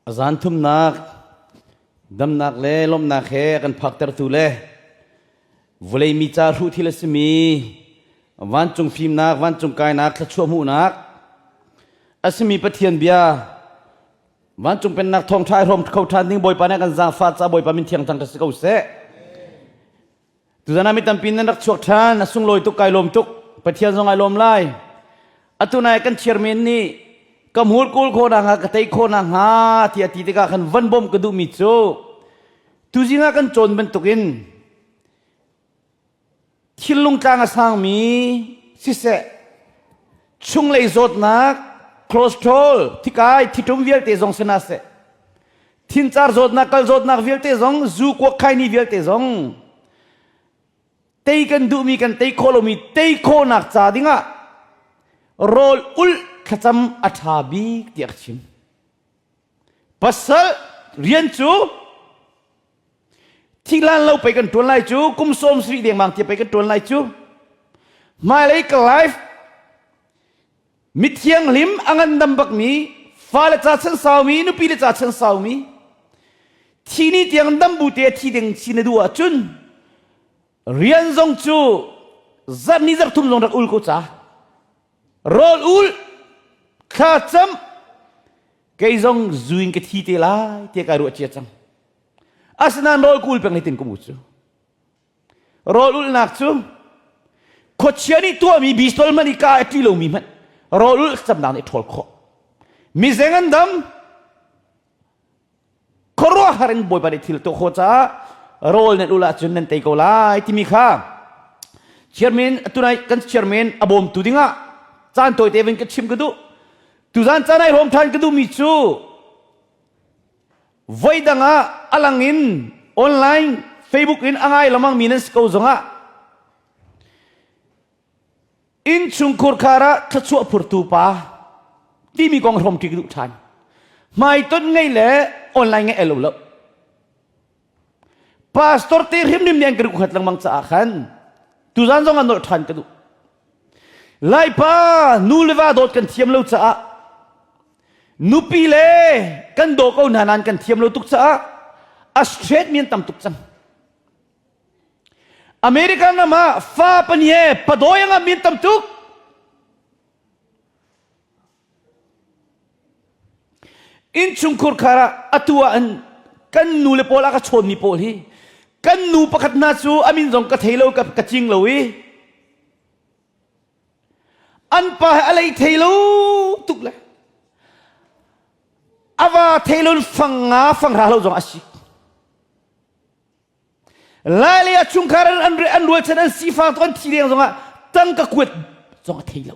A zan thumnak damnak le lawmhnak he a kan phaktertu le vawlei mi ca hruh thil a simi vancung fimnak, vancung kainak, thluachuah hmuhnak a simi Pathian bia vancung pennak thawngṭha i hrawm kho ṭhan ding Bawipa nih a kan zaangfah caah Bawipa min thiang thangṭhat si ko seh. Tuzan ah mi tampi nan rak chuak ṭhan, a sunglawi tuk, kai lawm tuk. Pathian zong ai lawm lai. Atu nai kan chairman nih ka hmur kawl khawh nakhnga ka tei khawh nakhnga tiah ti tikah khan van bawmh ka duhmi cu tuzing ah kan cawn bantukin thinlung tlang a sangmi siseh chunglei zawtnak cholesterol thikai thitum vialte zong si hna seh Thincar zawtnak, kal zawtnak vialte zong, zu kuak khaini vialte zong tei kan duhmi kan tei khawh lomi tei khawhnak ca dingah rawl ulh thlacam a ṭha bik tiah ka chim. Pasal rian cu thihlan lo pei kan ṭuan lai cu kum 70 dengmang tia pei kan ṭuan lai cu hmailei ka life Mithianghlim a ngandam bakmi, fale ca chan saumi, nupi le ca chan saumi, thi ni tiang dam bu te thi ding si na duh ahcun rian zong cu zarh ni zarh thum zong rak ul ko ca. Rawl ul, thla cam, kei zong zu in ka thi te lai tiah kai ruah cia cang. Asinain rawl kul peng hi tin kum u cu. Rawl ulhnak cu khuachia nih tuahmi bistol hmanh i ka a ṭi lomi hmanh rawl ulh camnak nih ṭhawl khawh. Mizeng an dam, khuaruahhar in Bawipa nih thil tuah khawh caah rawl nan ulh ahcun nan tei ko lai timi kha chairman tunai kan chairman a bawmtu dingah caan tawite vin ka chim ka duh. Tuzan caan ai hrawm ṭhan ka duhmi cu Voidang ah a lang in online Facebook in a ngai lamang mi nan si ko zongah innchungkhur khar ah thluachuah phurtu pa timi kong hrom ṭi ka duh ṭhan. Hmaitonh ngei le online ngei elo lo. Pastor te hrimhrim nih an ka khat lengmang caah khan tuzan zong ah nolh ṭhan ka duh. Laipa nu le va dawt kan thiam lo caah nupi le kan daw ko hna nain kan thiam lo tuk caah a straight mi an tam tuk cang. American ram ah fa panie padawi a ngam mi an tam tuk. Innchungkhur khar ah atu ah an kan nu le pawl a ka chawnmi pawl hi kan nu pakhat hna cu a min zong ka thei lo ka, ka cing lo i an pa he a lei thei lo tuk le a va thei lo fang nga fang ra lo zong a si Lai lei ah chungkhar an an rualchan an sifang tuk an thi leng zongah tangka kuat zong a thei lo.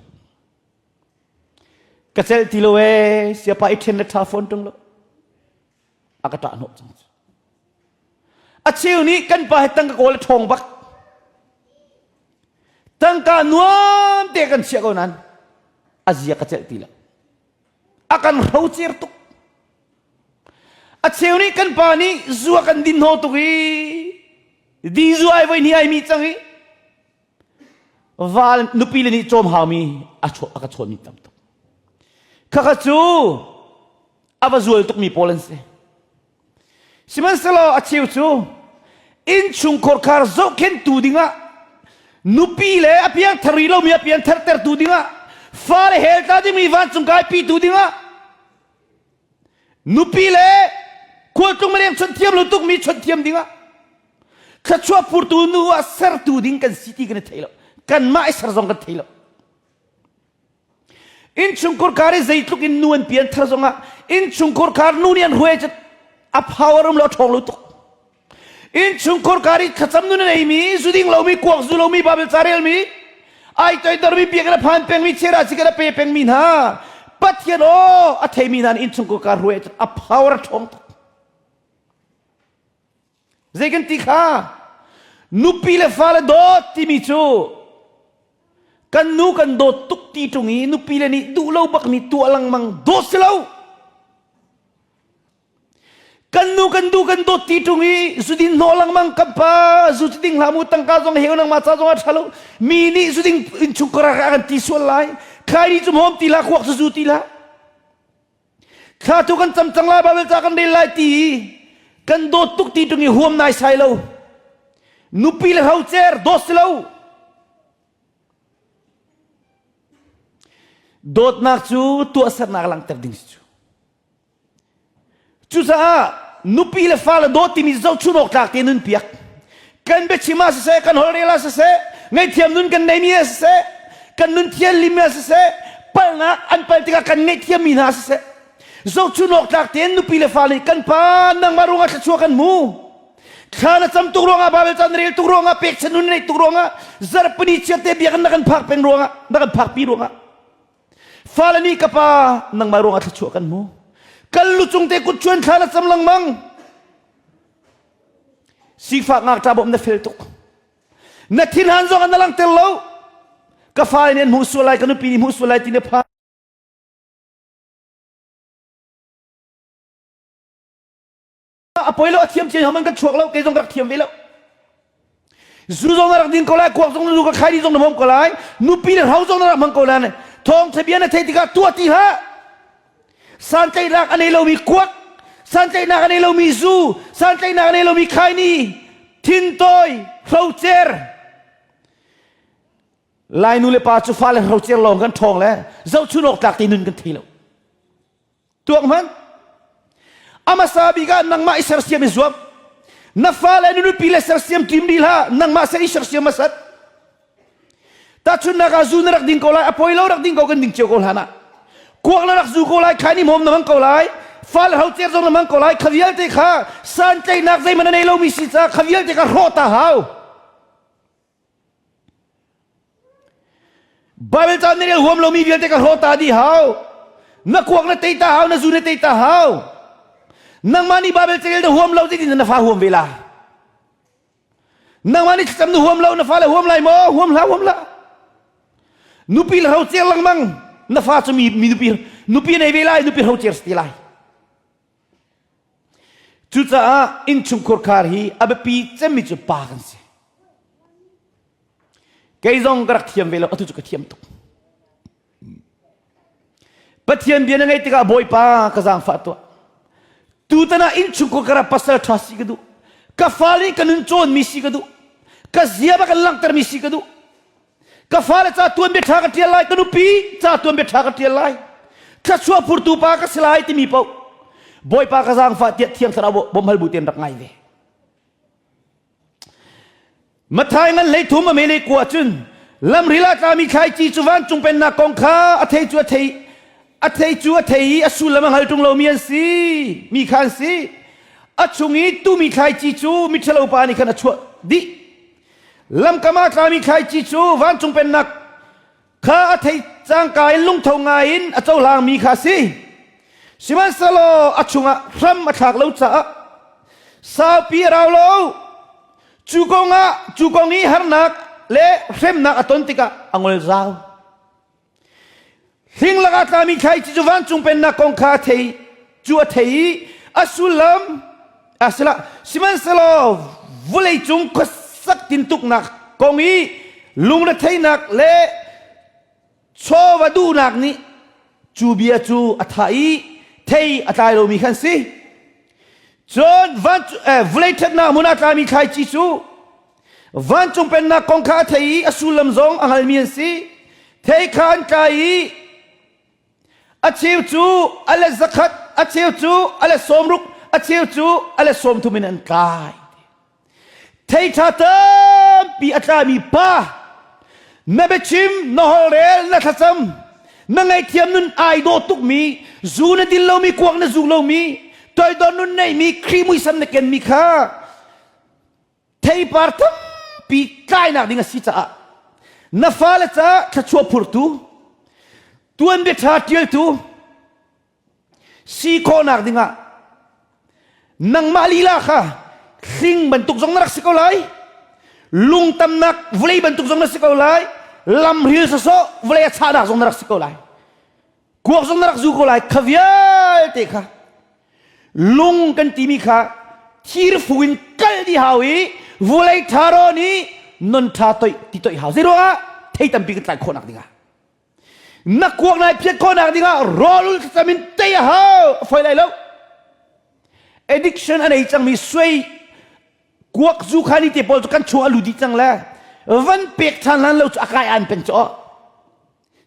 Ka celh ti lo ee siapa i ṭhen le ṭha fawn ṭung lo. A ka ṭah hnawh cang. A cheu nih kan pa he tangka kawl a ṭhawng bak. Tangka nuam te kan chiah ko nain a zia ka celh ti lo. A kan hrocer tuk. A cheu nih kan pa nih zu a kan din haw tuk i di zu ai voi hnih ai mi cang i val nupi le nih cawm haumi a a ka chawnmi tam tuk. Khakha cu a va zual tukmi pawl an si. Sihmanhsehlaw a cheu cu innchungkhar khar zohkhenhtu dingah nupi le a piangthar rih lomi a piangthartertu dingah fale hell tla dingmi vancung kaipitu dingah Nupi le khualtlung maleng chawnh thiam lo tukmi chawnh thiam dingah thluachuah phurtu nu ah sertu ding kan si ti kan i thei lo. Kanmah i ser zong kan thei lo. Innchungkhur khar i zeitluk in nu an pian thar zongah innchungkhur khar nu nih an hruai cu a power um lo a ṭhawng lo tuk. Innchungkhur kar i thlacam nun a neimi, zu ding lomi, kuak zu lomi, Bible ca relmi, ai toidormi, biakinn a phan pengmi, chera chikan a pe pengmi hna, Pathian aw a theimi hna nih innchungkhur kar hruai a power a ṭhawng tuk. Zei kan ti kha? Nupi le fale dawt timi cu kan nu kan dawt tuk ti ṭung i nupi le nih duh lo bakmi tuah lengmang dawt si lo. Kan nu kan du kan dawt ti ṭung i zudin hnawh lengmang kan pa zu cu ding hlah mu tangka zong heu nangmah ca zong a ṭha lo mi nih zuding innchungkhar ah kan ti sual lai khai ni cu hmawm ti hlah kuak cu zu ti hlah. Thla tu kan cam cang lai Bible ca kan rel lai ti kan dawt tuk ti tung i huam nai sai lo. Nupi le hrocer dawt si lo. Dawtnak cu tuahsernak langhter ding si cu. Cucaah nupi le fale dawt timi zohchun awk tlak te nun piak. Kan biachim ah siseh, kan holhrel ah siseh, ngaihthiam nun kan neimi ah siseh, kan nun thianlim ah siseh, palhnak an palh tikah kan ngaihthiam mi hna siseh, zohchun awk tlak tein nupi le fale kan pa nangmah ruangah thluachuah kan hmu. Thla na cam tuk ruangah Bible ca na rel tuk ruangah pekchan nun na neih tuk ruangah zarhpini chiarte biakinn na kan phak peng ruangah na kan phakpi ruangah Fale nih ka pa nangmah ruangah thluachuah kan hmu. Kan lu cung te kut chuan thla na cam lengmang. Sifak ngakṭah bawmh na fel tuk. Na thinhan zong na langhter lo. Ka fale nih an hmuh sual lai, ka nupi nih hmuh sual lai ti na phan. A poi lo a thiam cia man kan chuak lo kei zong ka rak thiam ve lo zu zong na rak din ko lai kuak zong na zu ka khai di zong na hmom ko lai nupi le hro zong na rak hmang ko lai thawng bia na thei tikah tuah ti hlah santlaihnak a nei lomi kuak santlaihnak a nei lomi zu santlaihnak a nei lomi khaini thintawi hrocer lai nu le pa cu fale hrocer lawng kan ṭhawng le zohchun awk tlak te nun kan thei lo Tuak hmanh. A hmasa bik ah nangmah i sersiam i zuam. Na fale na nupi le sersiam tim dih hlah, nangmah ser i sersiam hmasat. Tahchunhnak ah zu na rak ding ko lai, a poi lo rak ding ko kan ding cio ko hlan ah. Kuak na rak zu ko lai, khaini hmawm na hmang ko lai, fale hrocer zong na hmang ko lai, kha vialte kha santlaihnak zeihmanh na nei lomi si caah kha vialte kha hrawh ta hau. Bible ca na rel huam lomi vialte ka hrawh ta dih hau. Na kuak na tei ta hau, na zu na tei ta hau. Nangmah nih Bible carel na huam lo zeitin na fa huam ve la? Nangmah nih thlacam na huam lo, na fale huam lai maw? Huam hlah, huam hlah. Nupi le hrocer lengmang, na fa cu mi, mi nupi, nupi nei ve lai, nupi hrocer si ti lai. Cucaah innchungkhur khar hi a biapi cemmi cu pa kan si. Kei zong ka rak thiam ve lo, atu cu ka thiam tuk. Pathian bia na ngaih tikah Bawipa ka zaangfah tuah. Tutan ah innchungkhur ka rak pasal ṭha si ka duh. Ka fale ka nun cawnmi si ka duh. Ka zia ba kan langhtermi si ka duh. Ka fale ca tuanbia ṭha ka ṭial lai, ka nupi ca tuanbia ṭha ka ṭial lai. Thluachuah phurtu pa ka si lai timi paoh Bawipa ka zaangfah tiah Thiang Thlarau bawmhhal bu tein rak ngai ve. Mathai ngan 13 a mele kua cun lamril ah tlami thlaici cu vancung pennak kong kha a thei cu a thei a thei cu a thei i a sullam a hngal ṭung lomi an si mi kha an si a chung i tumi thlaici cu miṭhalo pa nih khan a chuah dih Lamkam ah tlami thlaici cu vancung pennak kha a thei cangka in lungtho ngai in a cohlangmi kha a si. Sihmanhsehlaw a chungah hram a thlak lo caah saupi a rau lo. Cu kongah cu kong i harnak le hremnak a ton tikah a ngol zau. Hling lakah tlami thlaici cu vancung pennak kong kha a thei cu a thei i a sullam a sila sihmanhsehlaw vawleicung khuasak tintuknak kong i lungretheihnak le chawva duhnak nih cu bia cu a thah i thei a tlai lomi khan si. Cun van, eh, vawlei ṭhatnak hmun ah tlami thlaici cu Vancung pennak kong kha a thei i a sullam zong a hngalmi an si. Thei kha an tlai i a cheu cu a let zakhat, a cheu cu a let 60, a cheu cu a let 30 in an tlai. Thei ṭha tampi a tlami pa, na biachim, na holhrel, na thlacam, na ngaihthiam nun ai dawh tukmi, zu na din lomi, kuak na zu lomi, toidor nun neimi, Khrih muisam na kenmi kha theipar tampi tlainak ding a si caah na fale caah thluachuah phurtu tuanbia ṭha ṭialtu si khawhnak dingah nangmah lila kha hling bantuk zong na rak si ko lai lungtamnak vawlei bantuk zong na si ko lai lamril sawsawh vawlei a chahnak zong na rak si ko lai kuak zong na rak zu ko lai kha vialte kha lung kan timi kha thirfu in kal di hau i vulei ṭha nih non ṭha toih ti toih hau zei ruangah thei tampi kan tlai khawhnak dingah. Na kuak nai phiat khawhnak dingah rawl ul thlacam in tei a hau. A fawi lai lo. Addiction a nei cangmi suai kuak zu kha ni te pawl cu kan chung a lu dih cang le van pek ṭhan hlan lo cu a kai an peng cu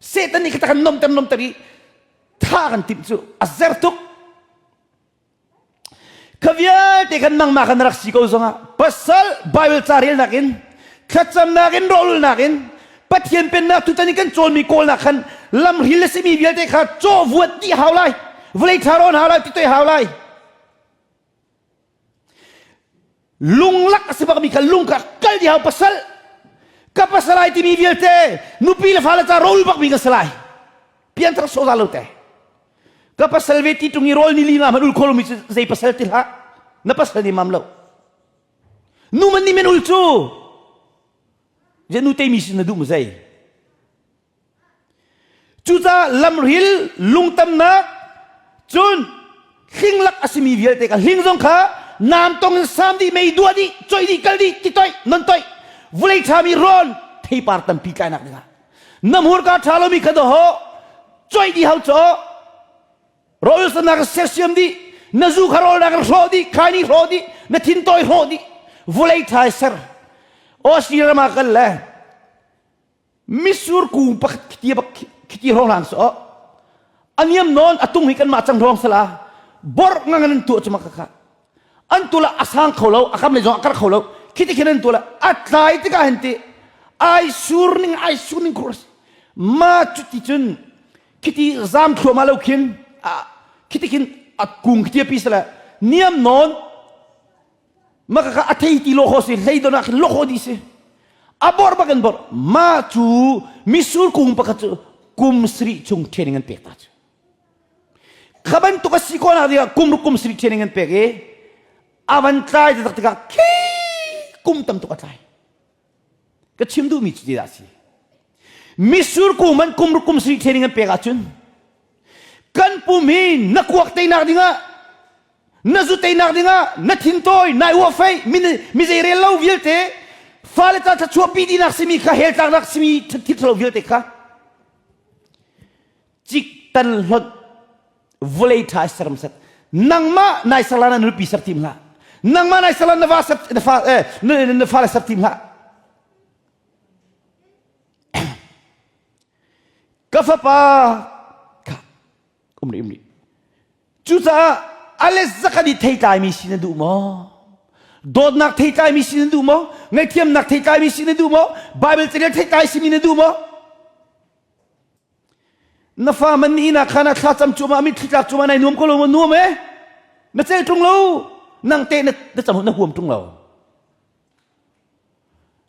Satan nih kha kan nomter nomter i tha kan timh cu a zer tuk. Kha vialte kan nangmah kan rak si ko zongah pasal Bible ca relnak in thlacamnak in rawlulnak in Pathian pennak tutan i kan cawnmi kawlnak khan lamhril a simi vialte kha caw vuat dih hau lai vawlei tha rawn hau lai titoi hau lai lunglak a si bakmi kha lung kha kal dih hau pasal ka pasal ai timi vialte nupi le fale ca rawl bakmi ka si lai pianthar sawza lo te ka pasal ve ti tung i rawl ni li nga hmanh ul kho lomi cu zei pasal ti hlah na pasal nih mam lo nu man nih men ul cu je nu te mi sin na duh mu zei cucaah lamril lungtamnak cun hlinglak a simi vialte ka hling zong kha naam tong in sam dih mei duah dih coih dih kal dih ti toih non toih vulei ṭhami rawn theipar tampi tlainak dingah na hmurka ṭha lomi kha dawh coih dih hau caw rawl sanak sersiam dih na zu kha rawl nak hrawh dih khaini hrawh dih na thin tawi hrawh dih vulei ṭha ser Australia ram ah kal le misur kung pakhat khiti bak khiti hrawng hlang so aniam nawn atung hi kan mah cang hrawng sala bor ngang an tuah chuma kha an tula asang kho lo akam le zong akar kho lo khiti khin an tula atlai tikah hin ti ai sur ning ai sur ning khur ma cuti cun khiti zam thluahmah lo khin khiti khin a kung khiti pi sala niam nawn maka ka a thei ti lo kho si hlei don ah khin lo kho di si a bor bak in bor ma cu misur kung pakhat cu kum sri chung training an pek ta cu kha bantuk a si ko nak dingah kum ruk kum sri training an pek i a van tlai tak tikah khi kum tam tuk a tlai ka chim duhmi cu ti dah si misur kum an kum ruk kum sri training an pek ahcun kan pum hi na kuak teinak dingah na zu teinak dingah na thintawi nai uah fei mi zei rel lo vialte fale ca thluachuah pi dinak simi kha hell tlaknak simi thil thalo vialte kha cik tan hlonh vawlei ṭha serm sat nangmah nai serla na nupi ser tim hlah nangmah nai serla na va ser na fa eh, na fale ser tim hlah ka fapa kha um rih um rih Cucaah a le zakhat i theitlaimi si na duh maw? Dawtnak theitlaimi si na duh maw? Ngaihthiamnak theitlaimi si na duh maw? Bible carel theitlai simi na duh maw? Na fa man ni ina khan a thlacam cuahmah mitthli tlak cuahmah nai nuam ko lo maw? Nuam eh? Na cel ṭung lo. Nang te na, na cam na huam ṭung lo.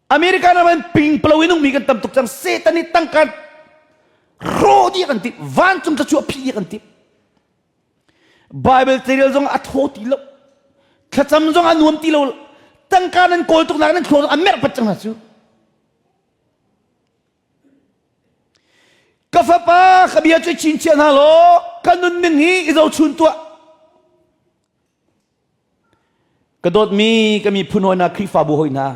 America ram in ping palo in ummi kan tam tuk cang. Satan nih tangka ro dih kan timh. Vancung thluachuah phih dih kan timh. Bible carel zong a thaw ti lo. Thlacam zong a nuam ti lo. Tangka nan kawl tuk nak nan thluak a merh pat cang hna cu. Ka fapa ka bia cu chinchiah hna law ka nunning hi i zohchun tuah. Ka dawtmi ka miphun hawi hna Khrihfabu hawi hna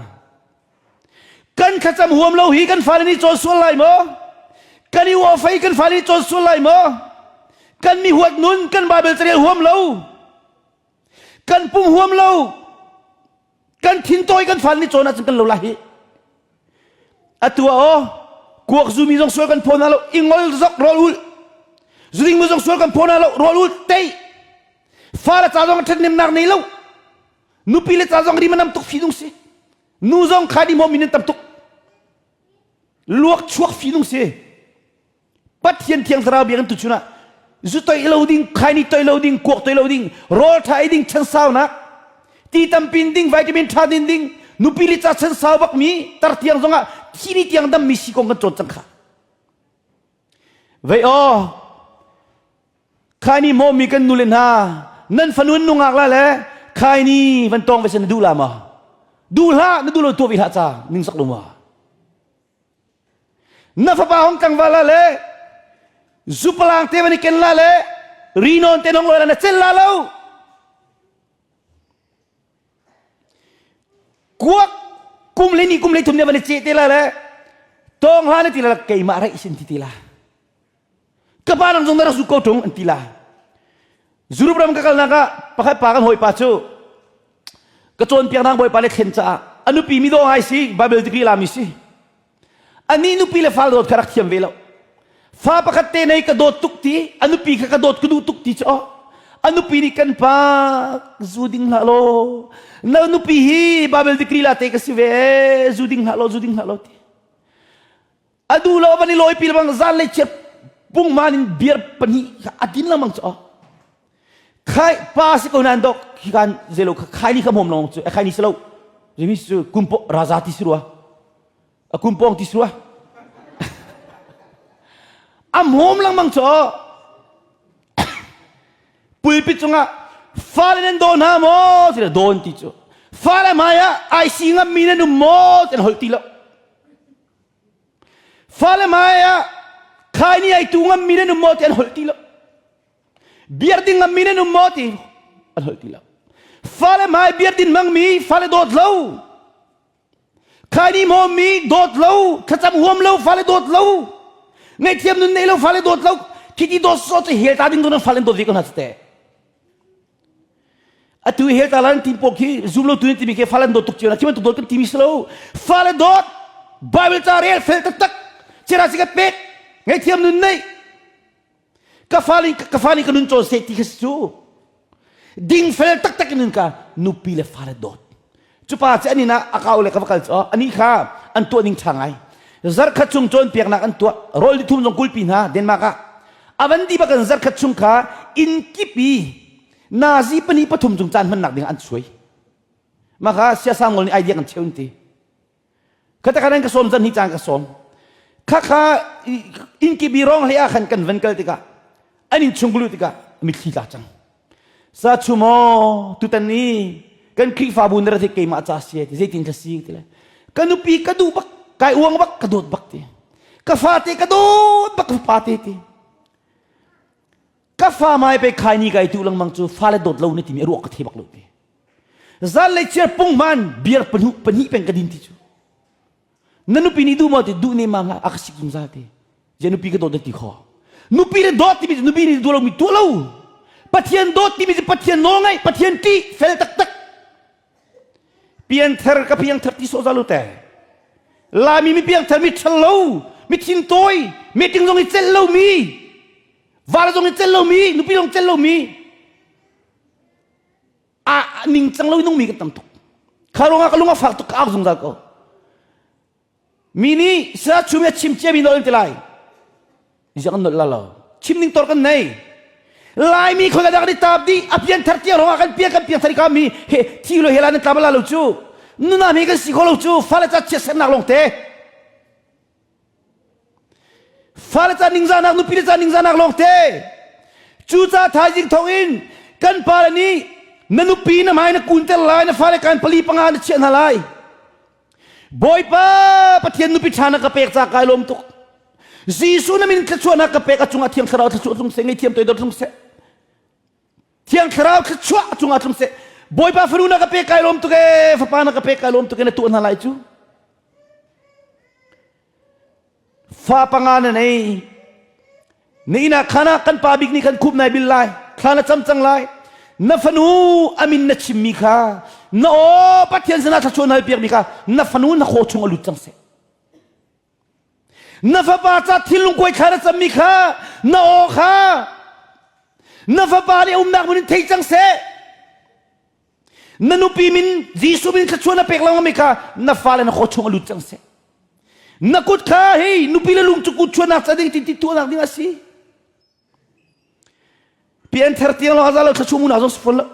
kan thlacam huam lo hi kan fale nih cawn sual lai maw? Kan i uafei kan fale nih cawn sual lai maw? Kan mi huat nun kan Bible carel huam lo kan pum huam lo kan thintawi kan fale nih cawn ahcun kan lo lai hi atu ah aw kuak zumi zong sual kan phaw hna lo ingol zok rawl ul zuding mu zong sual kan phaw hna lo rawl ul tei Fale ca zong ṭhathnemnak nei lo. Nupi le ca zong rim a nam tuk fi nung si. Nu zong kha di min an tam tuk. Luak chuak fi nung si. Pathian thiang thlarau biakinn tu chunah zu toi lo ding, khaini toi lo ding, kuak toi lo ding, rawl ṭha ei ding, chansaunak, ti tampin ding, vitamin ṭha din ding, nupi le ca chansau bak mi, tar tiang zongah thi ni tiang dam mi si kong kan cawn cang kha. Vei aw, Khaini mawmi kan nule hna nan fanu in nungak la le khaini van tong ve se na duh la ma duh hlah na duh lo tuah ve hlah ca ning sak lo ma na fapa hong tlangval la le zupalang te van i ken la le rinon te nong lo la na cel la lo kuak kum le ni kum le thum ne van i ce te la le tong hla na ti la keimah raih sin ti ti la. Ka pa nang zong na rak zu ko ṭung an ti la. Europe ram ka kalnak ah pakhat pa kan hawipa cu ka cawnpiaknak bawipa le thlen caah a nupi mi dawh ngai si Bible degree lami si. Anih nupi le fal dawt kha rak thiam ve lo. Fa pakhat te nei ka dawt tuk ti, a nupi kha ka dawt ka duh tuk ti cu oh. A nupi nih kan pa zu ding hlah law na nupi hi Bible degree la te ka si ve zu ding hlah law zu ding hlah law ti. A duh lo van i lawi pi bang zan le chiat pungman in beer pahnih kha a din lengmang cu oh. Khai pa si ko nan dok hi kan zelo kha khai ni kha mom long cu khai ni si lo. Rimi cu kumpo raza ti si rua. A kumpong ti si rua. A mom lengmang cu oh. Pulpit cungah fale nan daw hna maw ti dawn ti cu. Fale hmai ah ai si ngam mi nan um maw ti an holh ti lo. Fale hmai ah khai ni ai tu ngam mi nan um maw ti an holh ti lo. Biar ding ngam mi nan um maw ti an holh ti lo. Fale hmai biar din hmang mi fale dawt lo. Khai ni maw mi dawt lo, thlacam huam lo, fale dawt lo. Ngaihthiam nun nei lo, fale dawt lo. Khiti dawt so cu hel ta ding tu nan fale dawt ve ko hna cu te. Atu hel ta lan tim pawl khi zum lo tu in timi khi fale dawt tuk cio na khi bantuk dawt kan timi si lo. Fale dawt Bible ca rel fel taktak cera si ka pek ngaihthiam nun nei ka fale ka fale ka nun cawn seh ti kha si cu ding fel taktak in ka nupi le fale dawt cupa cu an inn ah a kau le ka va kal cu ani kha an tuah ning ṭha ngai zarkhat chung cawnpiaknak an tuah rawl di thum zong kulpi hna Denmark ah avan di bak in zarkhat chung kha inn kip i nazi pahnih pathum cung caan hmannak ding an suai maka siasa ngol nih idea kan cheu ti khata khan ka sawm zan hi caan ka sawm kha kha inn kip i rong hlei ah khan kan van kal tikah an inn chung lu tikah mitthli tla cang Sa chu maw tutan ni kan Khrihfabu na rat hi keimah ca si ti zeitin ka si ti le ka nupi ka duh bak kai uang bak ka dawt bak ti ka fate ka dawt bak ka fate ti ka fa mai pe khai ni kai tu lengmang cu fale dawt lo na timi ruak ka the bak lo ti zan le chiar pung man beer pahnih pahnih peng ka din ti cu Na nupi nih duh maw ti duh ne ma hlah a ka sik zungzal ti. Je nupi ka dawt ti kho. Nupi le dawt timi cu nupi nih duh lomi tuah lo. Pathian dawt timi cu Pathian nawl ngaih, Pathian ṭih, fel taktak. Pianthar ka piangthar ti sawh zalu te. Laimi mi piangthar mi ṭhal lo, mi thin tawi, meeting zong i celh lomi, val zong i celh lomi, nupi zong celh lomi. A ningcang lo nungmi kan tam tuk. Kha ruangah ka lung a fak tuk ka au zungzal ko. Mi nih sa chum a chim cia mi nawl ti lai. Ziang an nolh la lo. Chim ning tor kan nei. Laimi khoi ka dak ni tap di a pian thar tiang rongah kan pian kan pian thar ka mi he thi lo hela nan tlam la lo cu. Nuna mi kan si kho lo cu fale ca chiat sernak lawng te. Fale ca ningzahnak nupi le ca ningzahnak lawng te. Cucaah thaizing thawk in kan pale nih na nupi na hmai na kunter lai na fale kan pali panga na chiah hna lai. Bawipa Pathian nupi ṭha na ka pek ca kai lawm tuk. Jesuh na min thluachuahnak ka pek a cungah Thiang Thlarau thluachuah tlung seh ngei thiam toidor tlung seh. Thiang Thlarau thluachuah a cungah tlung seh. Bawipa fanu na ka pek kai lawm tuk ee fapa na ka pek kai lawm tuk ee na tuah hna lai cu. Fa panga na nei. Na inn ah khan ah kan pa bik nih khan khup nai bil lai. Thla na cam cang lai. Na fanu amin na chimmi kha na aw Pathian sinah thluachuah na halpiakmi kha na fanu na khaw chung a lut cang seh. Na fapa ca thinlung kuai thla na cammi kha na aw kha na fapa nih a umnak hmun in thei cang seh. Na nupi min Jesuh min thluachuah na pek lengmang mi kha na fale na khaw chung a lut cang seh. Na kut kha hei nupi le lung cu kut chuahnak ca ding ti ti tuahnak ding a si. Pianthar tiang lawng a za lo thluachuah munak zong si fawn lo.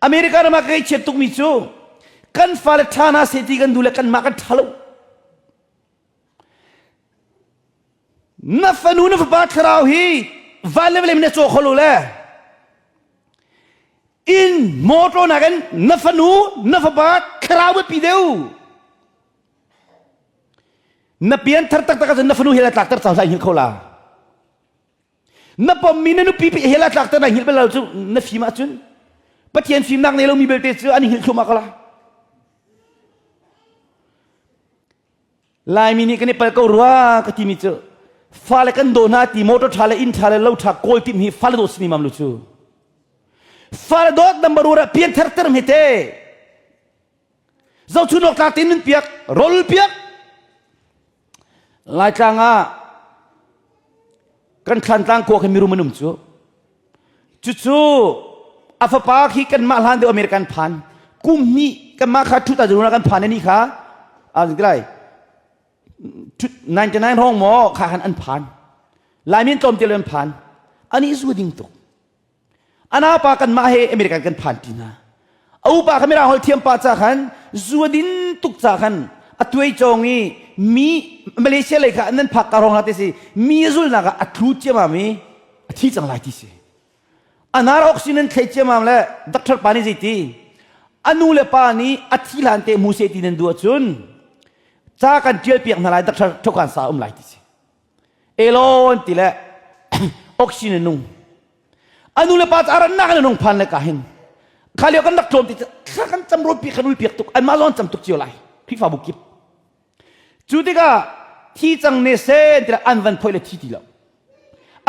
America ram ah ka chiat tukmi cu kan fale ṭha hna seh ti kan duh le kanmah kan ṭha lo. Na fanu na fapa thlarau hi van le vawlei na caw kho lo le inn motor nakin na fanu na fapa thlarau biapi deuh na pianthar taktak ahcun na fanu he la tlakter cang hlah hngilh kho la na pommi na nupi he la tlakter na hngilh bal lo cu na fim ahcun Pathian fimnak nei lomi belte cu an hngilh thluahmah ko la Laimi nih kan i pal ko rua ka timi cu. Fale kan daw hna ti motor ṭha le inn ṭha le lo ṭha kawl tim hi fale dawt sini mam lu cu. Fale dawt number ura pian ther ter hme te. Zochun awk tlak tein nun piak, rol piak. Laitlang ah kan thlantlang khua khi mirum an um cu. Cucu a fapa khi kanmah hlan deuh American phan. Kum hnih kanmah kha ṭhut ah kan phan ni kha a lai 99 hrawng maw kha khan an phan. Laimi an tlawm te lo an phan. Ani zu ding tuk. Ana pa kanmah he American kan phan ti hna. A upa kha mirang holh thiam pa ca khan zu din tuk ca khan a tuai cawng i mi Malaysia lei kha nan phak ka rong te si mi zulnak ah a thlu ciamam i a thi cang lai ti si. Anar oxygen thlei ciamam le doctor pa nih zeiti a nu le pa nih a thi hlan te mu se ti nan duh ahcun ca kan tial piak hna lai doctor thokan sa um lai ti si. Elon ti le oxygen nung a nu le pa ca rannak in nung phan le ka hin kha lio kan rak tlawm ti thla kan cam rawn pi kan ul piak tuk anmah zong cam tuk cio lai Khrihfabu kip cu tikah thi cang ne sen tilah an van phoi le thi ti lo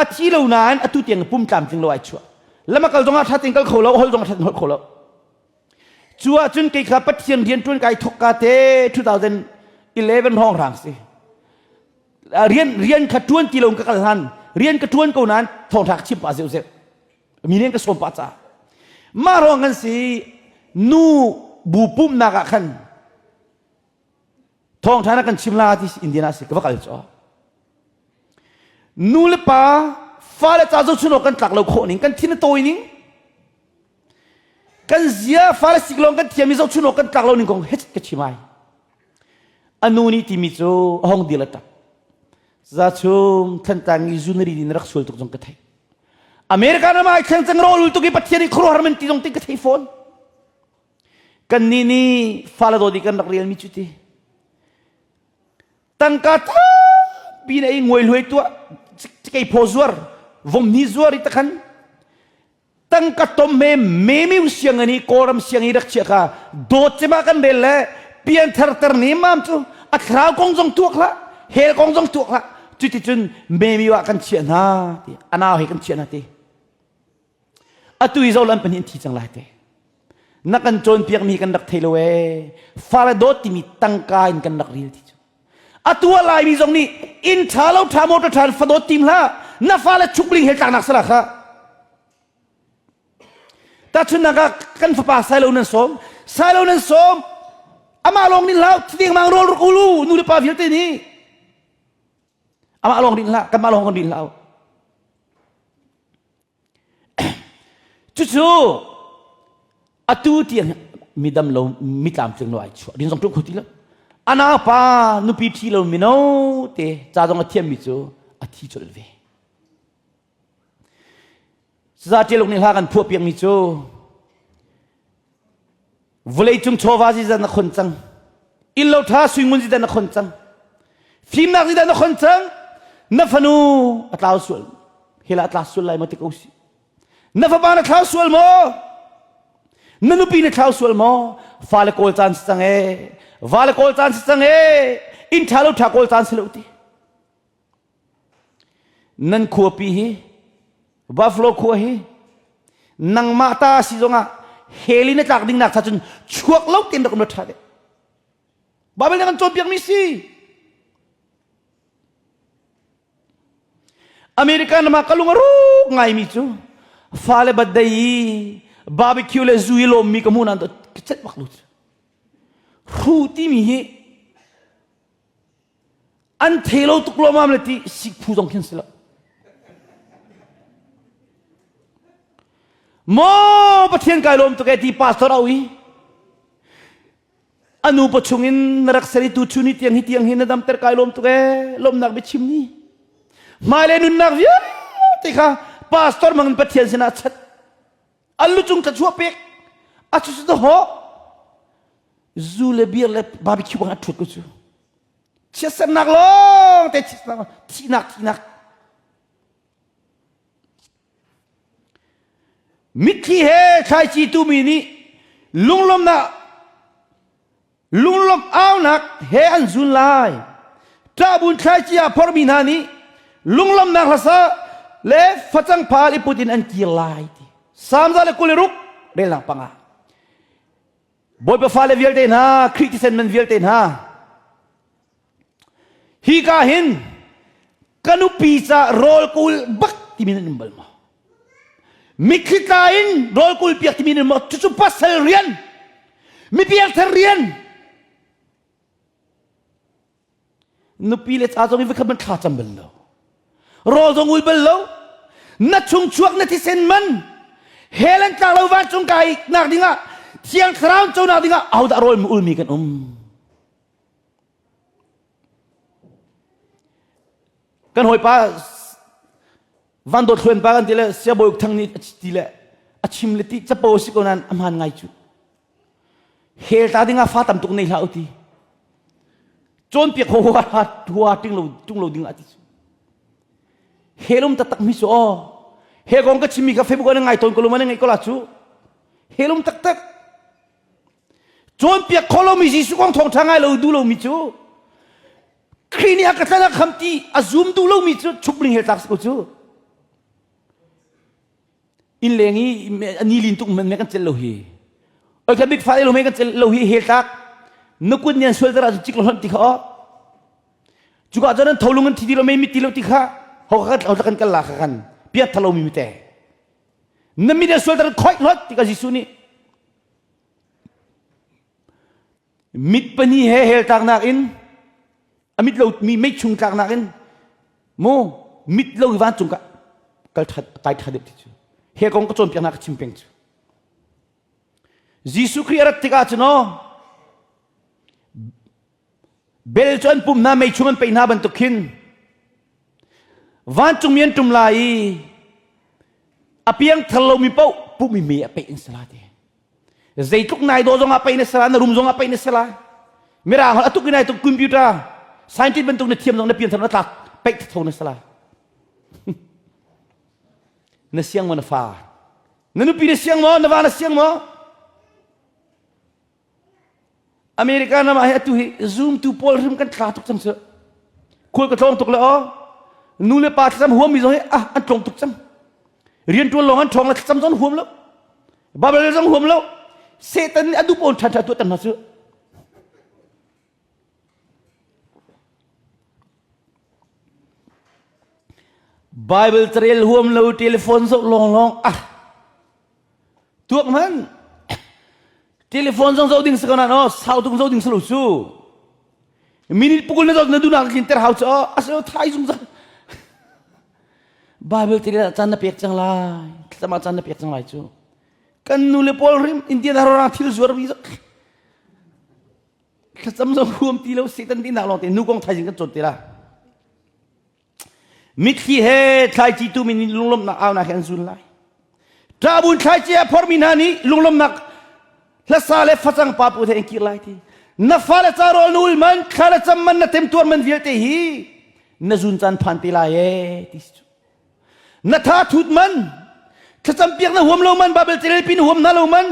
a thi lo nain atu tiang pum tlamtling lo ai chuah lama kal zongah tha tein kal kho lo hol zongah tha tein hol kho lo cu ahcun kei kha Pathian rian ṭuan kai thok ka te 2011 hrawng rang si rian rian kha ṭuan ti lo ka kal hlan rian ka ṭuan ko nain thawngṭha ka chim pah zeuh zeuh mi nih ka sawm pah caah mah ruang kan si nu bu pumhnak ah khan thawngṭha na kan chim la ti Indiana si ka va kal caw nu le pa fale ca zohchun awk kan tlak lo khawh ning kan thin a tawi ning kan zia fale sik lawng kan thiam i zohchun awk kan tlak lo ning kong het ka chim ai A nu nih timi cu a hong dil a ṭap. Za chung Thantlang i zunari in rak sual tuk zong ka theih. America ram ai thleng cang rawlul tuk i Pathian i khuaruahhar man ti zong tin ka thei fawn. Kan nih nih fale dawt i kan rak rialmi cu ti. Tangka tampi na i nguai hluai tuah cikei phaw zuar vom ni zuar i takhan tangka tom he memiu sianginn i kawlram sianginn rak chiah kha dawt cema kan rel le pianthar ter ne mam cu a thlarau kong zong tuak hlah hell kong zong tuak hlah cuticun memiu ah kan chiah hna ti anau he kan chiah hna ti atu i zolan pahnih an thi cang lai te na kan cawnpiak mi kan rak thei lo ee fale dawt timi tangka in kan rak ril ti cu atu a laimi zong nih inn ṭha lo ṭha motor ṭha fadawt tim hlah na fale chukling he tlaknak sala kha tahchunhnak ah kan fapa sailo nan sawm sailo nan sawm amah lawng nih hlau thiding mang rawl ruk ulu nu le pa vialte nih amah lawng rin hlah kanmah lawng kan rin hlah Cucu atu tiang midam lo mi tlamtling lo ai chuah din zong ṭung kho ti lo. Ana pa nupi ṭhi lo mino te ca zong a thiammi cu a thi colh ve. Saza ṭialuk nih hla kan phuah piakmi cu Vawleicung chawva zizan na khon cang. Innlo ṭha suingun zizan na khon cang. Fimnak zizan na khon cang. Na fanu a tlau sual. Hila a tla sual lai maw ti ko si. Na fapa na thlau sual maw? Na nupi na thlau sual maw? Fale kawl caan si cang ee. Vale kawl caan si cang ee. Inn ṭha lo ṭha kawl caan si lo ti. Nan khuapi hi Buffalo khua hi nangmah ta si zongah hell in a tlak ding nak cha cun chuak lo tein rak um la ṭha deh. Bible nih kan cawnpiak mi si. American ram ah ka lung a ruk ngaimi cu fale birthday i barbecue le zu i lawmmi ka hmuh nan ka celh bak lu. Hru timi hi An thei lo tuk lawmam le ti sik phu zong khin si lo. Maw Pathian kai lawm tuk e ti pastor au i anu pa chung in na rak seri tu chu ni tiang hi tiang hi na damter kai lawm tuk e lawmnak biachim ni hmailei nunnak vialte kha pastor mang in Pathian sinah chat an lu cung thlachuah pek a cu cu ho zu le beer le barbecue bang a ṭhut ko cu chiatsernak lawng te chiatsernak thihnak thihnak mitthli he thlaici tumi nih lunglawmnak Lunglawmh aunak he an zun lai. Ṭahbun thlaici ah phormi hna nih Lunglawmhnak hlasa le facang phal i put in an kir lai ti. Salm 126 relnak panga. Bawipa fale vialte hna, Khrih thisen man vialte hna, hi ka hin ka nupi ca rawl kul bak timi nan um bal maw? Mitthli tla in rawl kul piak timi nan maw? Cucu pasal rian, mi piangthar rian. Nupi le ca zong in vikhat man thla cam bal lo. Rawl zong ul bal lo. Na chung chuak na thisen man hell an tlak lo vancung kai nak dingah thiang thlarau co nak dingah ahodah rawl ulmi kan um. Kan hawipa van dawt hluan pa kan ti le siabawi uk thang nih ti le a chim le ti capo si ko nan a hmaan ngai cu. Hell ta dingah fa tam tuk nei hlah u ti. Cawnpiak ho hua hua ting lo tung lo ding ah ti cu. Hell um taktak mi cu aw. He kong ka chimmi kha Facebook ah na ngai tawn ko lo ma na ngaih ko la cu. Hell um taktak. Cawnpiak kho lomi Jesuh kong thawngṭha ngai lo duh lomi cu Khrih nih a ka tlan a kham ti a zum duh lomi cu chuk ling he tlak si ko cu. Inn leng i ni lin tuk men kan celh lo hi. Oi kha big fa lo me kan celh lo hi hel tlak. Na kut nian sual tara cik lo hon ti kha o. Cuka cun an tholung an thi ti lo mei mit ti lo ti kha ho kha ho kan kal la kha kan piat thalo mi te. Na mit an sual tara khoih hlot ti ka Jesuh nih Mit pahnih he hell tlaknak in a mit lo mi mei chung tlaknak in mu mit lo i vancung ka kal ṭhat kai ṭha deuh ti cu he kong ka cawnpiaknak ka chim peng cu Jesuh Khrih a rat tikah cun aw bel cu an pum hna mei chung an peih hna bantuk khin vancungmi an ṭum lai i a piangthar lomi paoh pummi mei a peih an si la ti Zeitluk nai dawh zongah pei na sala na rum zongah pei na sala mirang hol atuk in ai tuk computer scientist bantuk na thiam zong na pian thar na tlak peih tho na sala na siang maw na fa na nupi na siang maw na va na siang maw America ram ah hi atu hi zoom tu pawl hrim kan tla tuk cang cu khual ka tlawng tuk le aw nu le pa thlacam huam mi zong hi ah an tlawng tuk cang rian ṭuan lawng an ṭhawng le thlacam zong huam lo Bible zong huam lo Satan nih a duh pawn ṭha ṭha tuah hna cu Bible carel huam lo telephone zoh lawng lawng ah tuak man telephone zong zoh ding si ko na no sau tuk zoh ding si lo cu minute pukul na zoh na dunak tlin ter hau cu asio thai zungzal Bible ti le caan na pek cang lai thlacam ah caan na pek cang lai cu kan nu le pawl rim Indian harorang thil zuar mi thlacam zong huam ti lo Satan ti nak lawng te nu kong thaizing kan cawn te la mitthli he thlaici tu min lunglawmhnak aunak he an zun lai ṭahbun thlaici a phormi hna nih lunglawmhnak hlasa le facang pa pu he in kir lai ti na fale ca rawl na ul man thla le cam man na temtuar man vialte hi na zun caan phan te lai e ti cu na tha thut man thlacam piak na huam lo man Bible carel pi na huam na lo man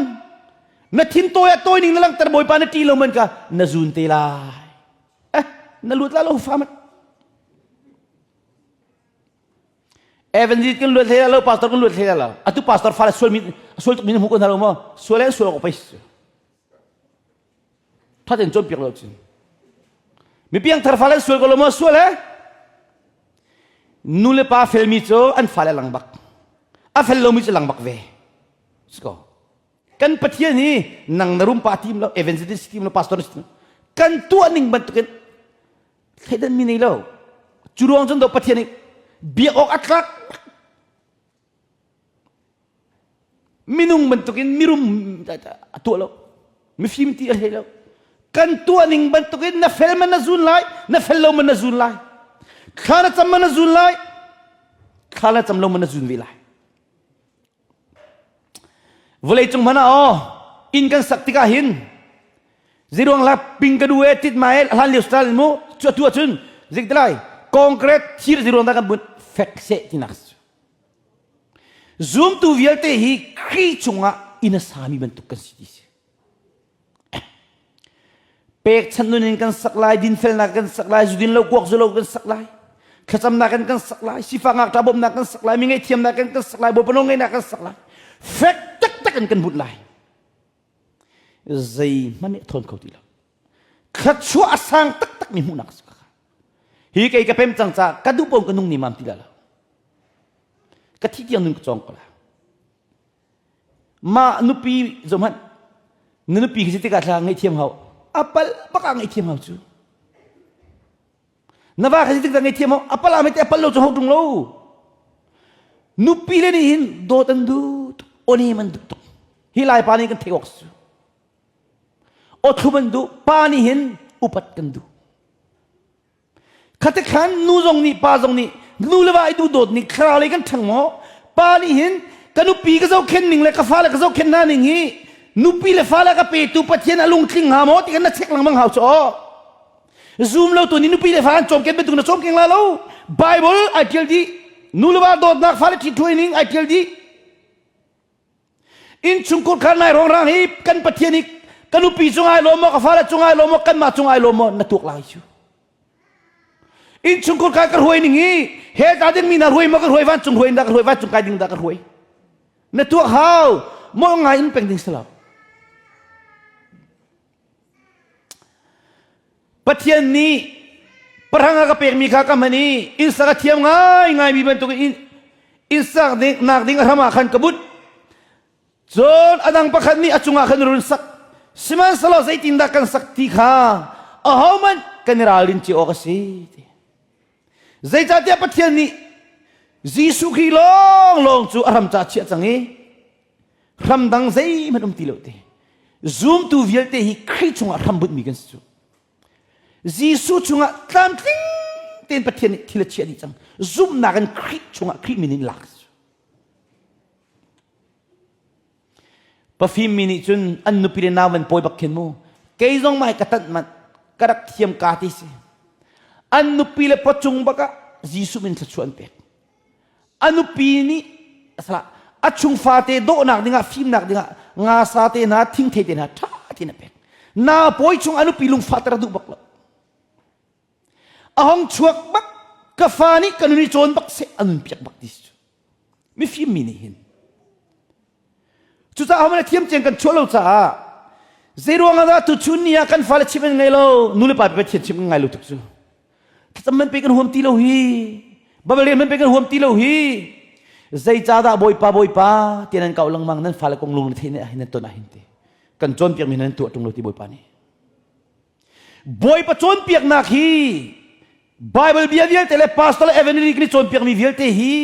na thin tawi a tawi ning na langter bawipa na ṭi lo man ka na zun te lai eh na lut la lo fa man Evangelist kan luat hlei lo pastor kan luat hlei lo atu pastor fa le sual mi sual tuk mi hmu ko hna lo maw sual le sual ko pei Thaten in cawnpiak lo cun. Mi piangthar fale sual ko lo maw sual he? Nu le pa felmi cu an fale lang bak. A fel lomi cu lang bak ve. Siko. Kan Pathian hi nang na rumpa tim lo, evangelist tim lo, pastor tim lo. Kan tuah ning bantukin thleidan mi nei lo. Cu ruang cun do Pathian hi biak awk a tlak Minung bantukin mirum a tuah lo. Mifim ti a hlei lo. Kan tuah ning bantukin na fel man na zun lai, na fel lo man na zun lai. Thla na cam man na zun lai, thla na cam lo man na zun ve lai. Vawlei cung hmanh ah aw inn kan sak tikah hin ziruang la ping ka du e tit ma e hlan lio style mu cu atu ahcun zik lai concrete thir ziruang dah kan bunh fek seh tinak Zumtu vialte hi Khrih cungah inn a sami bantuk kan si ti si. Pekchanh nun in kan sak lai, dinfelnak kan sak lai, zudin lo kuak zu lo kan sak lai. Thlacamnak in kan sak lai, sifak ngakṭah bawmhnak kan sak lai, mi ngaihthiamnak in kan sak lai, Bawipa nawl ngaihnak kan sak lai. Fek taktak in kan bunh lai. Zeihmanh nih a thawn kho ti lo. Thluachuah a sang taktak mi hmuhnak a si kha. Hi kei ka pem cang caah ka duh paoh ka nung ni mam ti lo. Ka thi tiang nun ka cawng ko la. Mah nupi zohhmanh na nupi khi si tikah thla ngaihthiam hau. A pal bak ah ngaihthiam hau cu. Na va kha si tikah ngaihthiam hau. A pal ah mete a pal lo cu hau ṭung lo. Nupi le nih hin dawt an duh tuk, awnem an duh tuk. Hi Laipa nih kan theih awk si cu. Awthlum an duh, pa nih hin upat kan duh. Khate khan nu zong nih pa zong nih nu le va i duh dawt nih thlarau lei kan ṭhang maw? Pa nih hin ka nupi ka zohkhenh ning le ka fale ka zohkhenh hna ning hi nupi le fale ka petu Pathian a lungtling hnga maw ti kan na check lengmang hau cu aw. Zum lo tu nih nupi le fa an cawmken bantuk na cawmkeng la lo. Bible ai ṭial dih. Nu le va dawtnak fale ṭhithuai ning ai ṭial dih. Innchungkhur kha nai rongrang hi kan Pathian hi ka nupi cung ai lawm maw ka fale cung ai lawm maw kanmah cung ai lawm maw na tuak lai cu. Innchungkhur kha ka hruai ning hi he ta ding mi na hruai maw ka hruai vancung hruai dah ka hruai vancung kai ding dah ka hruai. Na tuak hau maw ngai in peng ding si lo. Pathian nih pahrang a ka pekmi kha ka hman i innsak a thiam ngaingaimi bantuk in innsak nak ding a hram ah khan ka bunh. Cun a dang pakhat nih a cungah khan run sak. Sihmanhsehlaw zeitindah kan sak ti kha ahohmanh kan i ralrin cio awk a si. Zeicahtiah Pathian nih Jesuh Khrih lawnglawng cu a ram ca chiah cang i hramdang zeihmanh um ti lo te zumtu vialte hi Khrih chungah hrambunhmi kan si cu Jesuh chungah tlamtling tein Pathian nih thil a chiah dih cang zumhnak in Khrih chungah Khrih min in lak Pafim mi nih cun an nupi le nau van pawi bak khin mu kei zong mai ka tanh manh ka rak thiam ka ti si an nupi le pawcung bak ah Jesuh min thluachuah an pek A nupi nih a chung fate dawhnak dingah fimnak dingah ngasa te hna thingthei te hna ṭha tein a pek. Na pawi chung a nupi lungfahter a duh bak lo. A hong chuak bak ka fa nih ka nun i cawn bak seh a nun piak bak ti cu. Mifim mi nih hin Cucaah homan thiam ceng kan chuah lo caah zeiruang ah dah tuchun ni ah kan fale chim an ngei lo nu le pa Pathian chim kan ngai lo tuk cu thlacam man pe kan huam ti lo hi Bible man pe kan huam ti lo hi zeicahdah bawipa bawipa ti nan kau lengmang nan fale kong lung na theih ne nan ton ah hin te kan cawnpiak mi nan tuah ṭung lo ti bawipa nih Bawipa cawnpiaknak hi Bible bia vialte le pastor le evangelist nih cawnpiakmi vialte hi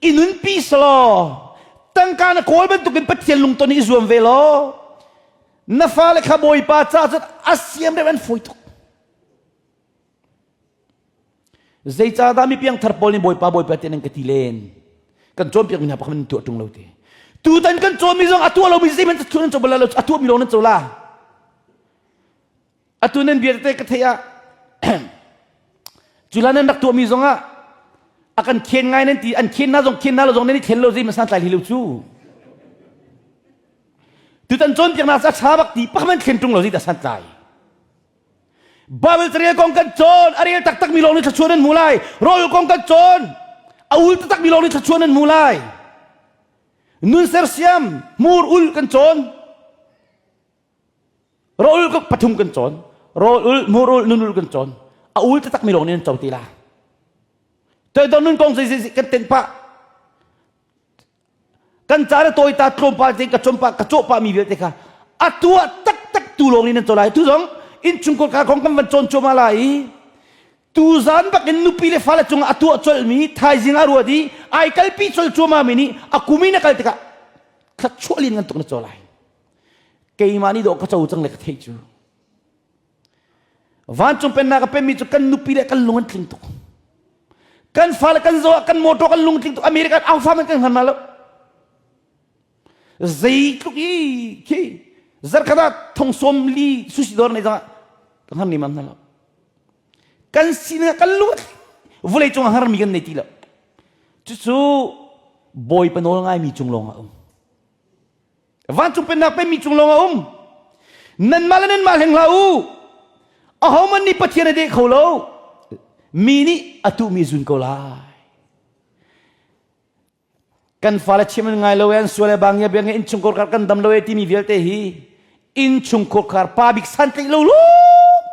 i nunpi selaw tangka na kawl bantukin Pathian lungton i zuam ve law na fale kha Bawipa ca cun a siam rem an fawi tuk. Zeicahdah mi piangthar pawl nih Bawipa Bawipa ti nan ka ti len? Kan cawnpiakmi hna pakhat nan tuah ṭung lo ti. Tutan kan cawnmi zong a tuah lomi zeihmanh nan co bal lo, a tuahmi lawng nan co la. Atu nan bia tete ka theih ah cula nan rak tuahmi zong ah a kan khen ngai nan ti an khen na zong khen na lo zong nan i thlen lo zeihmanh santlai hi lo cu. Tutan cawnpiaknak ca ṭha bak ti pakhat man thlen ṭung lo zeidah santlai. Bible carel kong kan cawn a rel taktak mi lawng nih thluachuah nan hmu lai rawl kong kan cawn a ul taktak mi lawng nih thluachuah nan hmu lai nun sersiam hmur ul kan cawn rawl ul pathum kan cawn rawl ul hmur ul nun ul kan cawn a ul taktak mi lawng nih nan co ti la toidor nun kong zei zei kan tenh pah Kan ca le tawita tlawmpal tein ka cawmpa ka cawhpah mi vialte kha a tuah taktak tu lawng nih nan caw lai. Tu zong innchungkhar ka kong kan van cawn cuahmah lai i tuzan bak in nupi le fale cungah a tuah colhmi thaizing ah ruat i ai kalpi col cuahmah mi nih a kum in a kal tikah thluachuah lin ngan tuk na caw lai. Keimah nih dawh ka co cang le ka theih cu. Vancung pennak a pemmi cu kan nupi le kan lung an tling tuk. Kan fale kan zoh ah kan motor kan lung tling tuk. American au fa man kan hngal lo. Zeitluk i khi zarkhat ah thong sawm li sushi dawr nei zongah kan har ni mam hna lo. Kan sining ah kan lung vawlei cung ah harmi kan nei ti lo. Cucu Bawipa nawl ngaimi cung lawng ah um. Vancung pennak pemmi cung lawng a um. Nanmah le nanmah hleng hlah u. Ahohmanh nih Pathian a deh kho lo. Mi nih a tuhmi zun ko lai. Kan fale chim an ngai lo e, an sual e bang ya biang e innchungkhar kar kan dam lo e timi vialte hi innchungkhar kar pa bik santlaih lo lo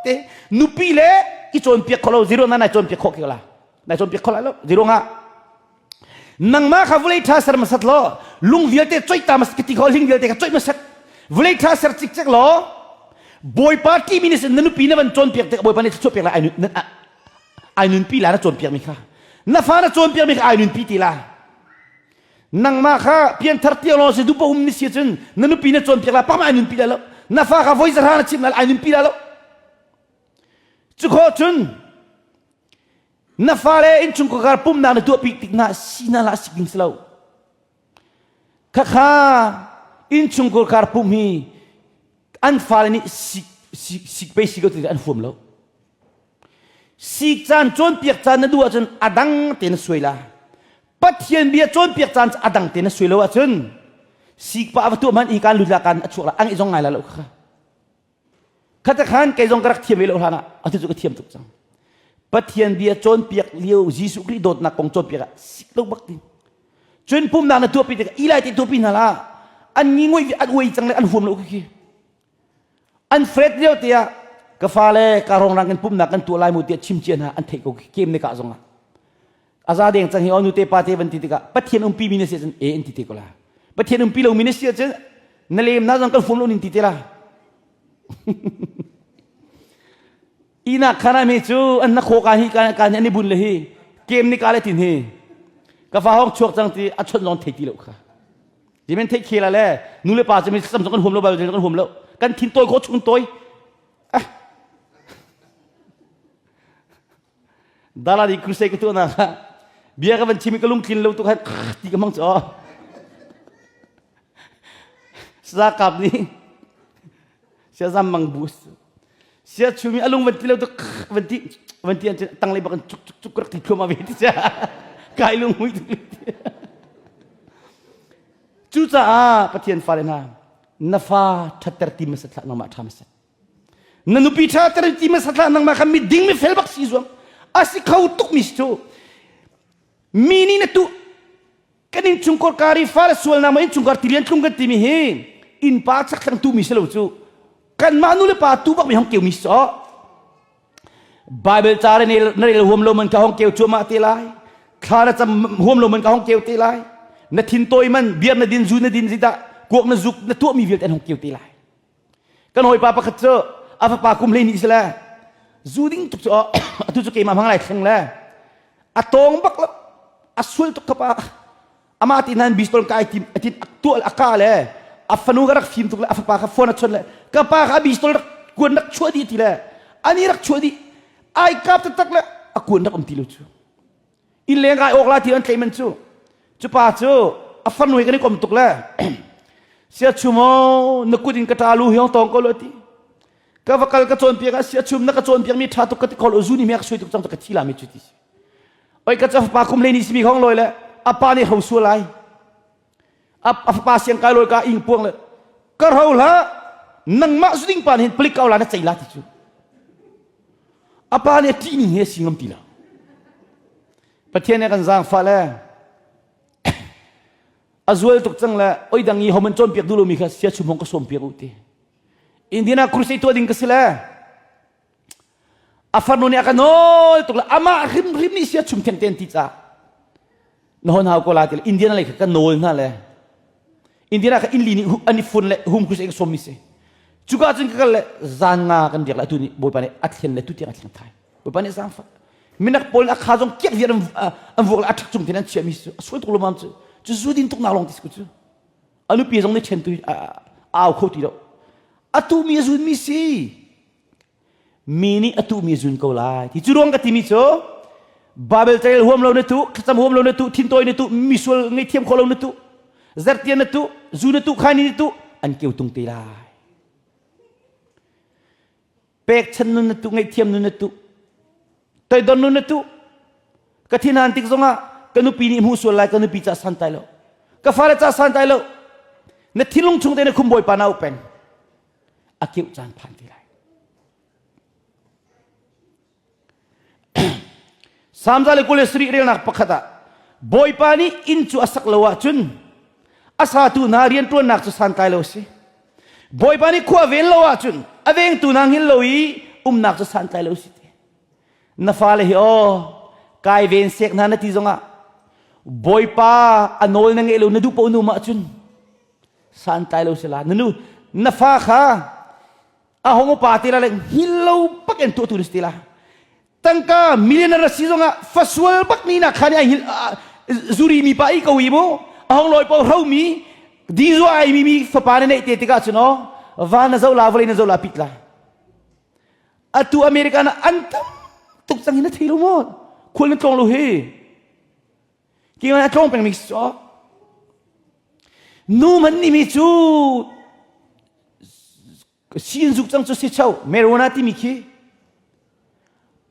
te nupi le i cawnpiak kho lo zero na nai cawnpiak khawh ke la nai cawnpiak kho lai lo zero nga nangmah kha vulei tha ser masat law lung vialte coih ta mas ti kho hling vialte kha coih masat vulei tha ser cikcek law bawipa timi nih na nupi na van cawnpiak tik bawipa nih thluachuah pek lai ai nunpi la na cawnpiak mi kha na fa na cawnpiak mi kha ai nunpi ti la nangmah kha pianthar tiang lawng si dupa um ni si cun na nupi na cawnpiak la pam ai nunpi la lo na fa kha voi zahra na chim la ai nunpi la lo cu khawh cun na fale innchungkhar pumnak na tuahpi tik hna si na la si ding si lo khakha innchungkhar pum hi an fale nih sik sik sik pe si ko ti an huam lo sik caan cawnpiak caan na duh ahcun a dang te na suai la Pathian bia cawnpiak caan a dang te na suai lo ahcun sik pa va tuah man i kan lut la kan a chuak la ang i zong ngai la lo kha Khata khan kei zong ka rak thiam ve lo hlan ah atu cu ka thiam tuk cang. Pathian bia cawnpiak lio Jesuh Khrih dawtnak kong cawnpiak ah sik lo bak ding. Cun pumnak na tuahpi tikah ilai te tuahpi hna la an ngi ngoi an uai cang le an huam lo khi. An fret lio te ah ka fale ka rong rang in pumnak kan tuah lai mu tiah chim cia hna an theih ko kem ne ka zong ah. Aza deng cang hi o nu te pa te van ti tikah Pathian umpi mi na si cun e an ti te ko la. Pathian umpi lo mi na si cun na lem na zong kan huam lo ning ti te la. Inak khana mi cu an na khaw ka hi ka ka an i bun le hi kem ni ka le tin hi ka fa hong chuak cang ti a chon zong thei ti lo kha jimen thei khela le nu le pa cu mi sam kan huam lo bal kan huam lo kan thin toi kho chung toi ah Dala di crusade ka tuah na kha bia ka van chim i ka lungtlin lo tu khan ti ka mang cu Sa kap nih sia zam mang bus sia chumi alung van ti lo tu van ti van ti an tang lei bak cuk cuk cuk rak ti thluam ave ti sia kai lung mui tu cucaah Pathian fale hna na fa thatter ti ma satla nangmah tha ma sat Na nupi ṭha ter ti ma satla nangmah kha mi ding mi fel bak si zuam. A si kho tuk mi si cu. Mi nih na tu kan in chungkhar kari fa le sual na ma in chungkhar tilian tlung kan timi hi innpa chakthlang tu mi si lo cu kanmah nu le pa tu bak mi hong keu mi si Bible ca na rel huam lo man ka hong keu cuahmah te lai thla na cam huam lo man ka hong keu te lai na thin tawi man beer na din zu na din zita kuak na zuk na tuah mi vialte an hong keu te lai Kan hawipa pakhat cu a fapa kum 12 si le zu ding tuk cu atu cu keimah hmang lai thleng le a tawng bak lo a sual tuk kapa amah ti nan bistol kai tim atin tual a ka le a fanu ka rak fim tuk le a fapa kha phone a chon le ka pa kha bistol rak kuan rak chuah dih ti le ani rak chuah dih ai kap taktak le a kuan rak um ti lo cu inn leng kai awk la ti an tleih man cu cu pa cu a farnu he kan i kom tuk le sia chum o na kut in ka ṭa lu hiong tong ko lo ti ka va kal ka cawnpiak ah sia chum na ka cawnpiak mi ṭha tuk ka ti kho lo zu ni mi ka sui tuk cang ka thi la mi cu ti oi ka ca pa kum le ni simi khong loi le a pa nih ho sual lai a fapa siang kai loi ka ing puang le ka ro hla nangmah zu ding pa nih hin palik kau la na cei la ti cu A pa nih a ṭih ning hi a si ngam ti lo. Pathian nih a kan zaangfah le a zual tuk cang le oi dang i homan cawnpiak duh lomi kha sia chum hong ka sawmpiak u ti. Indiana crusade tuah ding ka si le a farnu nih a ka nawl tuk le amah hrimhrim nih sia chum theng te an ti caah na hon hau ko la ti le Indiana lei kha ka nawl hna le Indiana kha innli nih an i fun le hum crusade ka sawm mi si. Cuka cun ka kal le zan nga kan riak le atu nih Bawipa nih a thlen le tu tiang a thleng thai. Bawipa nih zaangfah. Minak pawl a kha zong kiak viar an vuak le a ṭhak cung tin an chiah mi cu a sual tuk lomam cu. Cu zu din tuk nak lawng ti si cu. A nupi zong nih ṭhen tu au kho ti lo. Atu mi a zun mi si. Mi nih a tu mi zun ko lai. Ti cu ruang ka timi cu Bible carel huam lo na tu, thlacam huam lo na tu, thintawi na tu, misual ngaihthiam kho lo na tu, zertian na tu, zu na tu, khaini na tu, an keu tung te lai. Pekchan nun na tu, ngaihthiam nun na tu, toidon nun na tu. Ka thinhan tik zongah ka nupi nih hmuh sual lai, ka nupi ca santai lo. Ka fale ca santai lo. Na thinlung chung te na khum bawipa na peng. A keuh caan phan te lai. Salm 127 relnak pakhat ah Bawipa nih inn cu a sak lo ahcun a satu hna rianṭuannak cu santlai lo a si. Bawipa nih khua ven lo ahcun a vengtu hna hngilh lo i umnak cu santlai lo a si. Na fale hi aw kai ven sek hna na ti zongah Bawipa a nawl na ngeih lo na duh paoh nu mah cun santlai lo si la. Na nu na fa kha a hong upa te la le hngilh lo bak in tuah tu na si te la. Tangka millionaire si zongah fasual bak ni nak khan ai hil zuri mi pa i ko i mu a hong loi po hro mi di zu ai mi mi fapa ne nei te tikah cun o va na zo la vawlei na zo la pit la atu America na an tam tuk cang hi na thei lo maw khual na tlong lo hi ki a tlong peng mi so nu man ni mi cu Siin zuk cang cu si chau marijuana timi khi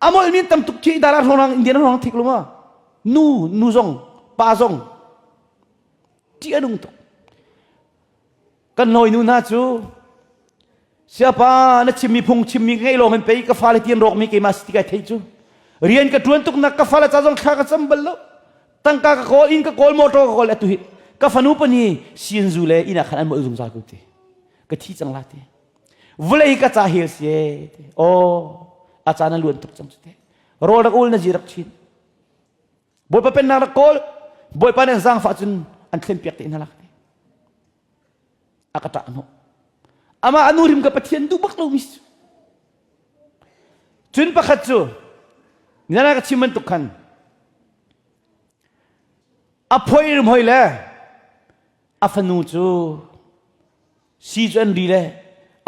amol min tam tuk khi dara hrong Indian hrong thik luma nu nu zong pa zong ti anung tuk kan noi nu hna cu siapa na chimmi phung chimmi ngei lawng in pei ka fale tian rawk mi keimah si ti kai thei cu rian ka tuan tuk nak ka fale ca zong thla ka cam bal lo tangka ka kawl in ka kawl motor ka kawl atu hi ka fanu pani siin zu le ina khan an mol zungzal ko ti ka thi cang la ti vawlei ka ca hel si ti aw a caan a luan tuk cang cu te rawl rak ul na zi rak chin bawipa pennak rak kawl bawipa nih zaangfah cun an thlen piak te hna lak ti a ka ṭah hnawh amah anu rim ka pathian duh bak lo mi cun pakhat cu nana ka chim bantuk khan a phoi rim hoi le a fanu cu si cu an ri le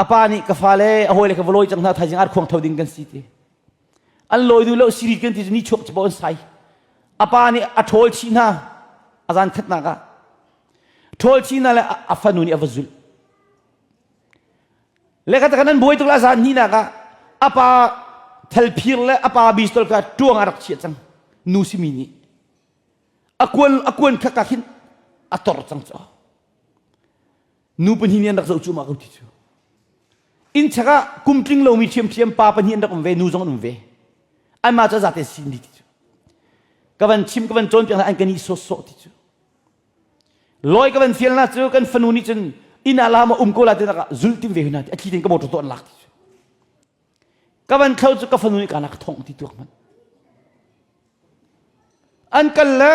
a pa nih ka fale a hawile ka va lawi cang hna thaizing ar khuang tho ding kan si ti an lawi duh lo siri kan ti cu ni chuak cu an sai a pa nih a ṭhawl chih hna a zan khatnak ah ṭhawl chih hna le a fanu nih a va zulh le kha kan an buai tuk la zan hnihnak ah a pa thelphir le a pa bistol kha ṭuang a rak chiah cang nu simi nih a kuan a kuan kha ka khin a tor cang cu nu pahnih nih an rak zoh cu ma ko ti cu inn chak ah kum tling lomi ṭhiamṭhiam pa pahnih an rak um ve nu zong an um ve anmah cu zate sin di ti cu ka van chim ka van cawnpiak hna an ka nih sawsawh ti cu lawi ka van fial na cu kan fanu nih cun inn ah la ma um ko la ti nak ah zul tim ve hna ti a thli tin ka motor to an lak ti cu Ka van thlo cu ka fanu nih ka nak thong ti tuak hmanh. An kal le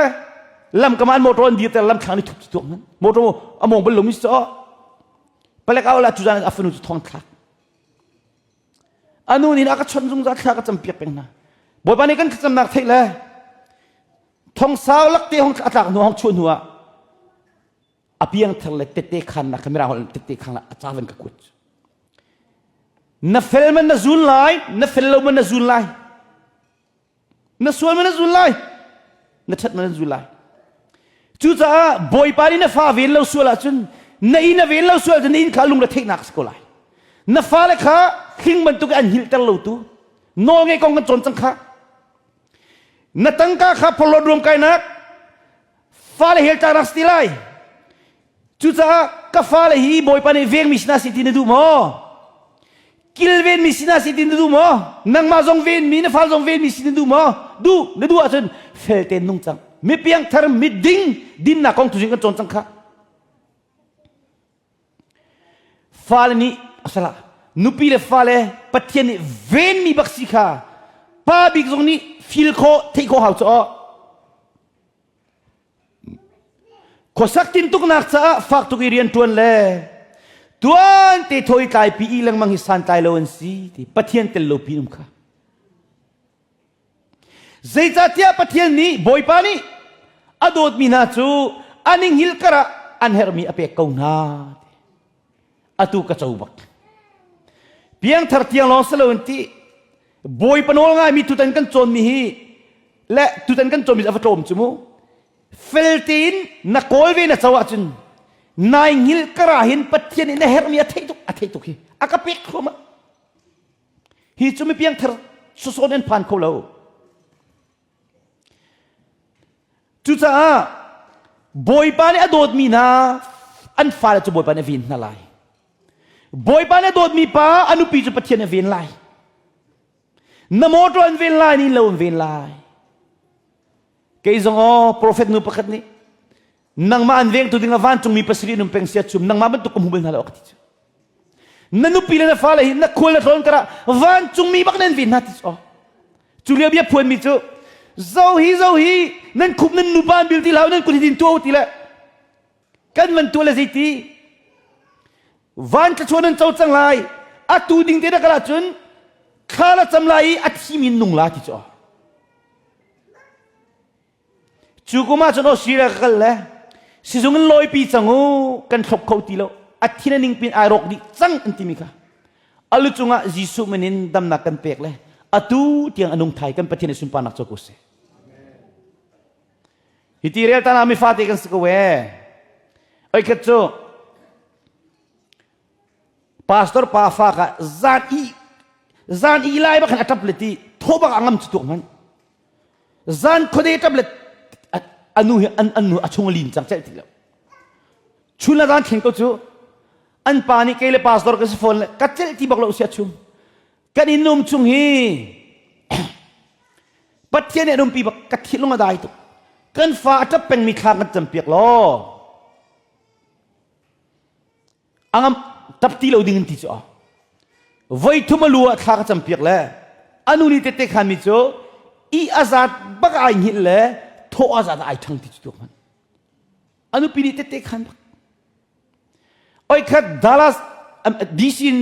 lam kam an motor an dirter lam thlang ni thup ti tuak hmanh. Motor a mong bal lo mi so. Palek au la tu zan a fanu cu thong thlak. Anu nih a ka chon zungzal thla ka cam piak peng hna. Bawipa nih kan thlacamnak theih le thong sau lak te hong a tlak hnu hong chuah hnu ah a piangthar le tette khannak kha mirang holh tette khan a ca van ka kuat na fel man na zun lai na fel lo man na zun lai na sual man na zun lai na ṭhat man na zun lai cucaah bawipa nih na fa ven lo sual ahcun na inn a ven lo sual ahcun na inn kha lungre theihnak si ko lai na fale kha hling bantuk an hngilhter lo tu nawl ngei kong kan cawn cang kha na tangka kha phorhlawt ruamkainak Fale hel tlak rak si ti lai. Cucaah ka fale hi Bawipa nih vengmi si hna seh ti na duh maw? Kilvenmi si hna seh ti na duh maw? Nangmah zong venmi, na fale zong venmi si na duh maw? Duh, na duh ahcun fel tein nung cang. Mi piangthar, mi ding, dinnak kong tuzing kan cawn cang kha. Fale nih asala nupi le fale Pathian nih venmi bak si kha pa bik zong nih feel khawh theih khawh hau cu aw. Khuasak tintuknak caah fak tuk i rianṭuan le tuan te thawi tlaipi i lengmang hi santlai lo an si ti Pathian tel lo pi um kha. Zeicahtiah Pathian nih Bawipa nih a dawtmi hna cu an i hngilh karah an herhmi a pek ko hna. Atu ka co bak. Piangthar tiang lawng si loin ti Bawipa nawl ngaimi tutan kan cawnmi hi le tutan kan cawnmi a va tlawm cu mu. Fel tein na kawl ve na co ahcun nai hngilh kara hin Pathian nih na herhmi a theih tuk a theih tuk hi a ka pek thluahmah. Hi cu mi piangthar sawn an phan kho lo. Cucaah Bawipa nih a dawtmi hna an fale cu Bawipa nih a ven hna lai. Bawipa nih a dawtmi pa a nupi cu Pathian nih a ven lai. Na motor an ven lai, ni lo an ven lai. Kei zong aw profet nu pakhat nih nangmah an vengtu ding ah vancungmi pasarih an um peng sia chum nangmah bantuk ka hmu bal hna lo ka ti cu. Na nupi le na fale hi na khual na tlawn karah vancungmi bak nan ven hna ti cu. Cu lio bia phuanmi cu zo hi zo hi nan khup nan nupa an bil ti hlah nan kut hi din tuah u ti le kan van tuah le zeiti van thluachuah nan co cang lai atu ding te na kal ahcun thla na cam lai i a thimi nung la ti cu cu kum ah cun Australia ka kal le sizung in lawipi cang u kan thlop kho ti lo a thin a ning pin ai rawk dih cang an timi kha alu cungah Jesuh min in damnak kan pek le atu tiang a nung thai kan Pathian i sunparnak cu ko seh Hi ti rel tana mi fate kan si ko e. Oi khat cu pastor pa fa ka zan i zan i lai bak khan a tap le ti tho bak angam chu tuk man. Zan khode tap le anu hi an anu a chung lin cang cel ti lo. Chun la zan thleng ko cu an pa nih kei le pastor ka si phone le ka cel ti bak lo sia chung. Kan in um chung hi Pathian nih an umpi bak ka thinlung a dai tuk. Kan fa a ṭap pengmi thla kan campiak law angam ṭap ti lo ding in ti cu a voi thum a lu ah thla ka campiak le anu nih tette khanmi cu i a zat bak ai hngilh le thawh a zat ai ṭhang ti cu tuak hmanh anu pi nih tette khan bak Oi khat Dallas DC in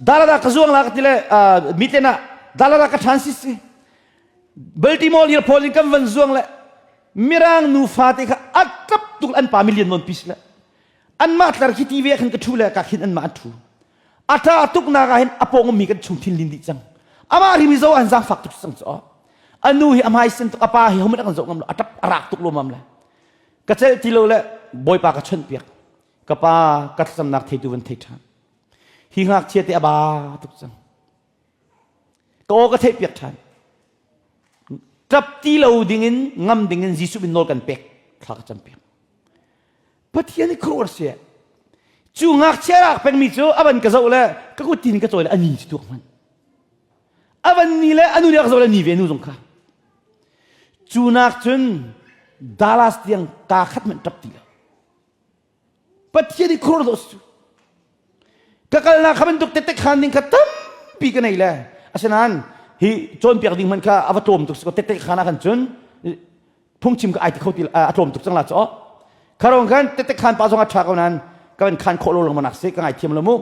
Dallas ka zuang la ka ti le miten ah Dallas ka ṭhan si si Baltimore airport in kan van zuang le mirang nu fate kha a tlap tuk an pa million non pis le anmah tlar khi ti ve khan ka ṭhu le ka khin anmah an ṭhu a ṭa tuk nak ah hin a pawng mi kan chung thin lin dih cang amah ri mi zo an zaangfak tuk cang cu anu hi a hmai sen tuk a pa hi homan kan zoh ngam lo a ṭap a rak tuk lomam le Ka celh ti lo le Bawipa ka chawnhpiak. Ka pa ka thlacamnak theitu van thei ṭhan. Hi ngakchia te a ba tuk cang. Ka aw ka theihpiak ṭhan. Ṭap ti lo dingin ngam dingin Jesuh min nawl kan pek thla ka campiak. Pathian i khuaruah si. Cu ngakchia rak pengmi cu a van ka zoh le ka kut tin ka cawi le a ni cu tuak hmanh. A van ni le a nu nih a ka zoh le ni ve nu zong kha. Cu nak cun Dallas tiang kaa khat hmanh ṭap ti lo. Pathian i khur dawh su. Ka kalnak kha bantuk tetek khan ding kha tampi ka nei le. Asinain hi cawnpiak ding hmanh kha a va tlawm tuk si ko tetek khan ah khan cun phungchim ka ai ti kho ti a tlawm tuk cang la chaw. Kharong khan tetek khan pa zong a ṭha ko nain ka van khan khawh lo lengmang nak si ka ngaithiam lo mu.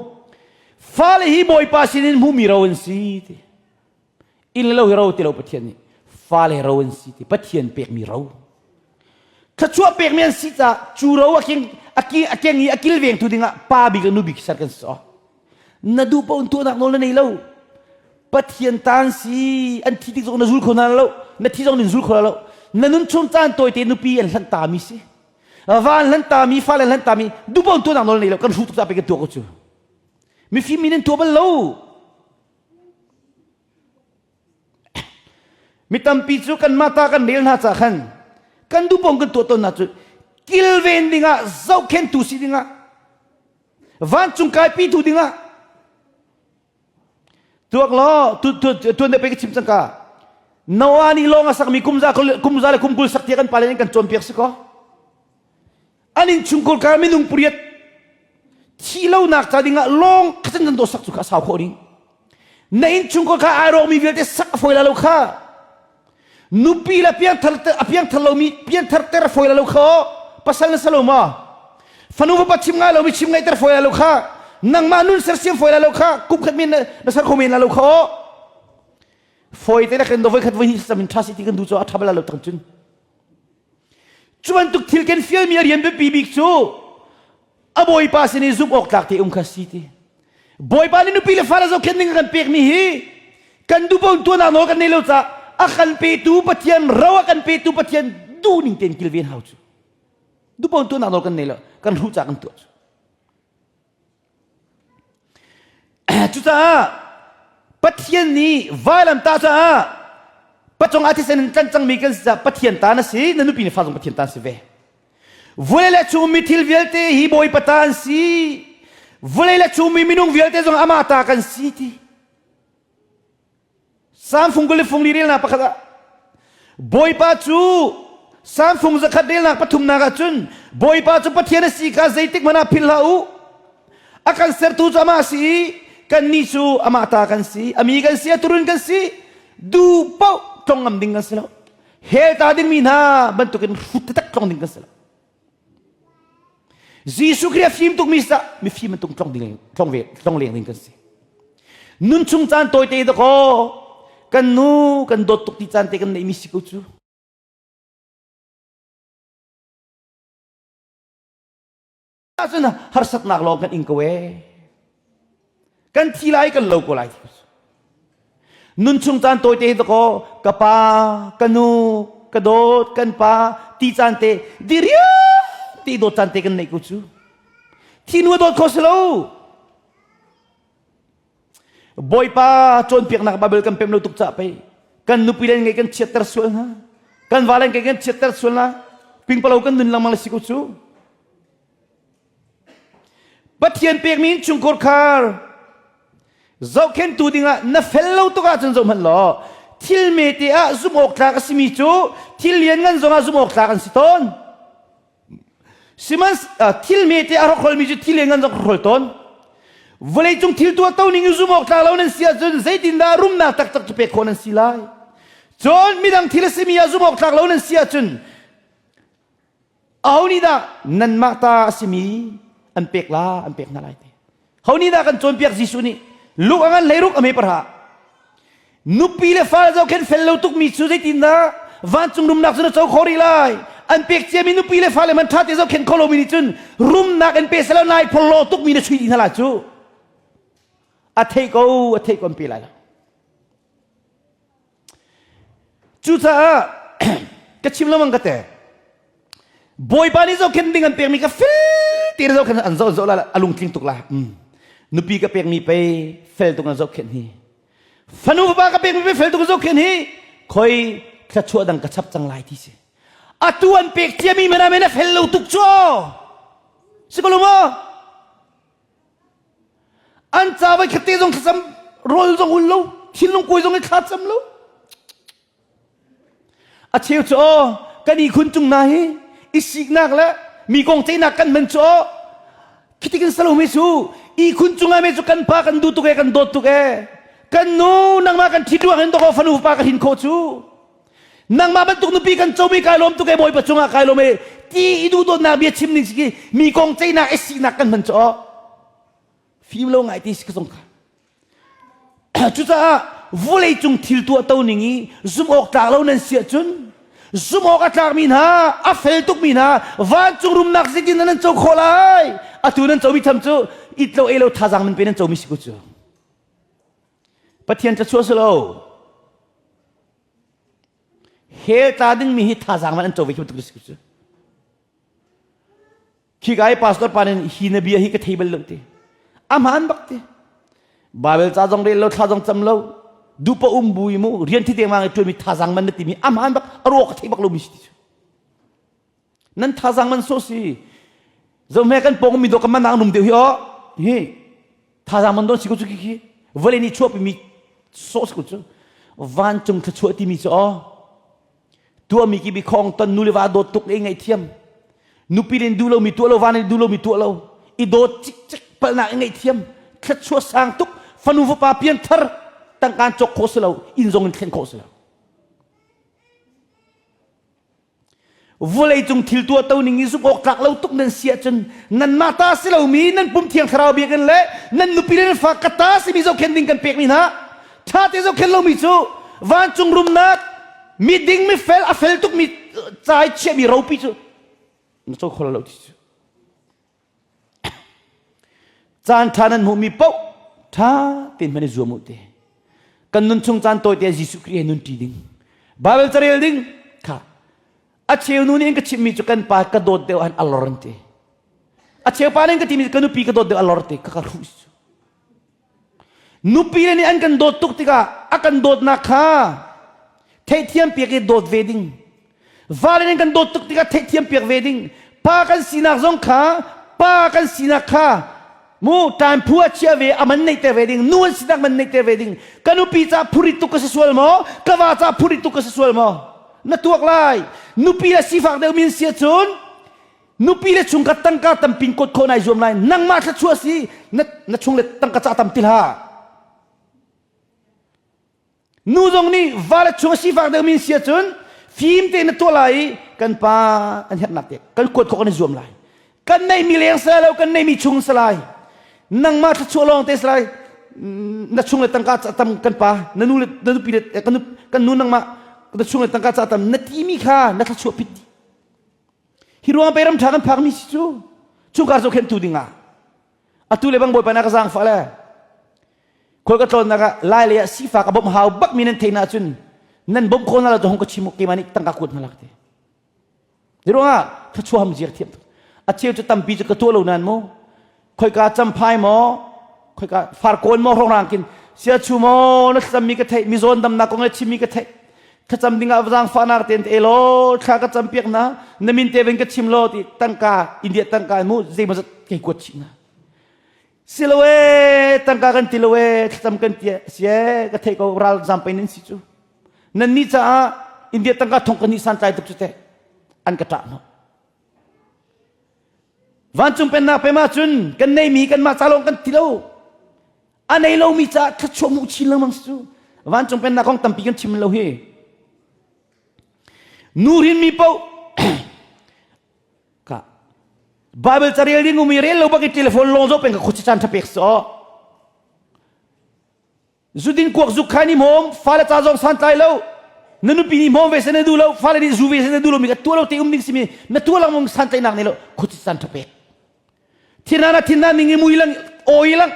Fale hi Bawipa sinin hmumi ro an si ti. Inn le lo hi ro ti lo Pathian nih fale ro an si ti Pathian pekmi ro. Thluachuah pekmi an si caah cu ro a keng a keng i a kilvengtu dingah pa bik le nu bik ser kan si. Na duh paoh in tuahnak nawl na nei lo. Pathian tan si an thi tik zong na zul kho hna lo. Na thi zong nin zul kho lo. Na nun chung caan tawite nupi an hlanh ta mi si. Va an hlanh ta mi fale an hlanh ta mi duh paoh in tuahnak nawl na nei lo. Kan hruh tuk caah pei kan tuah ko cu. Mifim mi nan tuah bal lo. Mi tampi cu kanmah ta kan rel hna ca khan kan duhpong kan tuah tawnnak cu kilven dingah zohkhentu si dingah vancung kaipitu dingah tuak law tuan deuh pe ka chim cang ka Noah nih lawng a sakmi kumza kumza le kumkul sak tiah kan pale nih kan cawnpiak si kaw An innchungkhar kha minung pariat thih lonak ca dingah lawng khacan nan dawt sak cu kha a sau khawh ding. Na innchungkhar kha ai rawkmi vialte sak a fawi la lo kha. Nupi le piangthar a piangthar lomi piangthar ter a fawi la lo kha pasal na salo ma fanu fapa chim ngai lomi chim ngaih ter fawi la lo kha nangmah nun sersiam fawi la lo kha kum khat men na ser kho men la lo kha fawi te na kan do voi khat voi hnih sam in tha si ti kan du cho a tha bala lo tang cun Cu bantuk thil kan fialmi a rian biapi bik cu a bawipa sin i zumh awk tlak te um kha si ti. Bawipa nih nupi le fale zohkhenh ning a kan pekmi hi kan duh paoh tuahnak nawl kan nei lo caah a kan petu Pathian ro a kan petu Pathian duh ning tein kilven hau cu. Duh paoh tuahnak nawl kan nei lo kan hruh caah kan tuah cu. Cucaah Pathian nih vailamtah caah pacong ah thisen in tlanh cangmi kan si caah Pathian ta na si, na nupi na fa zong Pathian ta an si ve. Vawlei le chungmi thil vialte hi Bawipa ta an si. Vawlei le chungmi minung vialte zong amah ta kan si ti. Salm fung kul le fung li relnak pakhat ah. Bawipa cu Salm 100 relnak pathumnak ah cun Bawipa cu Pathian a si kha zeitik hmanh ah philh hlah u. A kan sertu cu amah a si i kannih cu amah ta kan si, a mi kan si, a turun kan si. Du paoh tlong ngam ding kan si lo. Hell ta dingmi hna bantukin hrut taktak tlong ding kan si lo. Jesuh Khrih a fim tukmi sa mifim bantuk tlong ding tlong ve tlong leng ding kan si. Nun chung caan tawite dakaw kan nu kan dawt tuk ti caan te kan neihmi si ko cu. Ahcun harsatnak lawng kan ing ko ee. Kan thi lai kan lo ko lai. Nun chung caan tawite dakaw ka pa ka nu ka dawt kan pa ti caan te diriam ti dawt caan te kan neih ko cu. Thi nu dawt kho si lo. Bawipa cawnpiaknak Bible kan pem lo tuk cah pei kan nupi le ngei kan chiatter sual hna kan va le ngei kan chiatter sual hna pingpalo kan nun lengmang le si ko cu Pathian pekmi innchungkhar khar zohkhentu dingah na fel lo tuk ahcun zoh hmanh law thil mete ah zumh awk tlak a simi cu thil lianngan zongah zumh awk tlak an si tawn Sihmanh thil mete a hrokhrolmi cu thil lianngan zong hrokhrol tawn. Vawleicung thil tuahto ning i zumh awk tlak lo nan si ahcun zeitindah rumnak taktak cu pek khawh nan si lai? Cun midang thil a simi ah zumh awk tlak lo nan si ahcun aho nih dah nanmah ta a simi an pek la an pek hna lai te. Ho nih dah kan cawnpiak Jesuh nih luk a ngan hleiruk a me parha. Nupi le fale zohkhenh fel lo tukmi cu zeitindah vancung rumnak cu na co kho rih lai? An pek ciami nupi le fale man ṭha te zohkhenh kho lomi nih cun rumnak in pe selaw nai phorhlaw tukmi na chui dih hna lai cu. A theih ko, a theih ko an pe lai lo. Cucaah ka chim lengmang ka te. Bawipa nih zohkhenh ding an pekmi ka fel te zohkhenh an zoh zoh la a lungtling tuk la. Nupi ka pekmi pei fel tuk an zohkhenh hi. Fanu fapa ka pekmi pei fel tuk an zohkhenh hi. Khoi thluachuah dang ka chap cang lai ti si. Atu an pek ciami mana men a fel lo tuk cu. Si ko lo maw? An ca voi khat te zong thlacam rawl zong ul lo, thinlung kuai zong i thla cam lo. A cheu cu aw kan ihkhun cung hna hi i siknak le mi kong ceihnak kan hman cu aw khitikin salomi cu ihkhun cungah me cu kan pa kan duh tuk e kan dawt tuk e kan nu nangmah kan ṭhit ruang hin dawkaw fanu pa ka hin khawh cu nangmah bantuk nupi kan comi kai lawm tuk e bawipa cungah kai lawm e ti i duhdawtnak bia chim ning si mi kong ceihnak i siknak kan hman cu aw fim lo ngai ti si ka zong kha Cucaah vawleicung thil tuahto ning i zumh awk tlak lo nan si ahcun zumh awk a tlakmi hna a fel tukmi hna vancung rumnak zeitin nan co khawh lai atu nan comi tham cu it lo ei lo thazaang nan pe nan comi si ko cu Pathian thluachuah si lo hell tla dingmi hi thazaang man an co ve khi bantuk si ko cu Khi ka i pastor pa nih hi na bia hi ka thei bal lo ti. A hmaan bak ti. Bible ca zong rel lo, thla zong cam lo, dupa um bu i mu rian thi te mang i ṭuanmi thazaang man na timi a hmaan bak a ruak ka thei bak lomi si ti cu. Nan thazaang man so si. Zohme kan pawng mi do ka manang num deuh hi o. Hi thazaang man don si ko cu khi khi. Vawlei nih chuahpi mi so si ko cu. Vancung thluachuah timi cu o. Tuahmi ki bi khong ton nu le va dawt tuk i ngaihthiam. Nupi len duh lomi tuah lo, va nih duh lomi tuah lo. I dawt cikcek palhnak i ngaihthiam. Thluachuah sang tuk, fanu fapa pian thar, tangkaan cawk khawh si lo, inn zong in thlen khawh si lo. Vawleicung thil tuah to ning i zumh awk tlak lo tuk nan si ahcun nanmah ta si lomi nan pum thiang thlarau biakinn le nan nupi le nan fa ka ta simi zohkhenh ding kan pekmi hna ṭha te zohkhenh lomi cu vancung rumnak miding mifel a fel tukmi ca i chiahmi ropi cu na co kho lo ti cu caan ṭha nan hmuhmi paoh ṭha tein hman i zuam u te kan nun chung caan tawi te Jesuh Khrih he nun ṭi ding Bible carel ding kha a cheu nu nih an ka chimhmi cu kan pa ka dawt deuh an alor an ti a cheu pa nih an ka timi ka nupi ka dawt deuh alor ti ka ka hruh Nupi le nih an kan dawt tuk tikah a kan dawtnak kha theihthiam piak i dawt ve ding. Vale nih kan dawt tuk tikah theihthiam piak ve ding. Pa kan sinak zong kha pa kan sinak kha mu time phu a chia ve a man neihter ve ding nu an sinak man neihter ve ding ka nupi ca phurit tuk ka si sual maw ka va ca phurit tuk ka si sual maw? Na tuak lai. Nupi le sifak deuh min sia cun nupi le chungkhat tangka tampin kot khawh nai zuam lai. Nangmah thluachuah si na, na chung le tangka ca tam ti hlah. Nu zong nih va le chung a sifak deuh min sia cun fim tein na tuah lai i kan pa an herhnak te kan kuat khawh kan i zuam lai. Kan neihmi leng si lai lo, kan neihmi chung si lai. Nangmah thluachuah lawng te si lai. Na chung le tangka ca tam kan pa, na nu le na nupi le kan nu kan nu nangmah na chung le tangka ca tam na timi kha na thluachuah pit dih. Hi ruang pe ram ṭha kan phakmi si cu chungkhar zohkhenhtu dingah atu le bang bawipa na ka zaangfah le Khual ka tlawnnak ah lai lei ah sifak a bawmh hau bak mi nan theih na ahcun nan bawmh khawh hna lo cu hong ka chim u keimah nih tangka kuat hna lak ti. Hi ruangah thluachuah ham ziak thiam tuk. A cheu cu tampi cu ka tuah lo nain mu khoika champhai maw khoika farkawn maw hrongrang kin siachu maw na thlacammi ka theih mizawn damnak kong le chimmi ka theih thlacam dingah zaangfahnak tein te law thla ka cam piak na na min te ven ka chim law ti tangka India tangka mu zeimaw zat kei kuat chih na Si lo ee, tangka kan ti lo ee, thlacam kan ti si ee, ka theih ko ral zampei nan si cu. Nan nih caah India tangka thong kan nih santlai tuk cu teh. An ka ṭah hnawh. Vancung pennak pem ahcun kan neimi kanmah ca lawng kan ti lo. A nei lomi caah thluachuah hmuh chin lengmang si cu. Vancung pennak kong tampi kan chim lo hi. Nu hrinmi paoh Ka Bible carel ding umi rel lo bak i telephone lawng zoh peng ka khuaci caan tha pek so. Zudin kuak zuk khai ni mom fale ca zong santlai lo na nupi nih hmawm ve se na duh lo fale nih zu ve se na duh lo mi ka tua lo te um ding simi na tua lang mong santlai nak ne lo khuaci caan tha pek thinana na thinna ning i mui lang oi lang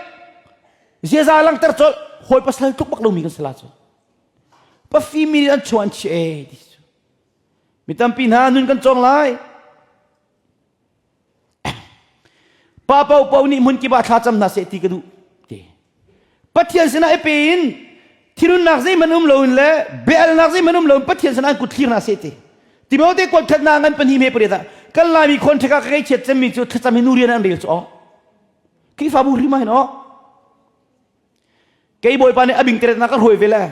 ziaza lang ter chol hoi pasal tluk bak lo mi kan sala chu pafi mi an chuan chi e ti Mi tampi hna nun kan cawng lai. Pa paohpaoh nih hmun kip ah thlacam hna seh ti ka duh ti. Pathian sinah i pe in thinunnak zeihmanh um loin le biahalnak zeihmanh um loin Pathian sinah an kut thlir hna seh ti. Timote kuat khatnak ngan pahnih me pariat ah kan Laimi khon ṭhek ah ka ngeichiat cemmi cu thlacam hi nu rian an rel cu aw. Khrihfabu hrim ah hin aw. Kei Bawipa nih a bing teret na ka hruai ve le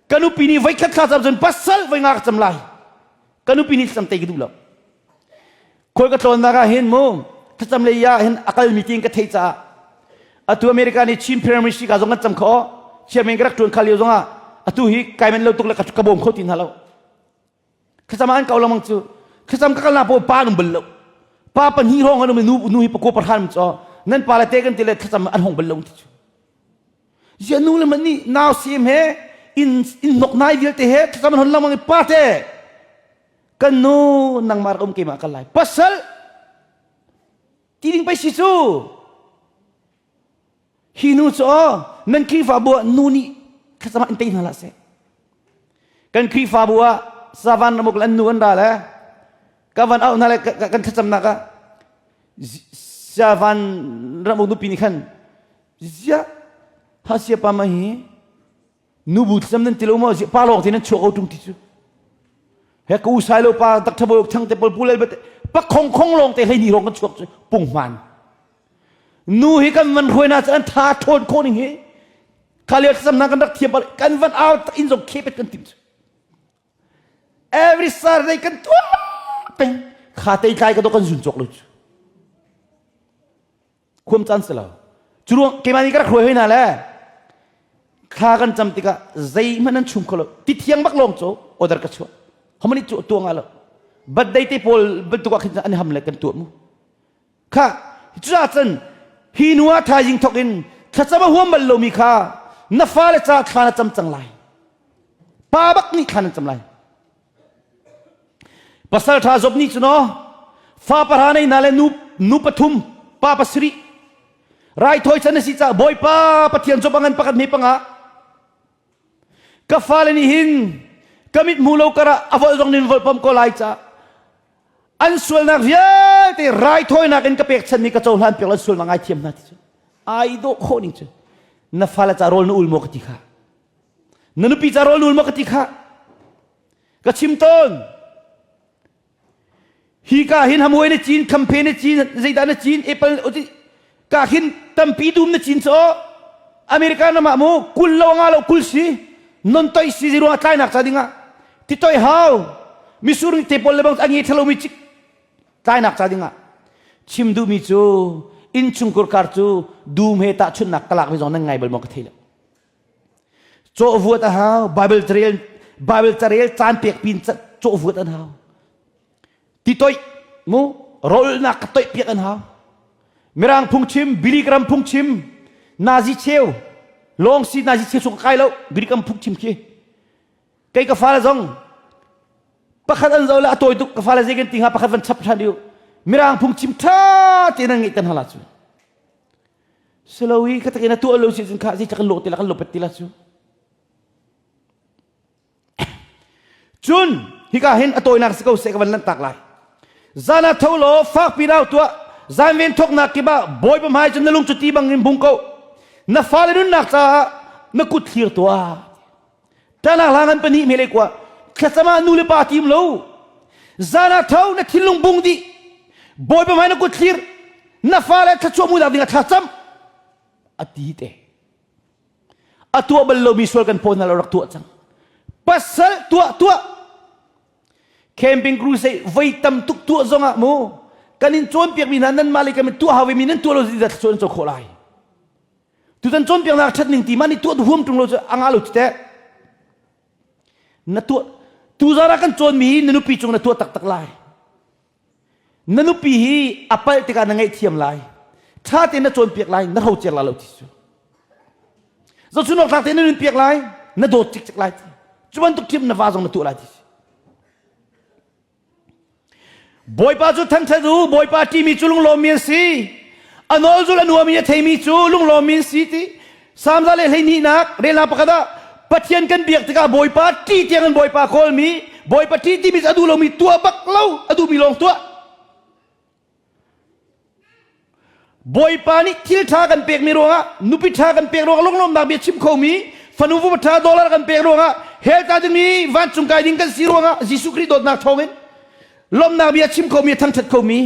ka nupi nih voikhat thla cam cun pasal voi nga ka cam lai. Ka nupi nih thlacam tei ka duh lo. Khawi ka tlawnnak ah hin mu thlacam lei ah hin a kal meeting ka theih caah atu America nih Chin Pyramid ka zong kan cam kho chairman ka rak tuan kha lio zong ah atu hi kai men lo tuk le ka bawm kho ti hna lo. Thlacam ah an ko lengmang cu. Thlacam ka kalnak paoh pa an um bal lo. Pa pahnih hrawng an um i nu, nu hi pakua pahra an um cu. Nan pa le te kan ti le thlacam an hong bal lo ti cu. Zia nu le man nih nau sem he in in nok nai vialte he thlacam an hon lengmang i pa te kan nu nangmah rak um keimah kal lai. Pasal ti ding pei si cu. Hi nu cu aw nan Khrihfabu ah nu nih thlacam ah in tei hna hlah seh. Kan Khrihfabu ah savan ramuk le an nu an ra le ka van auh hna le kan thlacamnak ah savan ramuk nupi nih khan ziah hasia pa ma hi nubu thlacam nan ti lo maw pa lawng te nan chuak ko ṭung ti cu he ka u sai lo pa Dr. Bawi Thang te pawl pu lel pa khong khong lawng te hlei ni rong kan chuak cu punghman Nu hi kan van hruai na an tha ṭhawn khawh ning hi kha lio thlacamnak kan rak thiam kan van au inn zong khepet kan tim every Saturday kan tuah peng kha tei tlai ka do kan zun cawk lo cu khuam caan si lo cu ruang keimah nih ka rak hruai hoi hna le thla kan cam tikah zeihmanh an chung kho lo ti thiang bak lawng cu order ka chuah homani cu tuang ah lo birthday te pawl bantuk ah khin an ham le kan tuah mu Kha cucaah cun hi hnu ah thaizing thawk in thlacam a huam bal lomi kha na fale ca thla na cam cang lai. Pa bak nih thla nan cam lai. Pasal ṭha Job nih cun aw fa pahra nei hna le nu, nu pathum pa pasarih raithawi chan a si caah Bawipa Pathian Job a ngan pakhat hme panga ka fale nih hin ka mit hmu lo karah a volh zong nin volh pom ko lai caah an sualnak vialte raithawinak in ka pekchanmi ka cohlan piak lo sualnak ngaithiam hna ti cu ai dawh khawh ning cu na fale ca rawl na ul maw ka ti kha na nupi ca rawl na ul maw ka ti kha ka chim tawn hi ka hin hamuai na cin khamphe na cin zeidah na cin apple ka hin tampi dum na cin cho America na mah mu kul lo nga lo kul si non toi si ziruang tlainak ca dingah ti toi hau. Misur te pawl le bang a nge thalo mi cik tlainak ca dingah chim duhmi cu innchungkhur kar cu dum he tahchunhnak ka lak mi zong nan ngai bal maw ka thei lo. Cawhvuat a hau, Bible carel Bible carel caan pek pin cawhvuat an hau. Ti toih mu rawlnak ka toih piak an hau. Mirang phungchim, Billy Graham phungchim, Nazi cheu, lawng si Nazi cheu chung kai lo, Billy Graham phungchim khi. Kei ka fale zong pakhat an zo le a tawi tuk ka fale zei kan ti hnga pakhat van chap ṭhan u. Mirang phungchim ṭha tein an ngeih tan hala cu. Silo i ka takin a tuah lo si cun kha zei kan lawh ti la kan lopet ti la cu. Cun hika hin a tawinak si ko seh ka van lanhtak lai. Zan ah tho law fakpi rau tuah zan ven thawknak kip ah Bawipa hmai cun na lung cu ti bangin bung ko. Na fale nunnak caah na kut thlir tuah. Ṭanak hla ngan pahnih mele kua thlacam ah nu le pa tim lo. Zan ah tho na thinlung bung dih. Bawipa hmai na kut thlir na fale thluachuah mu ding ah thlacam a ti te. A tuah bal lomi sual kan phaw hna lo rak tuah cang. Pasal tuah tuah camping crusade voi tam tuk tuah zong ah mu kan in cawnpiak mi hna nan mah le kan tuah hau mi nan tuah lo dah thluachuah nan co khawh lai. Tutan cawnpiaknak ṭhat ning ti mah nih tuah huam ṭung lo cu a ngah lo cu teh. Na tuah tuzan ah kan cawnmi hi na nupi cung na tuah taktak lai. Na nupi hi a palh tikah na ngaihthiam lai. Ṭha tein na cawnpiak lai, na hrocer lai lo ti cu. Zohchunawk tlak tein na nunpiak lai, na dawt cikcek lai ti. Cu bantuk ṭhiam na va zong na tuah lai ti. Bawipa cu thangṭhat u, Bawipa ṭihmi cu lunglawmmi an si. A nawl zul a nuami a theimi cu lunglawmmi an si ti. Salm za le hleihnihnak relnak pakhat ah Pathian kan biak tikah Bawipa ṭih tiang in Bawipa kawlmi, Bawipa ṭih timi cu a duh lomi tuah bak lo, a duhmi lawng tuah. Bawipa nih thil ṭha kan pekmi ruangah nupi ṭha kan pek ruangah lunglawmhnak bia chim khomi fanu vupa ṭha dollar kan pek ruangah hell tla dingmi vancung kai ding kan si ruangah Jesuh Khrih dawtnak thawngin lawmhnak bia chim khomi thangṭhat khomi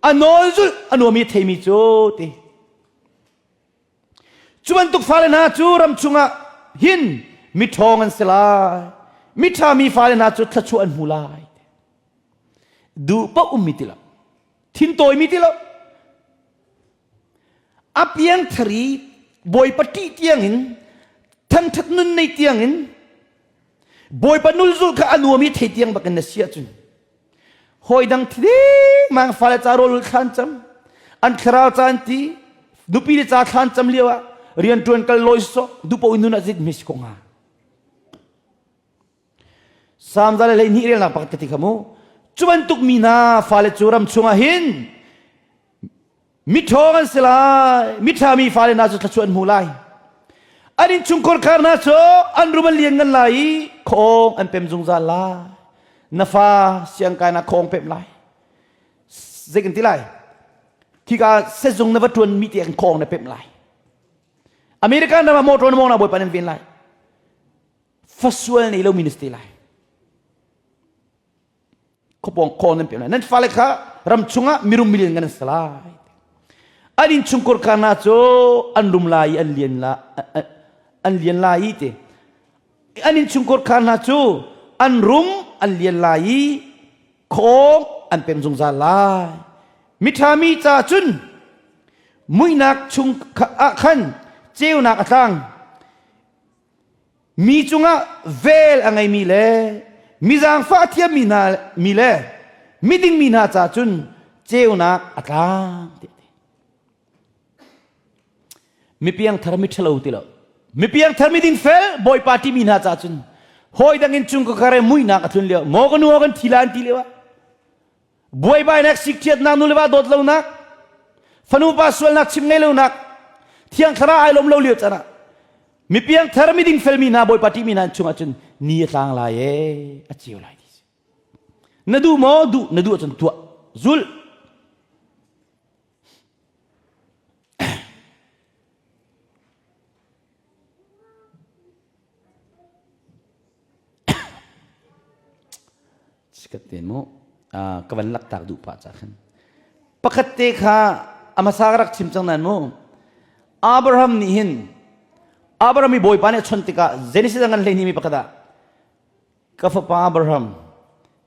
a nawl zulh a nuami theimi cu ti Cu bantuk fale hna cu ram chungah hin miṭhawng an si lai. Miṭha mi fale hna cu thluachuah an hmu lai. Duh paoh ummi ti lo. Thintawi mi ti lo. A piangthar i Bawipa ṭih tiangin thangṭhat nun nei tiangin Bawipa nulzulh kha a nuam i thei tiang bakin na si ahcun hawi dang thiding fale ca rawl thlan cam an thlarau ca an ti nupi le ca thlan cam lio ah rian ṭuan kal lawi so dupo in nun ah zit mi si ko hnga Salm za le 12 relnak pakhat ka ti kha mu cu bantuk mi hna fale cu ram chungah hin Miṭhawng an si lai, miṭha mi fale hna cu thluachuah an hmu lai. An innchungkhar khar hna cu an rum an lianngan lai i khuaawng an pem zungzal lai. Na fa siangkainak khuaawng pem lai. Zei kan ti lai? Khika sezung na va ṭuan mi te khuaawng na pem lai. American ram ah motor na mawng na bawipa nan ven lai. Fasual nei lo mi na si te lai. Khuapawng khaw nan pek lai nan fale kha ram chungah mirum milian ngan an si lai an innchungkhar kha hna cu an rum lai i an lian la an lian lai i ti an innchungkhar kha hna cu an rum an lian lai i khawng an pem zungzal lai miṭha mi ca cun muihnak chung ah khan ceunak a tlang Mi cungah vel a ngeimi le mi zaangfah a thiammi hna mi le miding mi hna ca cun ceunak a tlang tiah ti. Mi piangthar mi ṭhalo ti lo. Mi piangthar mi dingfel Bawipa ṭihmi hna ca cun hawi dang in cung ka kare muihnak a tlun lio maw ka nu kan thi la an ti lio ah buaibainak sikṭhiatnak nu le va dawt lonak fanu pa sualnak chim ngei lonak thiang thlarau ai lawm lo lio caan ah mi piangthar mi dingfel mi hna bawipa ṭihmi hna chungah cun ni a tlang lai ee a ceu lai ti na duh maw duh na duh ahcun tuah zul Chikat te mu ka van laktak duh pah ca khan pakhat te kha a hmasa ka rak chim cang nan mu Abraham nih hin Abraham i bawipa nih a chawnh tikah Genesis a ngan 12 mi pakhat ah. Ka fapa Abraham,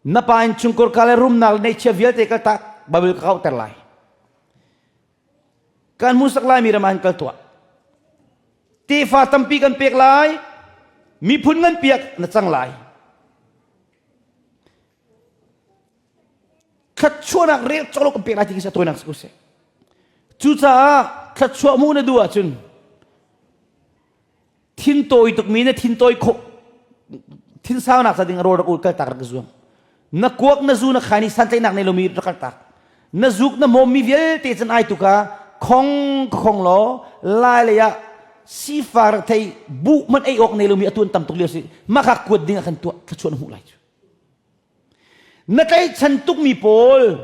na pa in chungkur ka le rumnak le neihchia vialte kal tak Bible ka kauhter lai. Kan hmuhsak lai mi ram ah in kal tuah. Tefa tampi kan pek lai, miphun ngan piak na cang lai. Thluachuahnak rel cawk kan pek lai ti khi tawinak si ko seh. Cucaah thluachuah hmuh na duh ahcun thin tawi tukmi na thin tawi khawh thin saunak ca ding rawl rak ul kaltak rak zuam na kuak na zu na khai ni santlaihnak nei lomi rak kaltak na zuk na hmawmmi vialte can ai tu kha khong khong law lai lei ah sifak rak thei buh man ei awk nei lomi atuan tam tuk lio si mah kha kuat ding ah khan tuah thluachuah na hmuh lai cu Na tlaihchan tukmi pawl,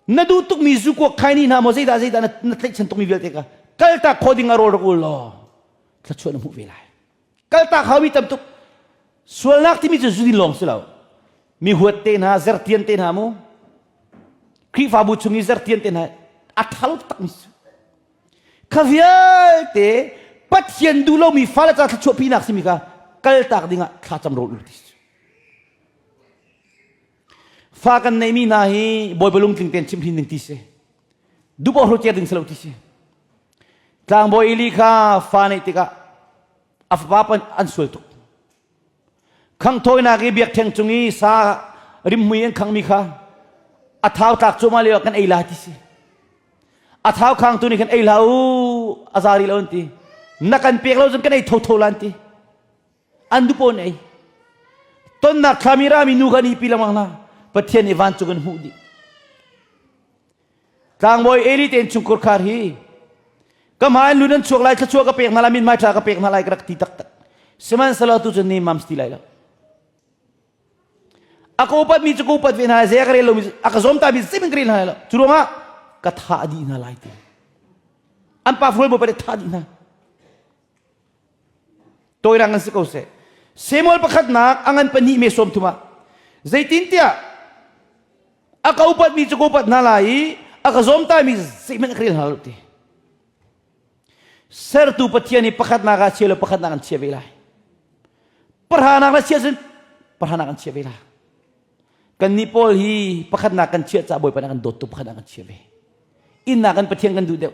na duh tukmi zukuak khaini hna maw zeidah zeidah na, na tlaihchan tukmi vialte kha kaltak khawh ding ah rawl rak ul law thluachuah na hmuh ve lai. Kaltak haumi tam tuk. Sualnak timi cu zudin lawng si lo. Mi huat te hna, zertian te hna mu. Khrihfabu chung i zertian te hna a thal takmi cu. Kha vialte Pathian duh lomi fale ca thluachuah pinak simi kha kaltak dingah thlacam rawl ul ti cu. Fa kan neihmi hna hi Bawipa lungtling tein chimhhrin ding ti si. Dup awk cer ding si lo ti si. Tlangbawi Eli kha fa neih tikah a fapa pan an sual tuk. Khangthawinak i biakṭheng cung i sa rimhmui an khangmi kha a thau tlak cuahmah lio ah kan ei la ti si. A thau khangtu nih khan ei hlah u a za rih lo an ti. Na kan pek lo cun kan ei thotho la an ti. An dupawn ei. Tonnak thlami rami nu kha ni pi lengmang hna. Pathian nih vancung in hmuh dih. Tlangbawi Eli te chungkhur khar hi ka hmai in lun an chuak lai thluachuah ka pek hna lai mithmai ṭha ka pek hna lai ka rak ti taktak. Sihmanhsehlaw tu cun ni mam ti lai lo. A ka upatmi cu ka upat ve hna lai, zei a ka rel lomi a ka zawmtaimi zeihmanh ka rel hna lai lo. Cu ruangah ka thah dih hna lai ti. An pa fual bawipa nih thah dih hna. Tawirang an si ko seh. Samuel pakhatnak a ngan pahnih me sawm thum ah zeitintiah a ka upatmi cu ka upat hna lai i a ka zawmtaimi zeihmanh ka rel hna lo ti. Sertu Pathian i pakhatnak ah chia lo pakhatnak an chia ve lai. Parhanak na chia cun parhanak an chia ve lai. Kannih pawl hi pakhatnak kan chiah caah Bawipa nih kan dawt tuk pakhatnak kan chia ve. Innak kan Pathian kan duh deuh.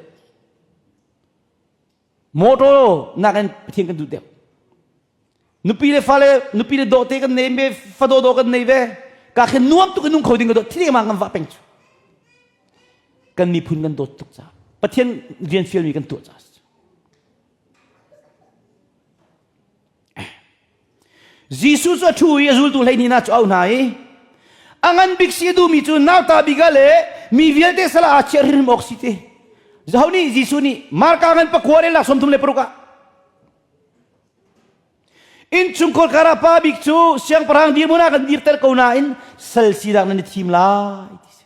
Motor nakin Pathian kan duh deuh. Nupi le fale nupi le dawh te kan nei ve fa dawh dawh kan nei ve. Ka khin nuam tuk in nung kho ding ka dawt thil ma kan vah peng cu. Kan miphun kan dawt tuk caah Pathian rian fialmi kan tuah caah. Jesuh cu a ṭhu i a zultu 12 hna cu a auh hna i a ngan bik si a duhmi cu nauta bik ah le mi vialte sal ah aa chiah hrimhrim awk si ti. Zaho nih Jesuh nih Marka ngan pakua le 36 ah innchungkhar karah pa bik cu siangpahrang dirhmun ah kan dirter ko nain sal sinak nan i thim lai ti si.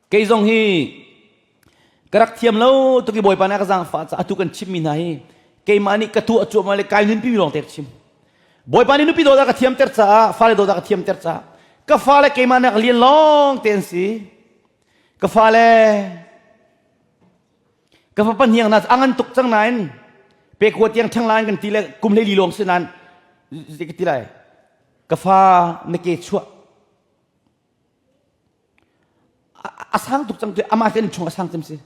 Kei zong hi ka rak thiam lo tuk i Bawipa nih a ka zaangfah caah atu kan chimmi hna hi keimah nih ka tuah cuahmah le kai nunpimi lawng te ka chim. Bawipa nih nupi dawt a ka thiamter caah fale dawt a ka thiamter caah ka fale keimah nih a ka lian lawng te an si. Ka fale ka fapa hniang hna a ngan tuk cang nain pekua tiang ṭhang lai kan ti le kum 14 lawng si nain zei ka ti lai ka fa na ke chuah a sang tuk cang tu amah te chung a sang cem si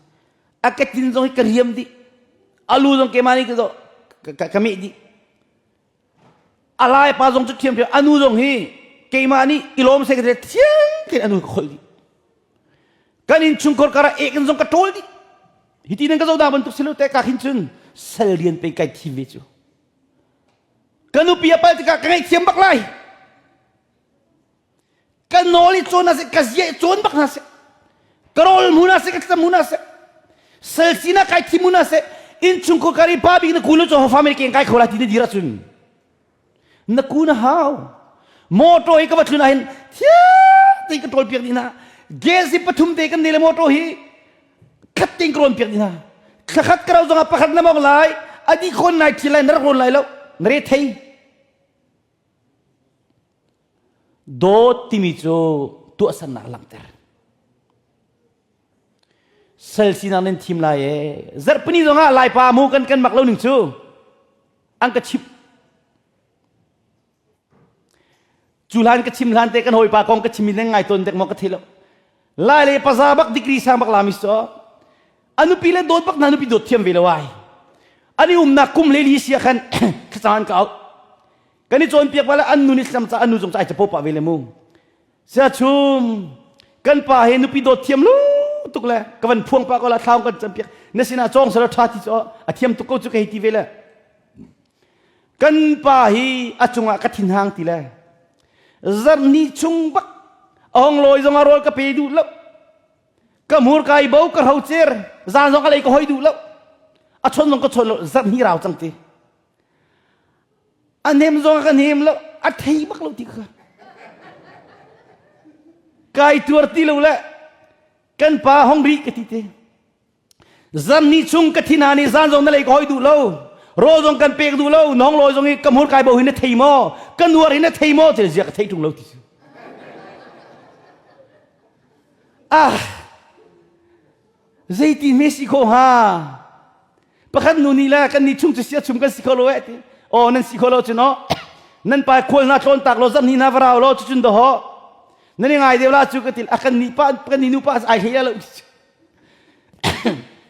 a ke tin zong hi ka riam dih a lu zong keimah nih ka ka meh dih a lai pa zong cu thiam thiam a nu zong hi keimah nih i lawm se ka thiam tein a nu ka kholh dih kan in chungkhar kar ah ek in zong ka ṭawl dih hi ti nan ka zoh bantuk si lo te ka khin cun sal rian pe kai thim ve cu ka nupi a pal tikah ka ngaihthiam bak lai Ka nawl i cawn hna seh, ka zia i cawn bak hna seh. Ka rawl hmu hna seh, ka thlacam hmu hna seh. Sal sinak kai thim hmu hna seh. Innchungkhar kar i pa bik na kun cu hofa mei keng kai kho lai ti na dir ahcun na kun a hau. Motor hi ka va tlun ahhin thiang tein ka ṭawl piak dih hna. Gas hi pathum te kan nei le motor hi khat tein ka rawn piak dih hna. Thlakhat ka rau zongah pakhat na mong lai, a dih khawn nai thil lai na rak rawn lai lo. Na re thei. Dawt timi cu tuahsernak langhter. Sal sinak nan thim lai e. Zarhpini zong ah Laipa mu kan kan mak lo ning cu. An ka chimh. Cu hlan ka chim hlan te kan hawipa kong ka chim in ngai tawn dek maw ka thei lo. Lai le paza bak degree sang bak lami so. Anupi le dawt bak na nupi dawt thiam ve lo ai. Ani umnak kum le li sia khan kacang ka out. Kan i cawnpiak bala an nu nih tlam ca an nu zong ca ai capo pah ve le mu. Sia chum kan pa he nupi dawt thiam lu tuk le ka van phuang pa ko la thlaung kan campiak na sinah cawng sala tha ti cu a thiam tuk ko cu ka hei ti ve le kan pa hi a cungah ka thinhang ti le zarhni chung bak a hong lawi zong ah rawl ka pe duh lo ka hmur kai bo ka hro cer zan zong ka lei ka hoi duh lo a chon zong ka chon lo zarhni rau cang ti A hnem zong a ka hnem lo, a thei bak lo ti kha. Kai tuar ti lo le kan pa hong ri ka ti te. Zan ni chung ka thin ha ni zan zong na lei ka hoi duh lo. Rawl zong kan pek duh lo, nong lawi zong i ka hmur kai bo hi na thei maw? Ka nuar hi na thei maw? Ti zia ka thei tung lo ti. Ah, zeiti hme si kho hnga pakhat nu nih le kan nih chung cu sia chum kan si kho lo eh ti aw nan si kho lo cu no nan pa khual na tlawn tak lo zam ni na varau lo cu cun do ho nan i ngai deu la cu ka til a kan ni pa kan ni nu pa ai hlei lo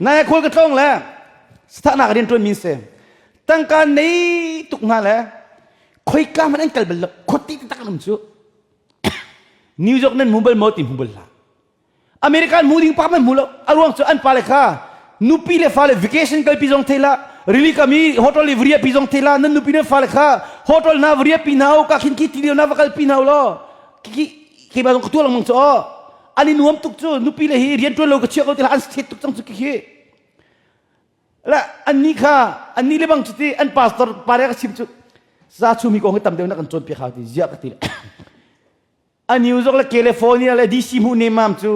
na khual ka tlong le sthana rian tuan min se tangka nei tuk hna le khoika man an kal bal lo khoti tak nam cu New York nan hmu bal maw ti hmu bal hlah American hmu ding pa man hmu lo a ruang cu an pale kha nupi le fale vacation kalpi zong thei la rili kam i hotel i varia pi zong thei la nan nupi le fale kha hotel na varia pi na ka khin ki ti na va kalpi na lo ki ki ba zong ka tuah lengmang cu an i nuam tuk cu nupi le hi rian tuan lo ka chia ko ti la an thet tuk cang cu ki khi la anni kha anni le bang cu ti an pastor pare ka chim cu za chu mi kong hi tam deuh na kan cawn piak hau ti zia ka ti A New York le California le DC hmuh nemam cu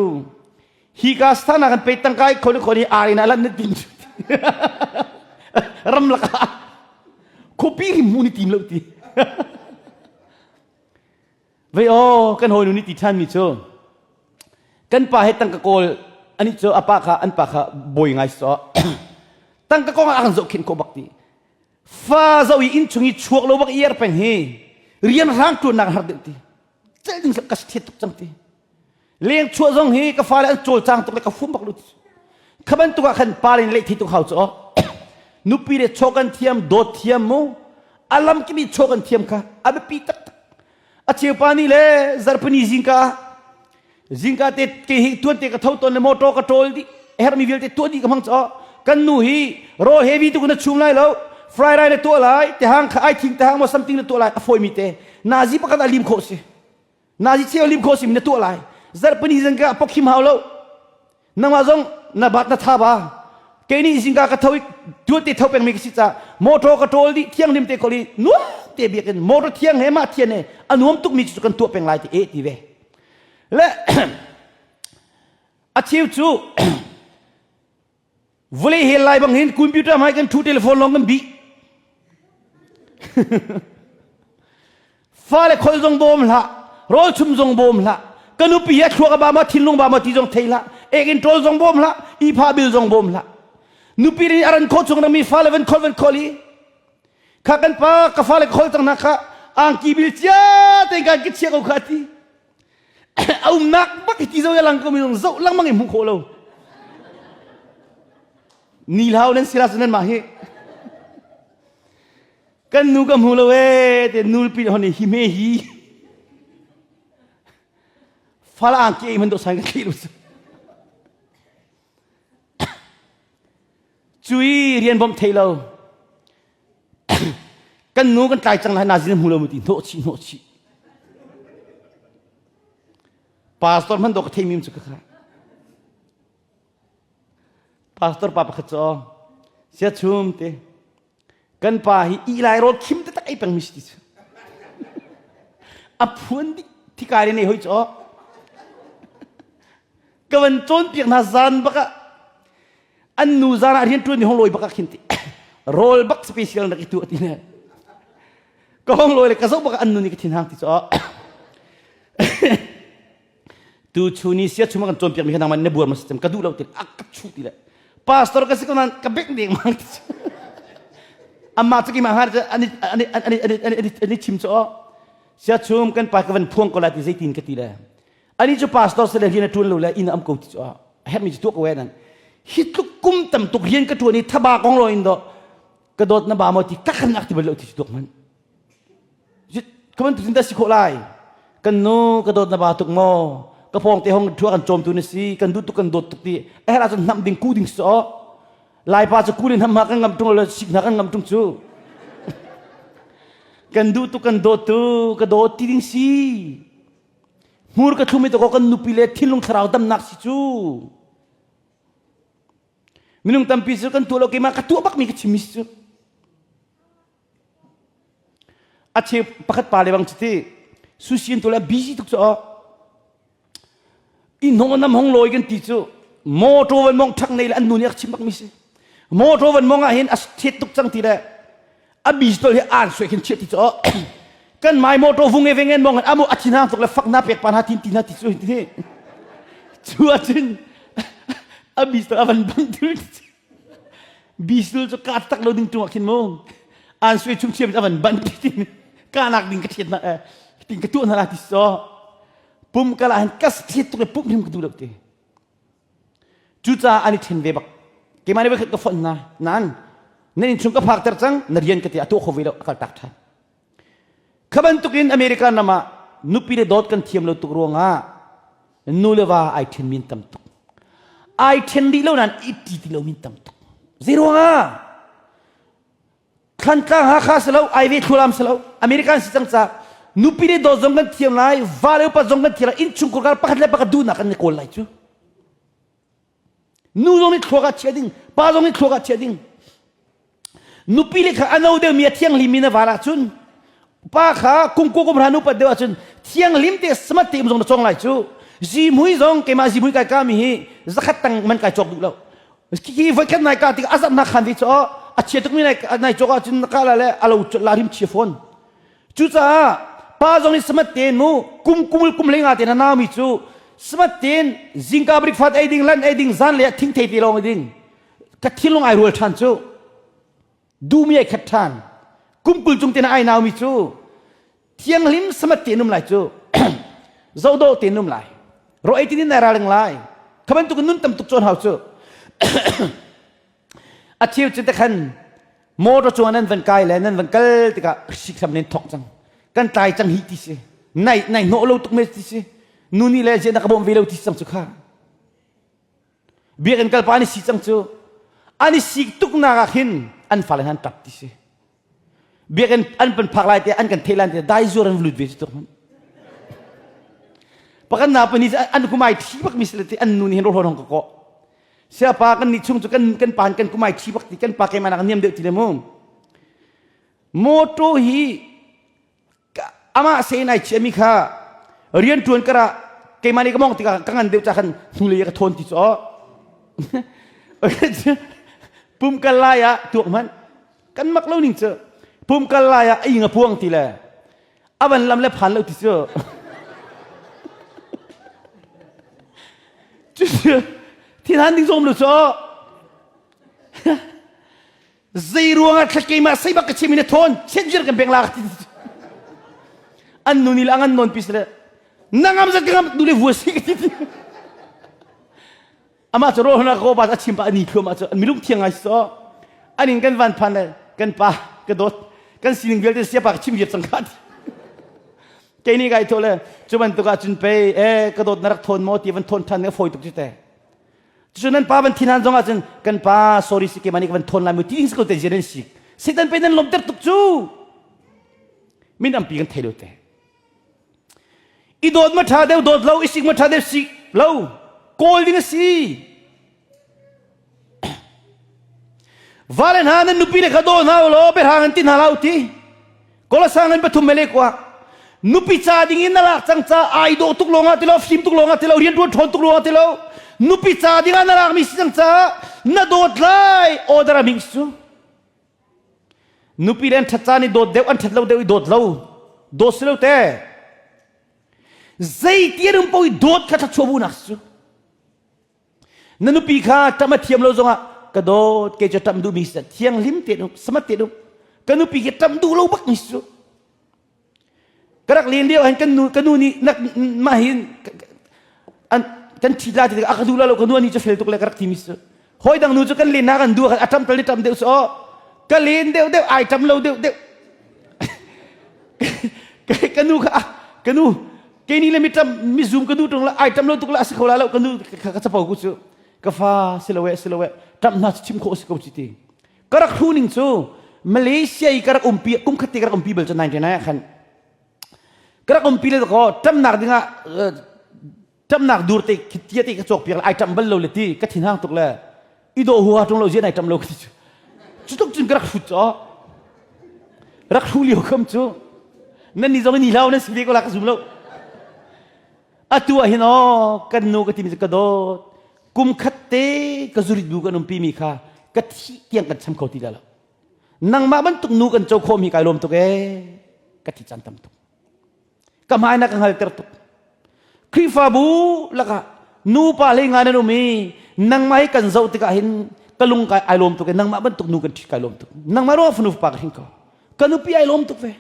hi ka stana kan pe tangkai khoni khoni arena lan na tim ram laka khuapi rim hmu ni tim lo ti vei o kan hawi nu ni ti than mi cu kan pa he tangka kawl ani cu apa kha an pa kha bawi ngai so tangka kong ah kan zoh khin ko bak ti Fa zo i inn chung i chuak lo bak iar peng hi rian rang tuannak har deuh ti. Cel ding ka si tuk cang ti. Leng chuah zong hi ka fale an cawlcang tuk le ka fum bak lu. Kha bantuk ah khan pa le leh thi tuk hau cu nupi le chaw kan thiam dawt thiam mu alam kimi chaw kan thiam kha a biapi taktak a cheupa nih le zarpani zingka Zingka te ke hi tuan te ka tho ton le motor ka ṭawl dih hermi vialte tuah dih ka hmang caw kan nu hi rawl heavy tuk na chum lai lo fry rice na tuah lai tehang kha ai thing tehang maw something na tuah lai a fawi mi te nazi pakhat a lim khawh si nazi cheu lim khawh si na tuah lai zarhpini zan ka pokhim hau lo nangmah zong na bat na tha ba kei nih zingka ka tho i tuan te tho peng mi ka si ca motor ka ṭawl dih thianghlim te khol i nuam te biakin motor thiang he mah thian he a nuam tuk mi cu kan tuah peng lai ti e ti ve Le a cheu cu vawlei hel lai bang hin computer hmai kan thu telephone lawng kan bih. Fale khol zong bawm hlah, rawl chum zong bawm hlah, ka nupi he thluak a ba ma thinlung ba ma ti zong thei hlah, ek in ṭawl zong bawm hlah, ipha bil zong bawm hlah. Nupi nih a ran khawh chung rami fale van khol van khol i kha kan pa ka fale khol cang hna kha angki bil cia te kan ki chia ko kha ti a umnak bak hi ti zo ya lang ko mi zong zoh lengmang in hmuh khawh lo ni hlau nan sira nan mah hi kan nu ka hmu lo e te nulpi hon hi me hi fala angki ei man do sai ka thli lu Cui rian bawmh thei lo. kan nu kan tlai cang lai na zin hmu lo mu ti hnawh chih hnawh chih. Pastor hman do ka thei mi cu ka kha. Pastor pa pakhat cu sia chum te kan pa hi i lai rawl khim te tak ei peng mi si ti cu. A phuan dih thikai le nei hoi cu ka van cawnpiak hna zan bak ah an nu zan ah rian ṭuan mi hong lawi bak ah khin ti rawl bak special rak i tuah ti ne ka hong lawi le ka zoh bak ah an nu nih ka thin hang ti cu. Tu chuni sia chuma kan cawnpiak mi kha nangmah na buar ma system ka duh lo ti a ka chu ti le pastor ka si ko nan ka bek ding mang ti amma cu keimah har ani ani ani ani ani ani chim chu sia chum kan pa ka van phuang ko la ti zeitin ka ti le ani cu pastor se le rian a tuan lo le inn am ko ti chu a herh mi cu tuah ko we nan hi tluk kum tam tuk rian ka tuan i thaba kong lo in do ka dawt na ba maw ti ka kan ak ti bal lo ti chu tuak man Ka bantuk in dah si khawh lai? Kan nu ka dawt na ba tuk maw? Ka pawng te hong thua kan cawm tu na si, kan duh tuk kan dawt tuk ti. A herh ahcun hnamh ding ku ding si aw. Laipa cu ku in hnam ha kan ngam tung lo sik hna kan ngam tung cu. Kan duh tuk kan dawt tu, ka dawt ti ding si. Hmur ka thlum i to kan nupi le thinlung thlarau damnak si cu. Minung tampi cu kan tuah lo keimah ka tuah bakmi ka chim mi si cu. A cheu pakhat pa le bang cuti susian tu le busy tuk cu inn hong nam hong lawi kan ti cu motor van mong ṭhak nei le an nu nih a chim bak mi si motor van mong ah hin a thet tuk cang ti le a busy tol hi an sui khin chiah ti cu kan mai motor vung e vengen mong amu a thin hang tuk le fak na pek pa na tin ti na ti cu ti cu achin a busy tol a van bang ti Bisul cu ka tak lo ding tung ah khin mu an sui chung thiam a van ban ti ka nak ding ka thiat na tin ka tuah na la ti so pum kala han kas thiat tuk le pum hrim ka du lo ti cucaah an i then ve bak keimah nih voikhat ka fonh hna nan nan in chung ka phak ter cang na rian ka ti a tuah kho ve lo a kal tak than Kha bantukin American ram ah nupi le dawt kan thiam lo tuk ruangah nu le va ai ṭhen min tam tuk. Ai ṭhen rih lo nain i ṭi ti lo min tam tuk. Zei ruangah? Thlantlang Hakha si lo, ai ve Thlualam si lo, American si cang ca nupi le dawt zong kan thiam lai, va le upat zong kan thiam lai, innchungkhar kar pakhat le pakhat duhnak kan i kawl lai cu. Nu zong nih thluak ah chiah ding, pa zong nih thluak ah chiah ding. Nupi le kha a no deuhmi a thianghlimmi na val ahcun pa kha kungku kum hra nupat deuh ahcun thianghlim te smart te um zong na cawng lai cu. Zimui zong keimah zimui kai kami hi zakhat tang man kai cawk duh lo. Khi voikhat nai ka tik azam na khan vi cho a chia tukmi nai nai cawk ahcun na ka la le alo la rim chia phone. Cucaah pa zong nih smart tein mu kum kumul kum lei nga te na naumi cu smart tein zingka breakfast ei ding lan ei ding zan le thingthei te lawng ei ding ka thinlung ai rual ṭhan cu duhmi ai khat ṭhan kum kul cung te na ai naumi cu thianghlim smart tein um lai cu zohdawh tein um lai ro ei tin nai raling lai kha bantuk nun tam tuk cawn hau cu A cheu cu te khan motor cung nan van kai le nan van kal tikah hrik nan thok cang. Kan tlai cang hi ti si. Nai nai hnawh lo tuk me ti si. Nu nih le zian ka bawm ve lo ti cang cu kha. Biakinn kal pa an i si cang cu. An i sik tuk nak ah khin an fale han tap ti si. Biakinn an pan phak lai te an kan thei lan te dai zuar an lut ve cu tuk hmanh. Pakan na pani an kumai thi bak mi sile te an nu nih hin ro hong ka ko. Siapa kan nih chung cu kan kan pan kan kumai thi bak ti kan pa keimah nak niam deuh ti le mu. Motor hi amah se nai chia mi kha rian tuan kara keimah nih ka mong tikah ka ngan deuh cha khan hnulei ka thawn ti cu pum kal lai ah tuak hmanh kan mak lo ning cu pum kal lai ah a ing a puang ti le a van lam le phan lo ti cu cu thinhan ding zom lo cu zei ruangah thla keimah sei bak ka chim in a thawn chet kan pek la an nu nih le angan non pis le na ngam zat ka ngam du le vua si ka ti amah cu ro hna ko ba a chim pa ani thluam ah cu milung thiang ngai so anin kan van phan le kan pa ka dawt kan sining vialte sia pa ka chim viat cang kha kei nih kai tho le cu bantuk ah cun pei e ka dawt na rak thawn maw ti van thawn than ne fawi tuk cu te Cucu nan pa van thin zong ahcun kan pa sorry si keimah nih ka van thawn lai mu ti ko te zian an si. Satan pe nan lawmter tuk cu. Min ampi kan thei lo te. I dawt ma tha deuh dawt lo, i sik ma tha deuh sik lo. Kawl ding a si. Vale hna nan nupi le kha daw hna law biahrang an ti hna lau ti. Kolosang in pathum mele kwa nupi ca ding in na lak cang ca ai dawh tuk lawng ah ti lo fim tuk lawng ah ti lo rian tuan ṭhawn tuk lawng ah ti lo nupi ca ding ah na lak mi si cang ca na dawt lai order a ming cu nupi le an ṭhat caan i dawt deuh an ṭhat lo deuh i dawt lo dawt si lo te. Zei ti an um paoh i dawt kha thluachuah bunak cu. Na nupi kha ṭam a thiam lo zongah ka dawt kei cu ṭam duhmi si thianghlim te um samat te um ka nupi khi ṭam duh lo bak mi cu. Ka rak len lio hin kan nu ka nu nih nak mah hin an kan ṭhit la ti a ka duh la lo ka nu ani cu fel tuk le ka rak ti mi cu. Hawi dang nu cu kan len na kan duh a ṭam tal i ṭam deuh cu aw ka len deuh deuh ai ṭam lo deuh deuh ka nu kha ka nu kei ni le mi ṭam mi zum ka duh ṭung la ai ṭam lo tuk la a si kho la lo ka nu ka capo ku cu ka fa si lo eh si lo eh ṭam hna cu chim khawh si ko ci ti ka rak hru ning cu Malaysia i ka rak umpi kum khat te ka rak umpi bal cu 99 ah khan ka rak umpi le ko ṭamnak dingah ṭamnak dur te tia te ka cawk piak ai ṭam bal lo le ti ka thinhang tuk le i dawh huha ṭung lo zian ai ṭam lo ka ti cu cu tluk cun ka rak hrut caw rak hru lio kham cu nan ni zong ni hlau nan si ve ko la ka zum lo atu ah hin aw kan nu ka timi cu ka dawt kum khat te ka zurit bu kan umpi mi kha ka thih tiang kan cham kho ti la lo nangmah bantuk nu kan co khawh mi kai lawm tuk ee ka thi caan tam tuk ka hmai na ka hngalter tuk Khrihfabu lakah nupa hlei nga nan um i nangmah hi kan zoh tikah hin ka lung kai ai lawm tuk i nangmah bantuk nu kan ṭhit kai lawm tuk nangmah ruangah fanu fapa ka hring ko ka nupi ai lawm tuk ve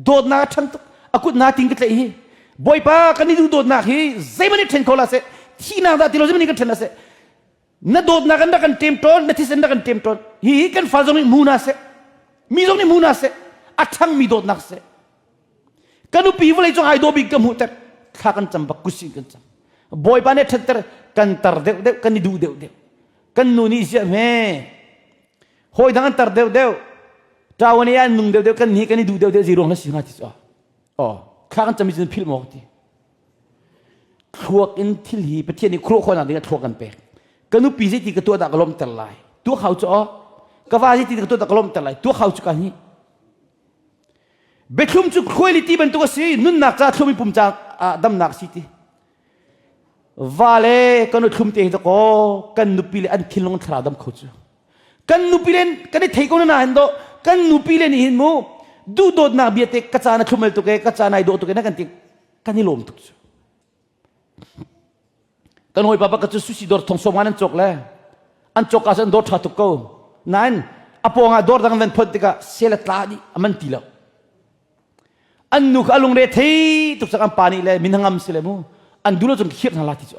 dawtnak a ṭhan tuk a kut na ting ka tlaih hi bawipa kan i duh dawtnak hi zeihmanh nih ṭhen kho la seh thihnak dah ti lo zeihmanh nih kan ṭhen la seh na dawtnak an rak kan ṭem tawn na thisen rak kan ṭem tawn hi hi kan fa zong nih hmu hna seh mi zong nih hmu hna seh a ṭhangmi dawtnak seh Ka nupi vawlei cung ai dawh bik ka hmuh ter thla kan cam bak kusin kan cam. Bawipa nih ṭhatter kan tar deuh deuh kan i duh deuh deuh. Kan nu nih ziah hme hawi dang an tar deuh deuh ṭawan i an nung deuh deuh kan hi kan i duh deuh deuh zei ruang na si hnga ti cu oh thla kan cam i cun philh maw ti thluak in thil hi Pathian nih khuaruah khawhnak ding ah thluak kan pek ka nupi zeiti ka tuah dah ka lawmhter lai tuak hau cu aw ka va zeiti ka tuah dah ka lawmhter lai tuak hau cu ka hi Biathlum cu khuaili ti bantuk a si, nunnak ca thlum i pum ca ah damnak si ti. Va le kan thlum te hi kaw kan nupi le an thinlung thlarau dam kho cu. Kan nupi le kan i thei ko na hin do kan nupi le nih hin mu duhdawtnak bia te ka ca na thlum el tuk e ka ca nai dawh tuk e na kan ti kan i lawm tuk cu. Kan hawipa pakhat cu sushi dawr thong sawm ngan an cawk le an cawk ah cun dawr ṭha tuk ko. Nain a pawng ah dawr dang van phot tikah sel a tla dih a man ti lo. An nu kha a lungre thei tuk cang an pa nih le min hangam si le mu an duh lo cun khirh hna la ti cu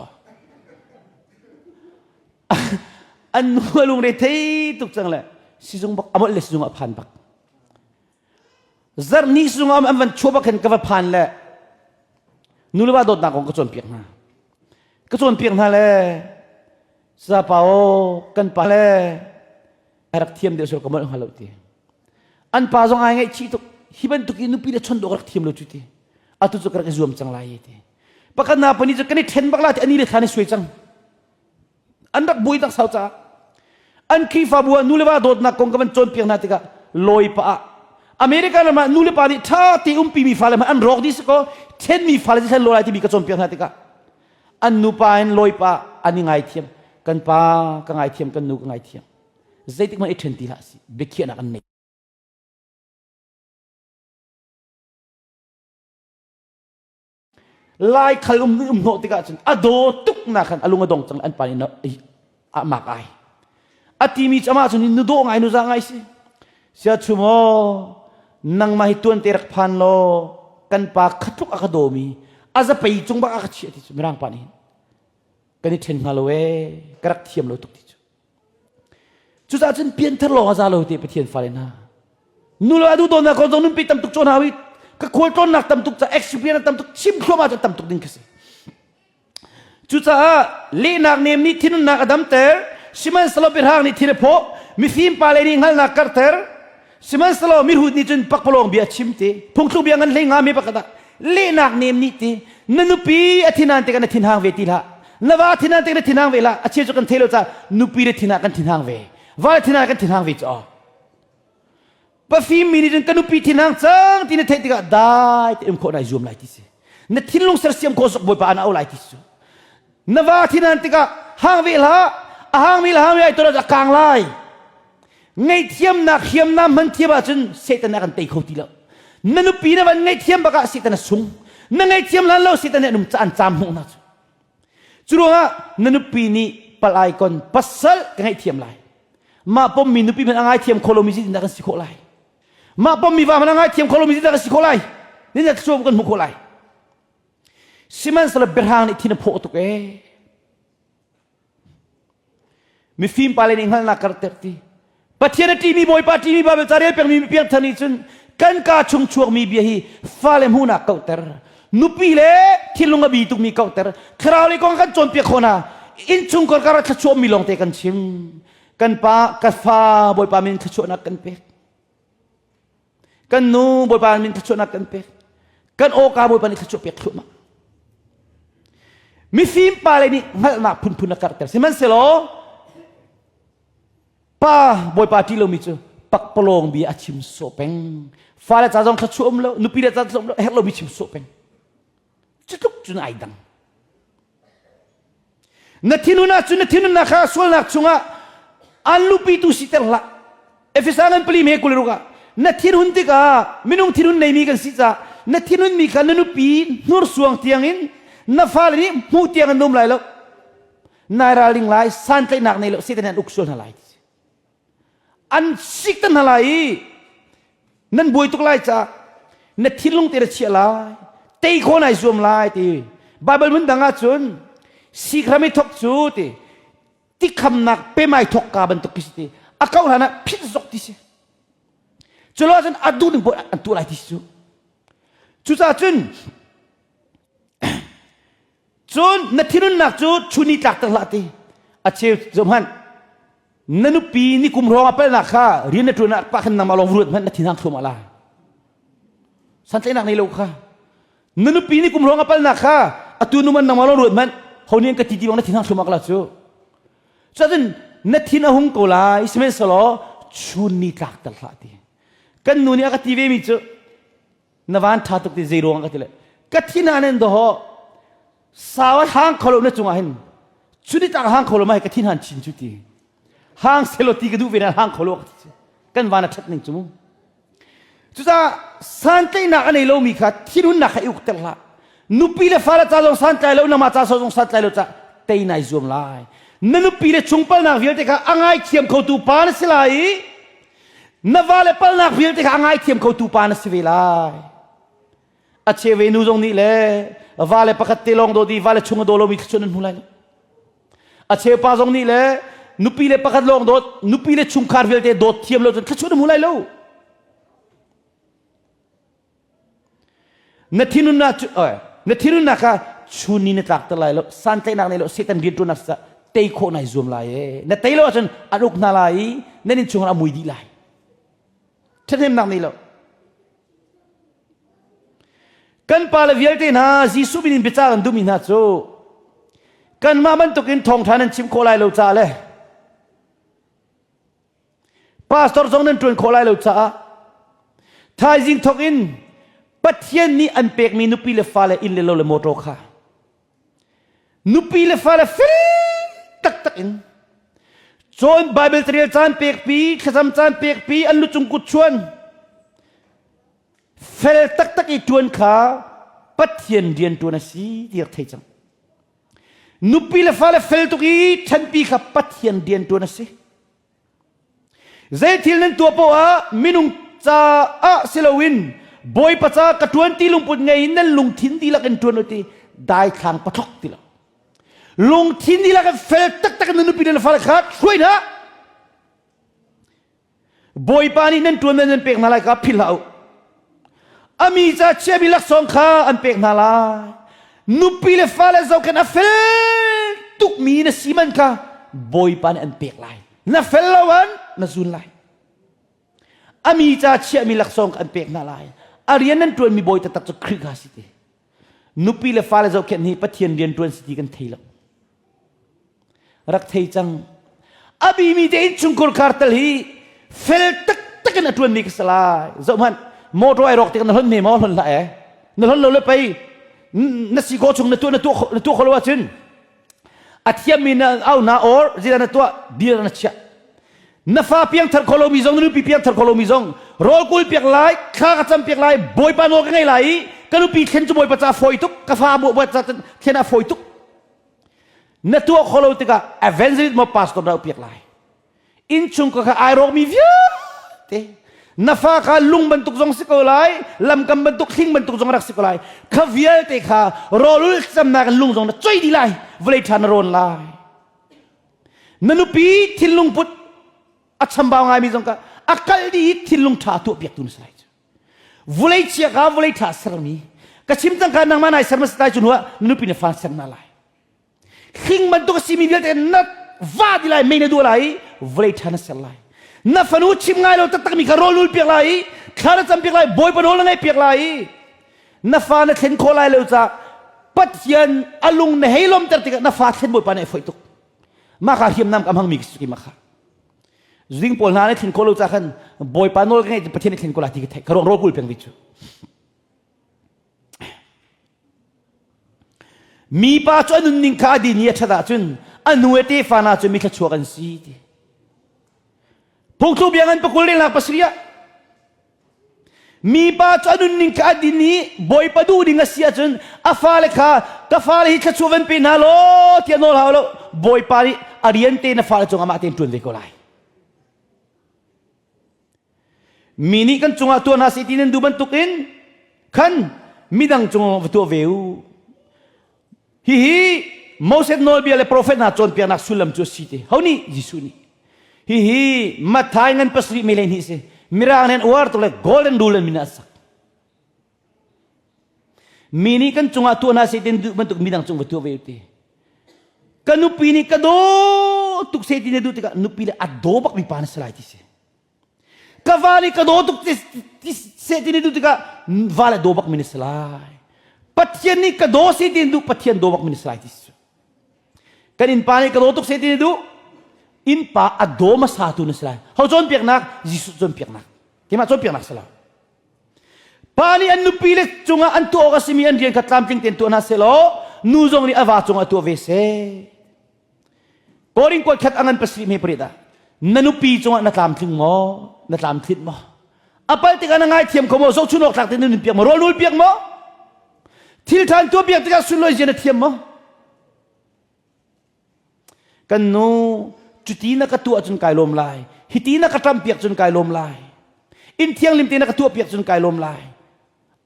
an nu a lungre thei tuk cang le sizung bak amolh le sizung ah phan bak Zarh ni sung an van chuah bak khin ka va phan le nu le va dawtnak kong ka cawnpiak hna. Ka cawnpiak hna le sapa aw kan pa le a rak thiam deuh sur ka molh hnga lo ti. An pa zong ai ngaihchih tuk. Hi bantuk in nupi le chon dawh ka rak thiam lo cu ti. Atu cu ka rak i zuam cang lai ti. Pakhat na pani cu kan i ṭhen bak la ti ani le thla ni suai cang. An rak buai tak sau caah an Khrihfabu ah nu le va dawtnak kong ka van cawnpiak hna tikah lawi pa ah America ram ah nu le pa nih ṭha te umpi mi fale hmanh an rawk dih si kaw ṭhenmi fale cu lawi lai timi ka cawnpiak hna tikah an nupa in lawi pa an i ngaithiam kan pa ka ngaithiam kan nu ka ngaithiam zeitik hmanh i ṭhen ti hlah si biakhiahnak an nei Laikhal um um hnawh tikah cun a daw tuk nak khan a lung a dong cang an pa nih a mak ai. A timi cu amah cun nu dawh ngai nu za ngai si. Sia chum aw nangmah hi tuan te rak phan law kan pa khatluk a ka dawmi a zapei cung bak a ka chiah ti cu mirang pa nih kan i ṭhen hnga lo ee ka rak thiam lo tuk ti cu. Cucaah cun pianthar lawng a za lo te Pathian fale hna. Nu le adu dawtnak kong zong nunpi tam tuk cawn hau i ka khual tlawnnak tam tuk ca experience tam tuk chim thluahmah cu tam tuk ding ka si. Cucaah lehnak nem nih thinunnak a damter, sihmanhsehlaw biahrang nih thin a phawh, mifim pa le nih hngalhnak karhter, sihmanhsehlaw mihrut nih cun pakpalawng bia a chim ti. Phungthluk bia ngan hlei nga mi pakhat ah lehnak nem nih ti na nupi a thinhan tikah na thinhang ve ti hlah. Na va thinhang tikah na thinhang ve hlah. A chia cu kan thei lo caah nupi le thinah kan thinhang ve. Va le thinah kan thinhang ve cu. Pafim mi nih cun ka nupi thinhang cang ti na theih tikah dai te um khawh nai zuam lai ti si. Na thinlung sersiam khawh sok Bawipa an au lai ti si. Na va thinhan tikah hang ve hlah, a hang mi le hang mi ai ton a kang lai. Ngaihthiamnak hriamnam hman thiam ahcun Satan a kan tei kho ti lo. Na nupi na van ngaihthiam bak ah Satan a sung. Na ngaihthiam hlan lo Satan nih an um an caam hnawh hna cu. Cu ruangah na nupi nih pal ai kon pasal ka ngaihthiam lai. Mah pommi nupi hmanh a ngaithiam kho lomi zeitindah kan si khawh lai? Mah pommi va hmanh a ngaithiam kho lomi zeitindah kan si khawh lai? Zeitindah thluachuah kan hmuh khawh lai? Sihmanhsehlaw biahrang nih thin a phawh tuk ee. Mifim pa le nih hngalhnak karter ti. Pathian a ṭihmi Bawipa ṭihmi Baibal ca rel pengmi mi piangthar nih cun kan kaa chung chuakmi bia hi fale hmuhnak kauhter. Nupi le thinlung a bi tukmi kauhter. Thlarau lei kong kan cawnpiak khawh hna. Innchungkhar kar ah thluachuahmi lawngte kan chim. Kan pa, ka fa Bawipa min thluachuahnak kan pek. Kan nu Bawipa min thluachuahnak kan pek. Kan awka Bawipa nih thluachuah pek thluahmah. Mifim pa le nih hngalhnak phunphun a karhter. Sihmanhsehlaw pa Bawipa ṭih lomi cu pakpalawng bia a chim sawh peng. Fale ca zong thluachuah um lo, nupi le ca zong um lo, herh lomi chim sawh peng. Cutluk cun ai dang. Na thinhun ahcun na thinhunnak kha sualnak chungah an luhpitu siter hlah. Efesa ngan pali me 26 ah na thinhun tikah minung thinhun neimi kan si caah na thinhunmi kha na nupi hnursuang tiangin na fale nih hmuh tiang an um lai lo. Nai ralring lai, santlaihnak nei lo, Satan an uk sual hna lai. An sik te hna lai i nan buai tuk lai caah na thinlung te na chiah lai tei khawh nai zuam lai ti Bible hmun dang ahcun sikram i thok cu ti tikhamnak pemai thok ka bantuk khi si ti a kau hlan ah phit zok ti si culo ahcun a duh ning poh an tuah lai ti si cu cucaah cun Cun na thinunnak cu chun i tlakter hlah ti. A cheu zohhmanh. Na nupi ni kum hrawng a palnak kha rian na ṭuan ah pah khan nangmah lawng ruat hmanh na thinhang thluahmah lai. Santlaihnak nei lo kha. Na nupi ni kum hrawng a palnak kha atu nu man nangmah lawng ruat hmanh ho nih an ka ti ti bang na thinhang thluahmah la cu. Cuacun na thin a hung ko lai sihmanhsehlaw chun ni tlakter hlah ti. Kan nu nih a ka ti ve mi cu na van ṭha tuk ti zei ruang ka ti le ka thin han in doho sau hang kholo na cungah hin chuni tak hang kholo mai ka thin han chin chu ti hang selo ti ka duh ve na hang kholo ka ti kan van a ṭhat ning cu mu cucaah santlaihnak a nei lomi kha thinhunnak kha i uk ter hlah nupi le fale ca zong santlai lo nangmah ca zong santlai lo ca tei nai zuam lai na nupi le chungpalnak vialte kha a ngaithiam khotu pa na si lai i Na vale palnak vialte kha a ngaithiam khotu pa na si ve lai. A cheve nu zong nih le vale pakhat te lawng dawt i vale chung a daw lomi thluachuah nan hmu lai lo. A cheu pa zong nih le nupi le pakhat lawng dawt, nupi le chungkhar vialte dawt thiam lo cun thluachuah na hmu lai lo. Na thinhunnak cu na thinhunnak kha chun ni na tlak ter lai lo santlaihnak nei lo Satan rianṭuannak ca tei khawh nai zuam lai e na tei lo ahcun an uk hna lai i nan innchungkhar a mui dih lai ṭhathnemnak nei lo kan pale vialte hna Jesuh min in biacah kan duhmi hna cu kanmah bantukin thawngṭha nan chim khawh lai lo caah le Pastor zong nan ṭuan khawh lai lo caah thaizing thawk in Pathian nih an pekmi nupi le fale inn le lo le motor kha nupi le fale fel taktak in cawn Bible carel caan pekpi thlacam caan pekpi an lucung kut chuan fel taktak i ṭuan kha Pathian rian ṭuan a si ti rak thei cang. Nupi le fale fel tuk i ṭhenpi kha Pathian rian ṭuan a si. Zei thil nan tuah poah ah minung caah si loin Bawipa ca ka ṭuan ti lungput ngei in nan lungthin dihlak in ṭuan u ti daithlang pathlok ti lo. Lungthin dihlak in fel taktak in na nupi le na fale kha hruai hna. Bawipa nih nan ṭuan nan pek hna lai kha philh hlah u. A mi ca chiami laksawng kha an pek hna lai. Nupi le fale zohkhenh a fel tukmi na si man kha Bawipa nih an pek lai. Na fel lo an na zun lai. A mi ca chiahmi laksawng kha an pek hna lai. A rian nan ṭuanmi bawi taktak cu Khrih kha si ti. Nupi le fale zohkhenh hi Pathian rian ṭuan si ti kan thei lo. Rak thei cang. A bimi te innchungkhar khar tal hi fel taktak in a ṭuanmi ka si lai. Zoh hmanh, motor ai rawk tik na hlonh ne maw hlonh hlah eh. Na hlonh lo le pei na si khawh chung na tuah na tuah na tuah kho lo ahcun a thiammi na au na or zeidah na tuah dir na chiah. Na fa piangthar kho lomi zong na nupi piangthar kho lomi zong rawl kul piak lai, thla ka cam piak lai, Bawipa nawl ka ngei lai i ka nupi thlen cu Bawipa ca fawi tuk, ka fa Bawipa ca thlen a fawi tuk. Na tuah kho lo tikah evangelist maw pastor dah piak lai. Innchung ka kha ai rawkmi vialte na fa kha lung bantuk zong si ko lai, lamkam bantuk hling bantuk zong rak si ko lai. Kha vialte kha rawlul camnak in lung zong na choi dih lai, vawlei ṭha na rawn lai. Na nupi thinlung put a chambau ngaimi zong ka a kal dih i thinlung ṭha tuah piaktu na si lai cu. Vulei chia ka vulei ṭha sermi ka chim cang ka nangmah nai ser ma si lai cu hnuah na nupi na fa ser na lai. Hling bantuk a simi vialte na va di lai mei na duah lai i vulei ṭha na ser lai. Na fanu chim ngai lo taktakmi kha rawl nul piak lai i thla na cam piak lai bawipa nawl na ngaih piak lai i na fa na thlen khawh lai lo caah Pathian a lung na hei lomter tikah na fa thlen bawipa nih a foih tuk mah kha hriamnam ka hmangmi ka si mah kha zing pawl hna nih thlen khawh lo caah khan bawipa nawl ka ngeih Pathian nih thlen ko lai ti ka theih ka ruang rawl kul peng vi cu mipa cu a nunning kha a din i a ṭhat ahcun a nu le tefa hna cu mi thluachuak an si ti phungthluk bia ngan pakul relnak pasarih ah Mipa cu a nunning kha a din i Bawipa duh ding a si ahcun a fale kha ka fale hi thluachuah van pe hna law tiah nawl hau lo. Bawipa nih a rian te na fale cung amah tein ṭuan ve ko lai. Mi nih kan cungah tuah hna seh ti nan duh bantukin khan midang cungah va tuah ve u. Hihi Moses nawlbia le profet hna cawnpiaknak sullam cu a si ti. Ho nih? Jesuh nih. Hihi Matthai ngan pasarih mei hleihnih si. Mirang nih an uar tuk le golden rule an min ah a sak. Mi nih kan cungah tuah hna seh ti duh bantuk midang cung va tuah ve ti. Ka nupi nih ka daw tuk seh ti na duh tikah nupi le a daw bak mi pa na si lai ti si. Ka va nih ka daw tuk ti seh ti duh tikah va le daw bak mi na si lai. Pathian nih ka daw seh ti duh Pathian daw bak mi na si lai ti si. Kan innpa nih ka daw tuk seh ti duh innpa a daw hmasa tu na si lai. Ho cawnpiaknak? Jesuh cawnpiaknak. Keimah cawnpiaknak si lo. Pa nih an nupi le cungah an tuah awk a simi an rian kha tlamtling tein tuah hna seh law nu zong nih a va cungah tuah ve seh. Korin kuat khat a ngan pasarih hme pariat ah na nupi cungah na tlamtling maw na tlamtlinh maw a pal tikah na ngaithiam kho maw zohchun awk tlak tein na nun piak maw rawl nul piak maw thil ṭhan tuah piak tikah sunlawi zia na thiam maw kan nu cuti na ka tuah cun kai lawm lai hiti na ka ṭam piak cun kai lawm lai inn thianghlim te na ka tuah piak cun kai lawm lai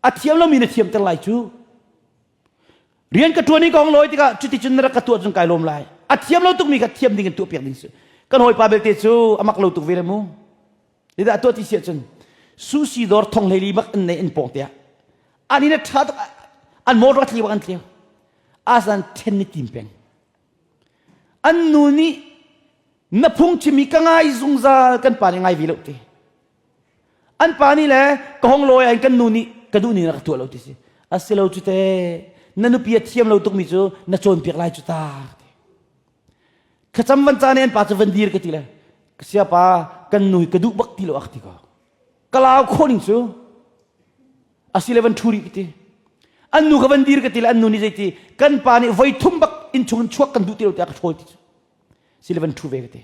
a thiam lomi na thiamter lai cu Rian ka ṭuan i ka hong lawi tikah cuticun na rak ka tuah cun kai lawm lai. A thiam lo tukmi kha thiam ding in tuah piak ding si. Kan hawipa belte cu a mak lo tuk ve le mu. Zeidah a tuah ti si ahcun sushi dawr thong hleili bak an nei an pawng tiah. An in a ṭha tuk an motor a tli bak an tleu. Asan ṭhen ni tim peng. An nu nih na phungchim i ka ngai zungzal kan pa nih ngai ve lo ti. An pa nih le ka hong lawi ah kan nu nih ka duh ning rak tuah lo ti si. A si lo cu te na nupi a thiam lo tukmi cu na cawnpiak lai cu ta. Thlacam van caan i an pa cu van dir ka ti le ka siapa kan nu hi ka duh bak ti lo ak ti ko. Ka lau khawh ning cu asile van ṭhu rih ka ti. An nu ka van dir ka ti le an nu nih zeiti kan pa nih voi thum bak innchung in chuak kan duh ti lo tiah ka ṭhawl ti cu. Sile van ṭhu ve ka ti.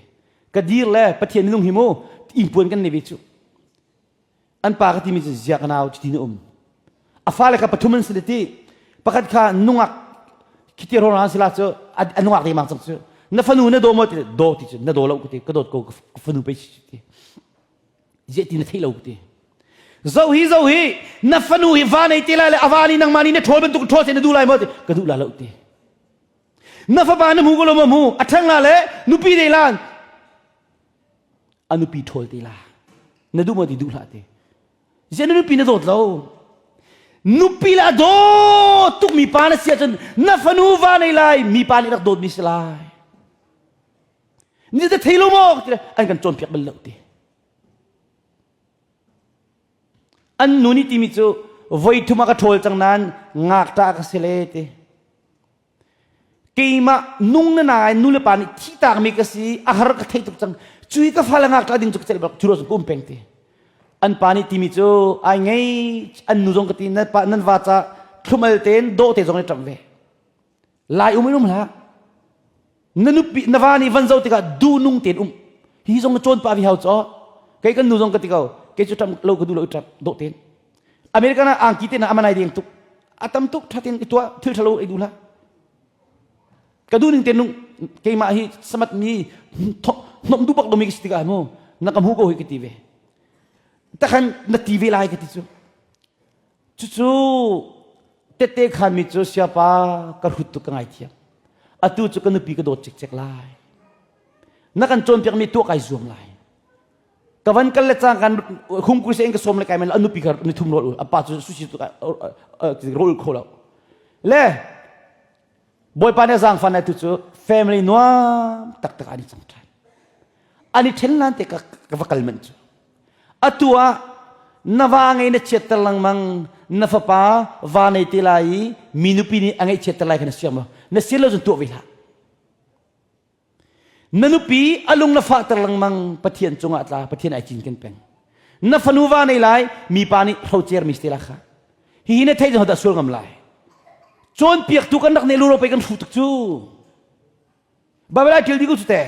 Ka dir le Pathian minung hi mu ingpuan kan nei ve cu. An pa ka timi cu zia ka nau cuti na um. A fale kha pathum an si le ti. Pakhat kha nungak khiti ro an si la cu a nungak dengmang cang cu. Na fanu na daw maw ti daw ti cu na daw lo ka ti ka dawt ko ka fanu pei si ti. Ziah ti na thei lo ka ti. Zo hi zo hi na fanu hi va nei te lai le a va nih nangmah nih na ṭhawl bantuk ṭhawl se na duh lai maw ti ka duh la lo ti. Na fapa na hmu ko lo maw hmu a ṭhang la le nupi dei lan a nupi ṭhawl te la na duh maw ti duh hlah ti ziah na nupi na dawt lo nupi le a dawt tukmi pa na si ahcun na fanu va nei lai mi pa nih rak dawtmi si lai ni te thei lo maw ti an kan cawnpiak bal lo ti an nu nih timi cu voi thum a ka ṭhawl cang nain ngakṭah ka si le ti Keimah nung na nai nu le pa nih thihtakmi ka si a har ka theih tuk cang cui ka fale ngakṭah ding cu ka celh bak cu ruah ka um peng ti an pa nih timi cu ai ngei an nu zong ka ti nan pa nan va ca thlumal tein dawh te zong i ṭamh ve lai um in um hlah na nupi na va nih van zoh tikah duhnung tein um. Hi zong na cawn pa vi hau cho. Kei kan nu zong ka ti ko. Kei cu ṭam lo ka duh lo i ṭap dawh tein. American ah angki te na amanai deng tuk. A tam tuk ṭha tein i tuah thil ṭhalo ei duh hlah. Ka duh ning te nung keimah hi samat mi hnom duh bak lomi ka si tikah mu na ka hmu ko hi ka ti ve. Takhan na ti ve lai ka ti cu. Cucu tette khanmi cu siapa ka hrut tuk ka ngaithiam. Atu cu ka nupi ka dawt cikcek lai. Na kan cawnpiakmi tuah kai zuam lai. Ka van kal le cang kan hungkui se in ka sawm le kai men a nupi kha ni thum rawl a pa cu sushi rawl kho lo. Le Bawipa nih zaangfah na tu cu family nuam taktak an i cang ṭhan. An i ṭhen lan te ka va kal manh cu. Atu ah na va ngei na chiatter lengmang na fapa va nei te lai i mi nupi nih a ngeihchiatter lai kha na siang maw? Na sian lo cun tuah ve hlah. Na nupi a lung na fahter lengmang Pathian cungah tla Pathian ai cinken peng. Na fanu va nei lai mipa nih hrocer mi si la kha. Hihi na theih dah sual ngam lai. Cawnpiaktu kan rak ne lu ro pei kan hru tuk cu. Bible ai ṭial dih ko cu te.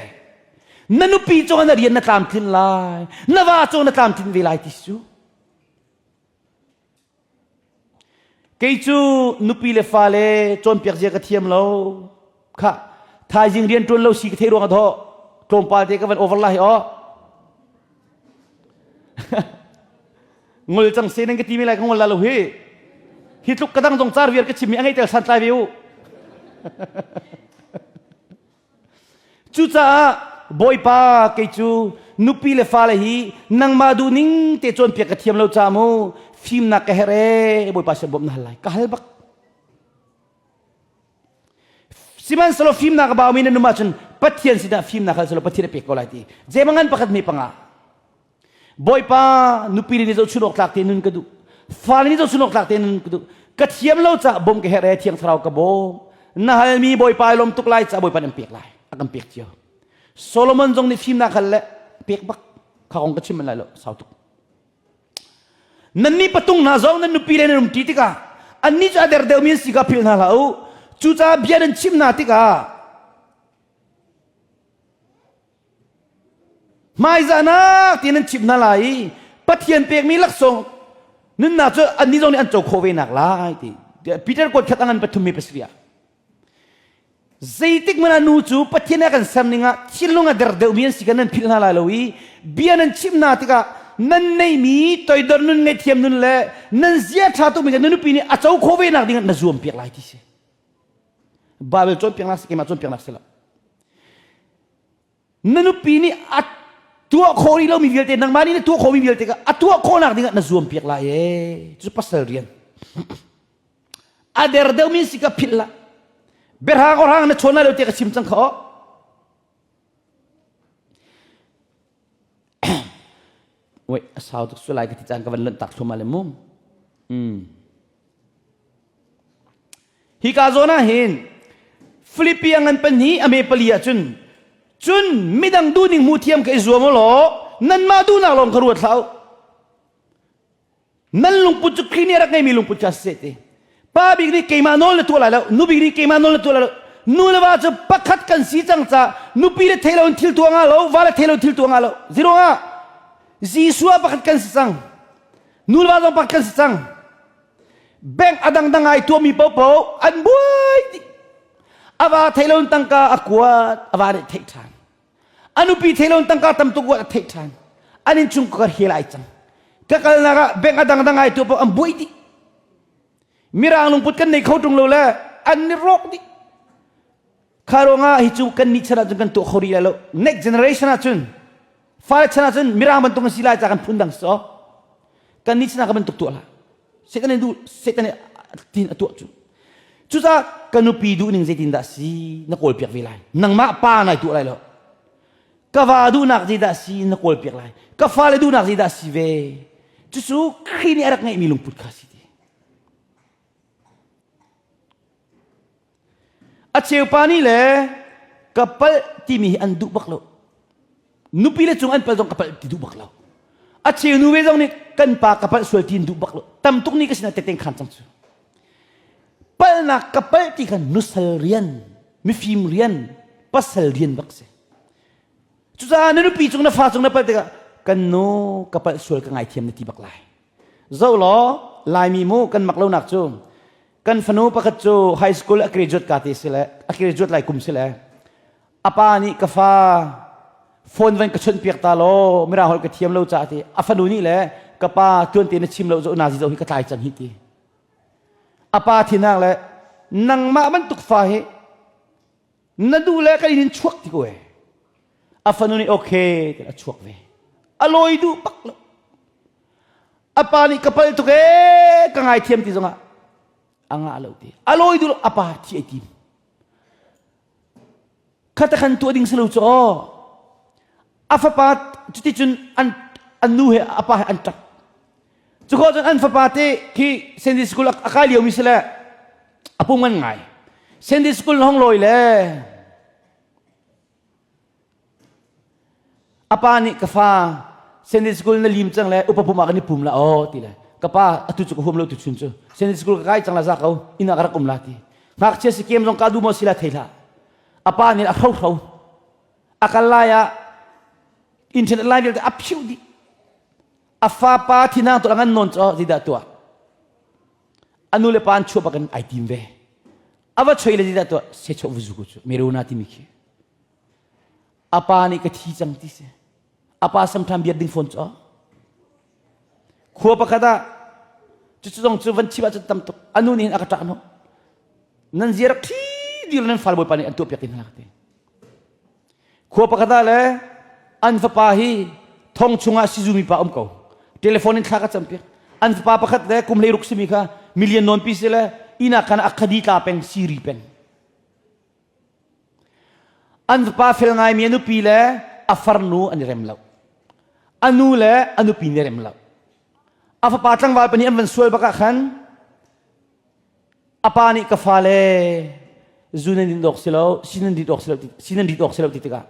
Na nupi cungah na rian na tlamtlin lai. Na va cungah na tlamtlin ve lai ti cu. Kei cu nupi le fale cawnpiak zia ka thiam lo. Khah, thaizing rian ṭuan lo si ka theih ruang ah dawh tlawmpal te ka van over lai aw. Ngol cang se nan ka ti mi lai ka ngol la lo hi. Hi tluk ka dang zong car viar ka chim mi a ngei tel santlai ve u. Cucaah Bawipa kei cu nupi le fale hi nangmah duhning te cawnpiak ka thiam lo ca mu fimnak ka herh ee Bawipa sin bawmh na hal lai ka hal bak. Sihmanhsehlaw fimnak a baumi nan um ahcun Pathian sinah fimnak hal selaw Pathian a pek ko lai ti. Zemangan pakhat hme panga. Bawipa nupi le nih zohchun awk tlak te nun ka duh. Fale nih zohchun awk tlak te nun ka duh. Ka thiam lo caah bawm ka herh ee Thiang Thlarau ka bawm. Na halmi Bawipa ai lawm tuk lai caah Bawipa nih an pek lai. A kan pek cio. Solomon zong nih fimnak hal le pek bak. Kha kong ka chim man lai lo sau tuk. Nannih patung hna zong nan nupi le nan umṭi tikah annih cu a der deuhmi an si kha philh hna hlah u. Cucaah bia nan chimh hna tikah Hmaizahnak ti nan chimh hna lai i Pathian pekmi laksawng nunnak cu annih zong nih an co khawh ve nak lai ti. Peter kuat khat a ngan pathum mi pasarih ah. Zeitik hmanh ah nu cu Pathian a kan ser ning ah thinlung a der deuhmi an si kha nan philh hna lai lo i bia nan chimh hna tikah nan neihmi toidor nun ngaihthiam nun le nan zia ṭha tukmi kha na nupi nih a co khawh ve nak ding ah na zuam piak lai ti si. Bible cawnpiaknak si keimah cawnpiaknak si lo. Na nupi nih a tuah khawh rih lomi vialte nangmah nih na tuah khawhmi vialte kha a tuah khawhnak dingah na zuam piak lai ee. Cu pasal rian. A der deuhmi si ka philh lah. Biahrang orhang na chawn lai lo te ka chim cang kha aw. Wait, a sau tuk su lai ka ti caan ka van lanh tak thluahmah le mu. Mm. Hika zawn ah hin Philippi a ngan pahnih a me pali ahcun cun midang duhning hmu thiam kha i zuam u law nanmah duhnak lawng kha ruat hlah u. Nan lungput cu Khrih nih a rak ngeimi lungput kha si ti. Pa bik nih keimah nawl na tuah lai lo, nu bik nih keimah nawl na tuah lai lo. Nu le va cu pakhat kan si cang ca nupi le thei loin thil tuah nga lo, va le thei lo thil tuah nga lo. Ziruangah Jesuh ah pakhat kan si cang. Nu le va zong pakhat kan si cang. Bank a dangdang ai tuahmi paohpaoh an buai dih. A va thei loin tangka a kuat, a va nih theih ṭhan. A nupi thei loin tangka tam tuk kuat a theih ṭhan. An innchungkhar hel ai cang. Ka kalnak ah bank a dangdang ai tuah paoh an buai dih. Mirang lungput kan nei kho ṭung lo le an ni rawk dih. Kha ruangah hi cu kan nih chan ahcun kan tuah kho rih lai lo. Next generation ahcun fale chan ahcun mirang bantuk an si lai ca kan phun dang si kan nih chan ah kan bantuk tuah hlah. Satan nih duh Satan nih tin a tuah cu. Cucaah ka nupi duh ning zeitin dah si na kawl piak ve lai. Nangmah pa nai tuah lai lo. Ka va duhnak zeidah si na kawl piak lai. Ka fale duhnak zeidah si ve. Cucu Khrih nih a rak ngeihmi lungput kha si ti. A cheupa nih le ka palh timi hi an duh bak lo. Nupi le cung an palh zong ka palh ti duh bak lo. A cheu nu ve zong nih kan pa ka palh sual ti an duh bak lo. Tam tuk nih ka sinah teteng khan cang cu. Palhnak ka palh ti khan nusal rian, mifim rian, pasal rian bak si. Cucaah na nupi cung na fa cung na palh tikah kan nu ka palh sual ka ngaithiam na ti bak lai. Zoh law Laimi mu kan mak lonak cu kan fanu pakhat cu high school a graduate ka ti si le a graduate lai kum si le a pa nih ka fa phone van ka chawnh piak ta law mirang holh ka thiam lo caah ti a fanu nih le ka pa tuan te na chim lo zo nazi zo hi ka tlai cang hi ti a pa thinang le nangmah bantuk fa hi na duh le kan in chuak ti ko e a fanu nih okay ti a chuak ve a lawi duh bak lo a pa nih ka pal tuk e ka ngaithiam ti zongah a ngah lo ti a lawi duh lo a pa thi ai tim Khata khan tuah ding si lo cu aw. A fapa cuticun an an nu he a pa he an ṭap. Cu khawh cun an fapa te khi Sunday school a kai liomi si le a pum ngan ngai. Sunday school hong lawi le A pa nih ka fa Sunday school na lim cang le upa pum ah kan i pum la aw ti le ka pa atu cu ka huam lo tu chun cu Sunday school ka kai cang la za ko inn ah ka rak um la ti ngakchia si kem zong ka du maw si la thei hlah a pa nih a hro hro a kal lai ah internet line vialte a phiu dih a fa pa thinang tu ngan non cho zidah tuah a nu le pa an chuah bakin ai tim ve a va choi le zidah tuah se cho vuzu ku cu meruna timi khi A pa nih ka thi cang ti si. A pa samṭhan biat ding fawn cu. Khua pakhat ah cucu zong cu van chim ahcun tam tuk. A nu nih hin a ka ṭah hnawh. Nan zia rak thi dil nan fal bawipa nih an tuahpiak ti hna ka ti. Khua pakhat ah le an fapa hi thong chungah sizumi pa um ko. Telephone in thla ka campiak. An fapa pakhat le kum 16 simi kha million nawn pi si le inn ah khan a khadi tla peng siri peng. An fapa fel ngaimi a nupi le a farnu an i rem lo. A nu le a nupi nih rem lo. A fapa tlangval pahnih an van sual bak ah khan a pa nih ka fale zu nan din awk si lo, si nan dit awk si lo, si nan dit awk si lo ti tikah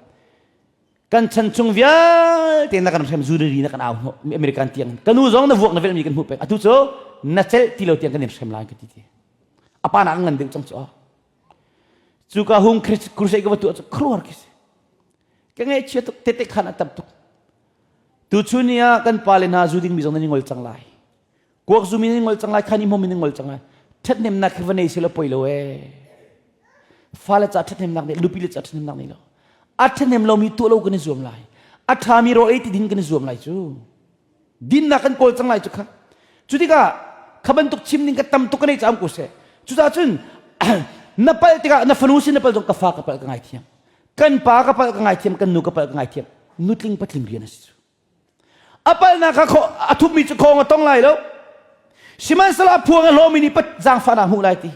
kan chan chung vialte na kan hrem zu na ri na kan au hnawh American tiang ka nu zong na vuak na velmi kan hmuh peng atu cu na celh ti lo tiang kan in hrem lai ka ti ti a pa nak ngan deuh cang cu Cuka hung crusade ka va tuah cu khuaruahhar khi si. Ka ngaihchia tuk tete khan a tam tuk. Tuchun ni ah kan pale hna zu dingmi zong nan i ngol cang lai. Kuak zumi nan i ngol cang lai, khan i hmom in ngol cang lai. Ṭhathnemnak khi va nei silo poi lo ee. Fale ca ṭhathnemnak nih, nupi le ca ṭhathnemnak nih lo. A ṭhahnem lomi tuah lo kan i zuam lai. A ṭhami rawl ei ti din kan i zuam lai cu. Dinnak kan kawl cang lai cu kha. Cu tikah kha bantuk chim ding ka tam tuk ka nei caam ko seh. Cucaah cun na palh tikah na fanu sin na palh zong ka fa ka palh ka ngaithiam. Kan pa ka palh ka ngaithiam, kan nu ka palh ka ngaithiam. Nutling patling rian a si cu. A palhnak kha a thupmi cu khong a tong lai lo. Sihmanhsehlaw a phuang a hlawmi nih pat zaangfahnak hmuh lai ti.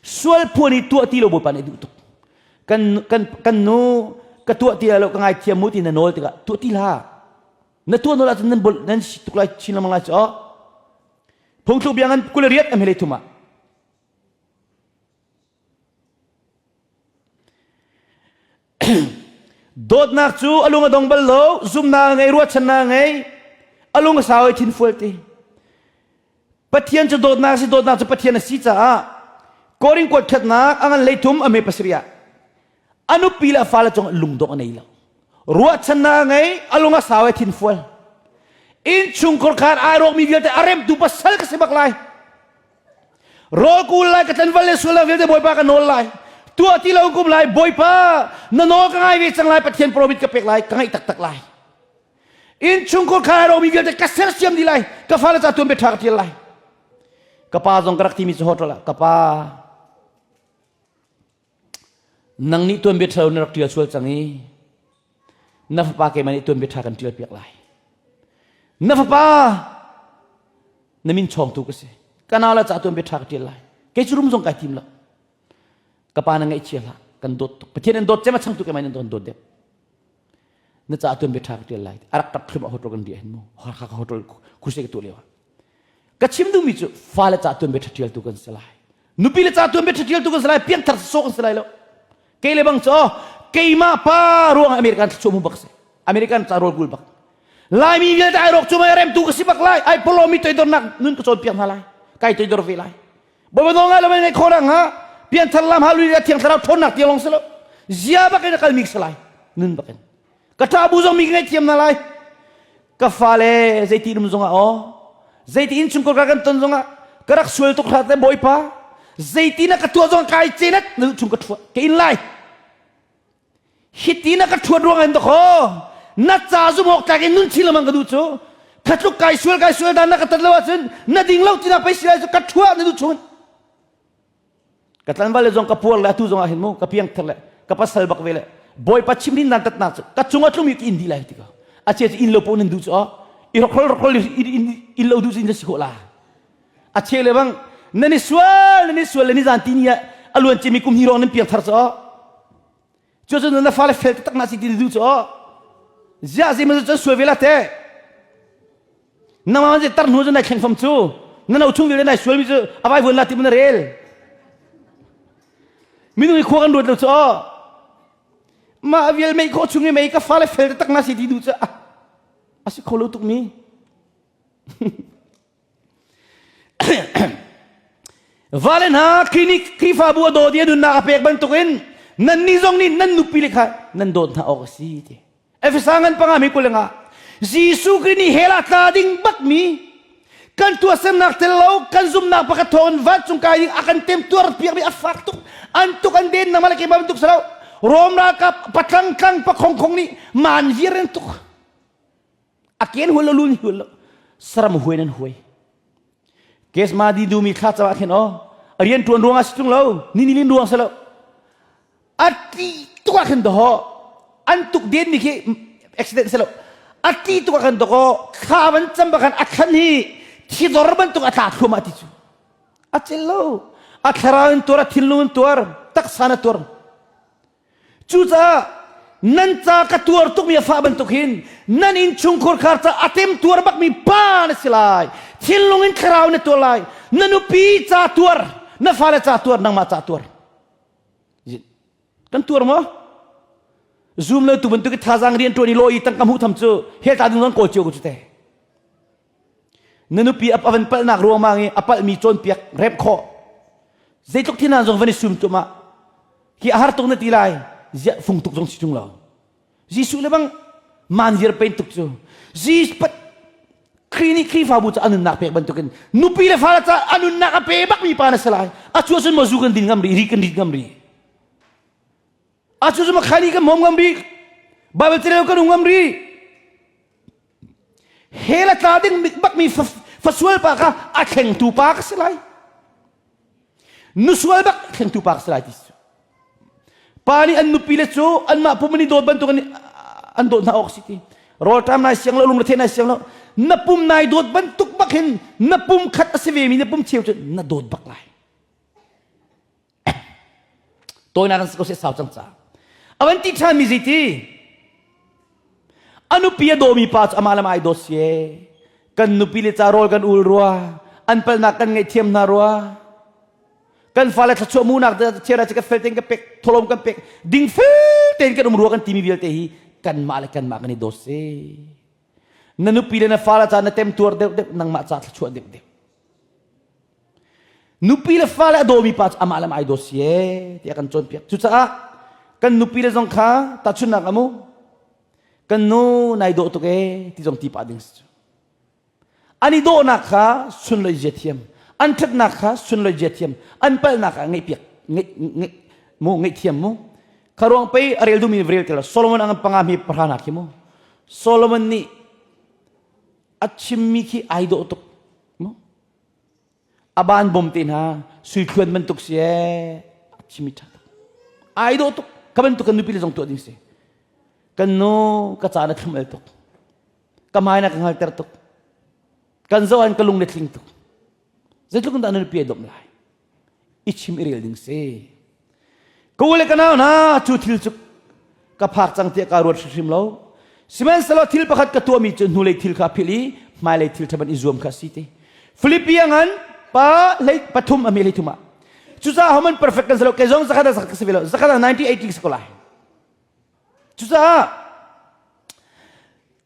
Sual phuan i tuah ti lo Bawipa nih a duh tuk. Kan kan kan nu ka tuah ti lo ka ngaithiam mu ti na nawl tikah tuah ti hlah. Na tuah nawl ahcun nan bol nan si tuk lai chin lengmang lai cu phungthluk bia ngan 28 am hele thum ah dawtnak cu a lung a dong bal lo zumnak a ngei ruahchannak a ngei a lung a sau i thin fual ti Pathian cu dawtnak a si dawtnak cu Pathian a si caah Korin kuat khatnak a ngan leithum a me pasarih ah a nupi le a fale cung lungdongh a nei lo ruahchannak a ngei a lung a sau i thinfual innchungkhar khar ai rawkmi vialte a remtu pasal ka si bak lai rawl kul lai ka tlanval le sual vialte bawipa ka nawl lai tuah ti lo kum lai bawipa na nawl ka ngai ve cang lai pathian promise ka pek lai ka ngaih taktak lai innchungkhar khar ai rawkmi vialte ka sersiam dih lai ka fale ca tuan bia ṭha ka ṭial lai ka pa zong ka rak timi cu hotel ah ka pa Nang nih tuanbia ṭhalo na rak ṭial sual cang i na fapa keimah nih tuanbia ṭha kan ṭialpiak lai. Na fapa na min chawngtu ka si. Ka nau le ca tuanbia ṭha ka ṭial lai. Kei cu rum zong kai tim lo. Ka pa na ngaihchia hlah. Kan dawt tuk. Pathian in dawt cem a changtu keimah in dawt dawt deuh. Na ca tuanbia ṭha ka ṭial lai. A rak ṭap thlim a hotel kan riah hin mu. Hakha ka hotel khuse ka tuah lio ah. Ka chim duhmi cu fale ca tuanbia ṭha ṭialtu kan si lai. Nupi le ca tuanbia ṭha ṭialtu kan si lai. Piangthar sawh kan si lai lo. Kei le bang cu keimah pa ruangah American thluachuah mu bak si. American ca rawl kul bak. Laimi vialte ai rawk cu mei remtu ka si bak lai. Ai polomi toidornak nun ka cawnpiak hna lai. Kai toidor ve lai. Bawipa nawl ngai lo mei ngeih khawh nak hnga pianthar lam hallelujah thiang thlarau ṭhawnnak tiang lawng si lo. Zia bak in a kalmi ka si lai. Nun bak in. Ka ṭah bu zong mi ka ngaihthiam hna lai. Ka fale zeiti um zongah aw, zeiti innchungkhar ka kan ton zongah ka rak sual tuk hrat le Bawipa, zeiti na ka tuah zong kai cenet na duh chung ka ṭhuat ka in lai. Hiti na ka ṭhuat ruang in dakaw na ca zum awk tlak in nun chin lengmang ka duh cu. Khatluk kai sual kai sual dan na ka tat lo ahcun na ding lo tina pei si lai cu ka ṭhuah na duh chung. Ka tlanval le zong ka puar le atu zong ah hin mu ka piang thar le ka pasal bak ve le Bawipa chim hin nan tatnak cu ka cung a tlumi ka in dih lai ti ko. A che cu inn lo po nan duh cu aw i rokrol rokrol in lo duh cu in si khawh la. A che le bang nan i sual nan i sual le ni zan ti ni ah a luan cimi kum hi rong nan piang thar cu aw. Cu cu na fale fel taktak na si ti duh cu aw. Ziah zei ma cu sual ve la te. Nangmah man tar hnu cu nai thleng fam cu na no chung vialte nai sualmi cu a vai vuan la ti na rel minung i khua kan ruat lo cu aw mah vial mei khawh chung i mei ka fale fel taktak na si ti duh cu a si kho lo tuk mi Vale hna clinic Khrihfabu a dawt i a nunnak a pek bantukin nannih zong nih nan nupi le kha nan dawt hna awk a si ti. Efesa ngan panga mi kulenga Jesuh Khrih nih hell ah tla ding bakmi kan tuahsernak tel lo kan zumnak pakhat thawngin vancung kai ding a kan temtuar piakmi a fak tuk an tuk an den nangmah le keimah bantuk si lo Rom ralkap patlang tlang pakhong khong nih maan viar in tuk a ken hual lo lun hual lo saram huai nan huai Kesma di dumi thla caah khin aw a rian tuan ruang ah si tung lo ni ni lin ruang si lo a tli tuk ah khin doho an tuk den mi khi accident si lo a tli tuk ah khan doho thla van cam ba khan a thlan hi thidor bantuk a tla thluahmah ti cu a cel lo a thlarau in tuar a thinlung in tuar taksa na tuar Cucaah nan ca ka tuar tukmi a fah bantuk hin nan innchungkhar khar ca a tem tuar bakmi pa na si lai. Thinlung in thlarau na tuar lai. Na nupi ca tuar, na fale ca tuar, nangmah ca tuar. Kan tuar maw? Zoom lo tu bantuk i thazaang rian ṭuan i law i tangka hmuh tham cu hel ta ding zong kawl cio ko cu te. Na nupi a van palhnak ruangmang i a palhmi cawnpiak remh khawh. Zeitluk thinhan zong van i sum tum ah hi a har tuk na ti lai ziah fung tuk zong si tung lo. Jesuh le bang man viar pen tuk cu. Jesus Khrih nih Khrihfabu cu a nunnak pek bantukin nupi le fale ca a nunnak a pe bakmi pa na si lai. A cu cun maw zu kan din ngam rih, ri kan rit ngam rih. A cu cun maw khaini kan hmawm ngam rih. Bible carel kan um ngam rih. Hell a tla ding bakmi fasual pa kha a thlengtu pa ka si lai. Nusual bak thlengtu pa ka si lai ti cu. Pa nih an nupi le cu anmah pum an i dawt bantuk in an dawt hna awk si ti. Rawlṭam nai siang lo, lungre nai siang lo. Na pum nai dawt bantuk bak hin na pum khat a si ve mi na pum cheu cu na dawt bak lai. Tawinak in si ko seh sau cang ca. A van ti ṭhan mi zeiti? A nupi a dawmi pa cu amah le amah ai dawt si ee. Kan nupi le ca rawl kan ul rua, an palhnak kan ngaihthiam hna rua. Kan fale thluachuah munak chiara ci ka fel tein ka pek, tholom kan pek, ding fel tein kan um rua kan timi vialte hi kanmah le kanmah kan i dawt si. Na nupi le na fale ca na temtuar deuh deuh, nangmah ca thluachuah deuh deuh. Nupi le fale a dawmi pa cu amah le amah ai daw si ee tiah kan cawnpiak. Cucaah kan nupi le zong kha tahchunhnak amu kan nu nai dawh tuk ee ti zong ti pah ding si cu. An i dawhnak kha sunloi zia thiam, an ṭhatnak kha sunloi zia thiam, an palhnak ah ngaihpiak ngeih mu ngaihthiam mu. Kha ruang pei a rel duhmi rel ti lo Solomon ang panga mi pahra hna khi mu. Solomon nih a chimmi khi ai dawh tuk. A ban bom te hna sui thluan bantuk si ee a chimi ṭha tuk ai dawh tuk ka bantuk kan nupi le zong tuah ding si kan nu ka caan a thlum el tuk ka hmai na ka hngalter tuk kan zoh an ka lung le tling tuk zeitluk in dah na nupi ai dawm lai i chim i rel ding si ka u le ka nau hna cu thil cu ka phak cang tiah kaa ruat hrimhrim lo sihmanhsehlaw thil pakhat ka tuahmi cu hnulei thil kha philh i hmailei thil ṭha i zuam kha si ti Filipi a ngan pa hlei pathum a mi hlei thum ah cucaah homan perfect kan si lo kei zong zakhat ah zakhat ka si ve lo zakhat ah 90 80 si ko lai Cucaah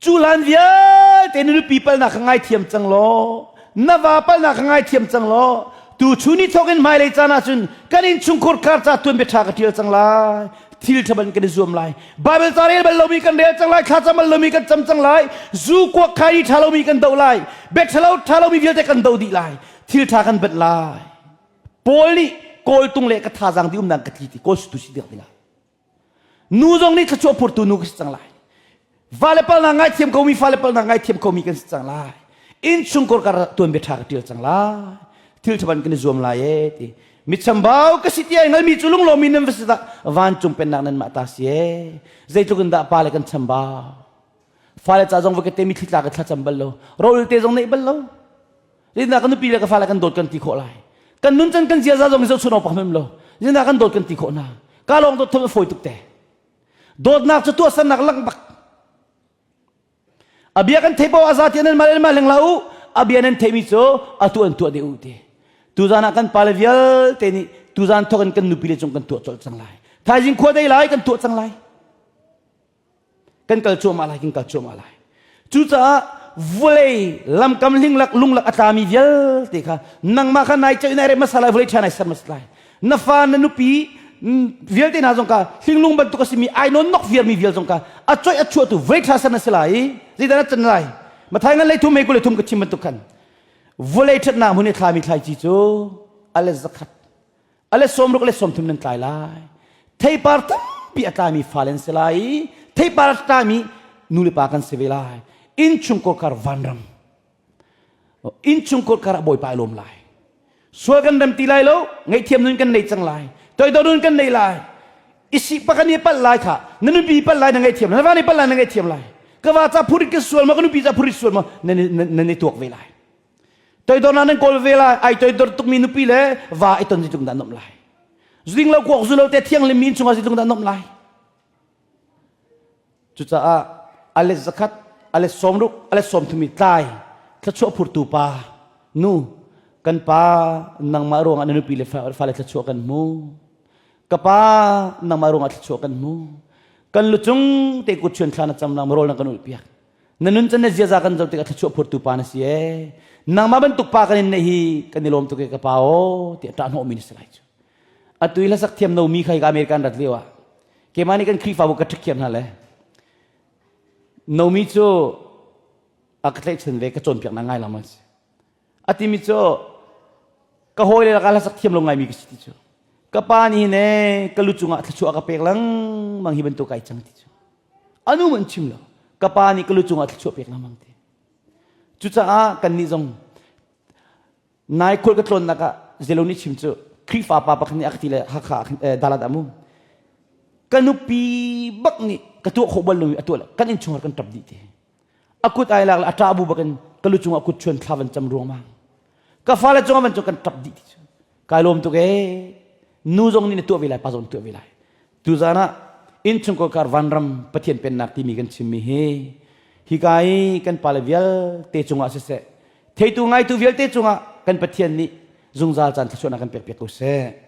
cu hlan vialte na nupi palnak kha ngaithiam cang law na va palnak kha ngaithiam cang law tu chun i thawk in hmailei caan ahcun kan innchungkhur kar ca tuanbia ṭha ka ṭial cang lai. Thil ṭha kan i zuam lai. Bible ca rel bal lomi kan rel cang lai, thla cam bal lomi kan cam cang lai, zu kuak khai ṭha lomi kan doh lai, bia ṭhalo ṭha lomi vialte kan doh dih lai. Thil ṭha kan banh lai. Paul nih kawltung le ka thazaang di umnak ka tli ti kawl tu si dek dingah. Nu zong nih thluachuah phurtu nu ka si cang lai. Fale palnak ngaithiam komi fale palnak ngaithiam komi kan si cang lai. Innchungkhar kar tuanbia ṭha ka ṭial cang lai. Thil ṭha ban kan i zuam lai e ti. Michambau ka si ti ai ngalmi cu lunglawmi nan va si dah vancung pennak nan mah ta si e. Zeitluk in dah pale kan chambau. Fale ca zong va ka te mi thli tla ka thlacam bal lo. Rawl te zong neih bal lo. Zeitindah kan nupi le ka fale kan dawt kan ti khawh lai? Kan nuncan kan ziaza zong hi zohchun awk hmem lo. Zeitindah kan dawt kan ti khawh hna? Ka lawng dawt thom a fawi tuk te. Dawtnak cu tuahsernak lang bak. A bia kan thei paoh a za ti nan mal mal leng la u. A bia nan theimi cu atu an tuah deh u ti. Tuzan ah kan pale vialte nih tuzan thawk in kan nupi le cung kan tuah colh cang lai. Thaizing khua dei lai kan tuah cang lai. Kan kal cuahmah lai kan kal cuahmah lai cucaah vawlei lamkam hlinghlak lunglak a tlami vialte kha nangmah kha nai ceih nai rem hmasa lai vawlei ṭha nai ser hmasa lai na fa na nupi vialte hna zong kha hlinglung bantuk a simi ai nawn nok viarmi vial zong kha a coih a chuahtu vawlei ṭha ser na si lai i zeidah na can lai Mathai ngan lei thum hei kul le thum ka chim bantuk khan vawlei ṭhatnak hmun i thlami thlaici cu a le zakhat a let 60 le 30 nan tlai lai. Theipar tampi a tlaimi fale an si lai i theipar a tlaimi nu le pa kan si ve lai. Innchungkhar kar vanram. Innchungkhar kar ah Bawipa i lawm lai. Sual kan rem ti lai lo, ngaihthiam nun kan nei cang lai. Toidor nun kan nei lai. Isi pakan i palh lai kha na nupi palh lai na ngaihthiam lai na va nih palh lai na ngaihthiam lai. Ka va ca phurit ka sual ma ka nupi ca phurit sual ma na na tuak ve lai. Toidornak nan kawl ve lai. Ai toidor tukmi nupi le va i ton zeitluk dah nuamh lai. Zuding lo kuak zu lo te thianghlim mi innchung ah zeitluk dah nuamh lai. Cucaah a let zakhat, a let 60, a let 30 i tlai thluachuah phurtu pa, nu, kan pa nangmah ruangah na nupi le fale thluachuah kan hmu. Ka pa nangmah ruangah thluachuah kan hmu. Kan lucung te kut chuan thla na cam lang rawl na kan ulh piak. Na nun can na ziaza kan zoh tikah thluachuah phurtu pa na si ee. Nangmah bantuk pa kan in neih hi kan i lawm tuk e ka pa aw tiah ṭah hnawhmi na si lai cu. Atu i hlasak thiam nomi kha hika American rat lio ah keimah nih kan Khrihfabu ka ṭhikhiam hna le nomi cu a ka tlaihchan ve ka cawnpiaknak ngai lengmang si. A timi cu ka hawile lakah hlasak thiam lo ngaimi ka si ti cu. Ka pa nih hin ee ka lu cungah thluachuah a ka pek lengmang hi bantuk ai cang ti cu. Anu an chim lo. Ka pa nih ka lu cungah thluachuah pek lengmang ti. Cucaah kannih zong nai khual ka tlawnnak ah zelo nih chim cu Khrihfa pa pakhat nih a ka ti le Hakha Dalat ah mu. Ka nupi bak nih ka tuah khawh bal lomi a tuah le kan innchungkhar kan ṭap dih ti. A kut ai lak le a ṭah bu bakin ka lu cungah kut chuan thla van cam ruangmang. Ka fale cungah van cu kan ṭap dih ti cu. Kai lawm tuk ee. Nu zong nih na tuah ve lai, pa zong tuah ve lai. Tuzan ah innchungkhar kar vanram Pathian pennak timi kan chimmi hi hika i kan pale vialte cungah siseh theitu ngaitu vialte cungah kan Pathian nih zungzal caan thluachuahnak kan pekpiak ko seh.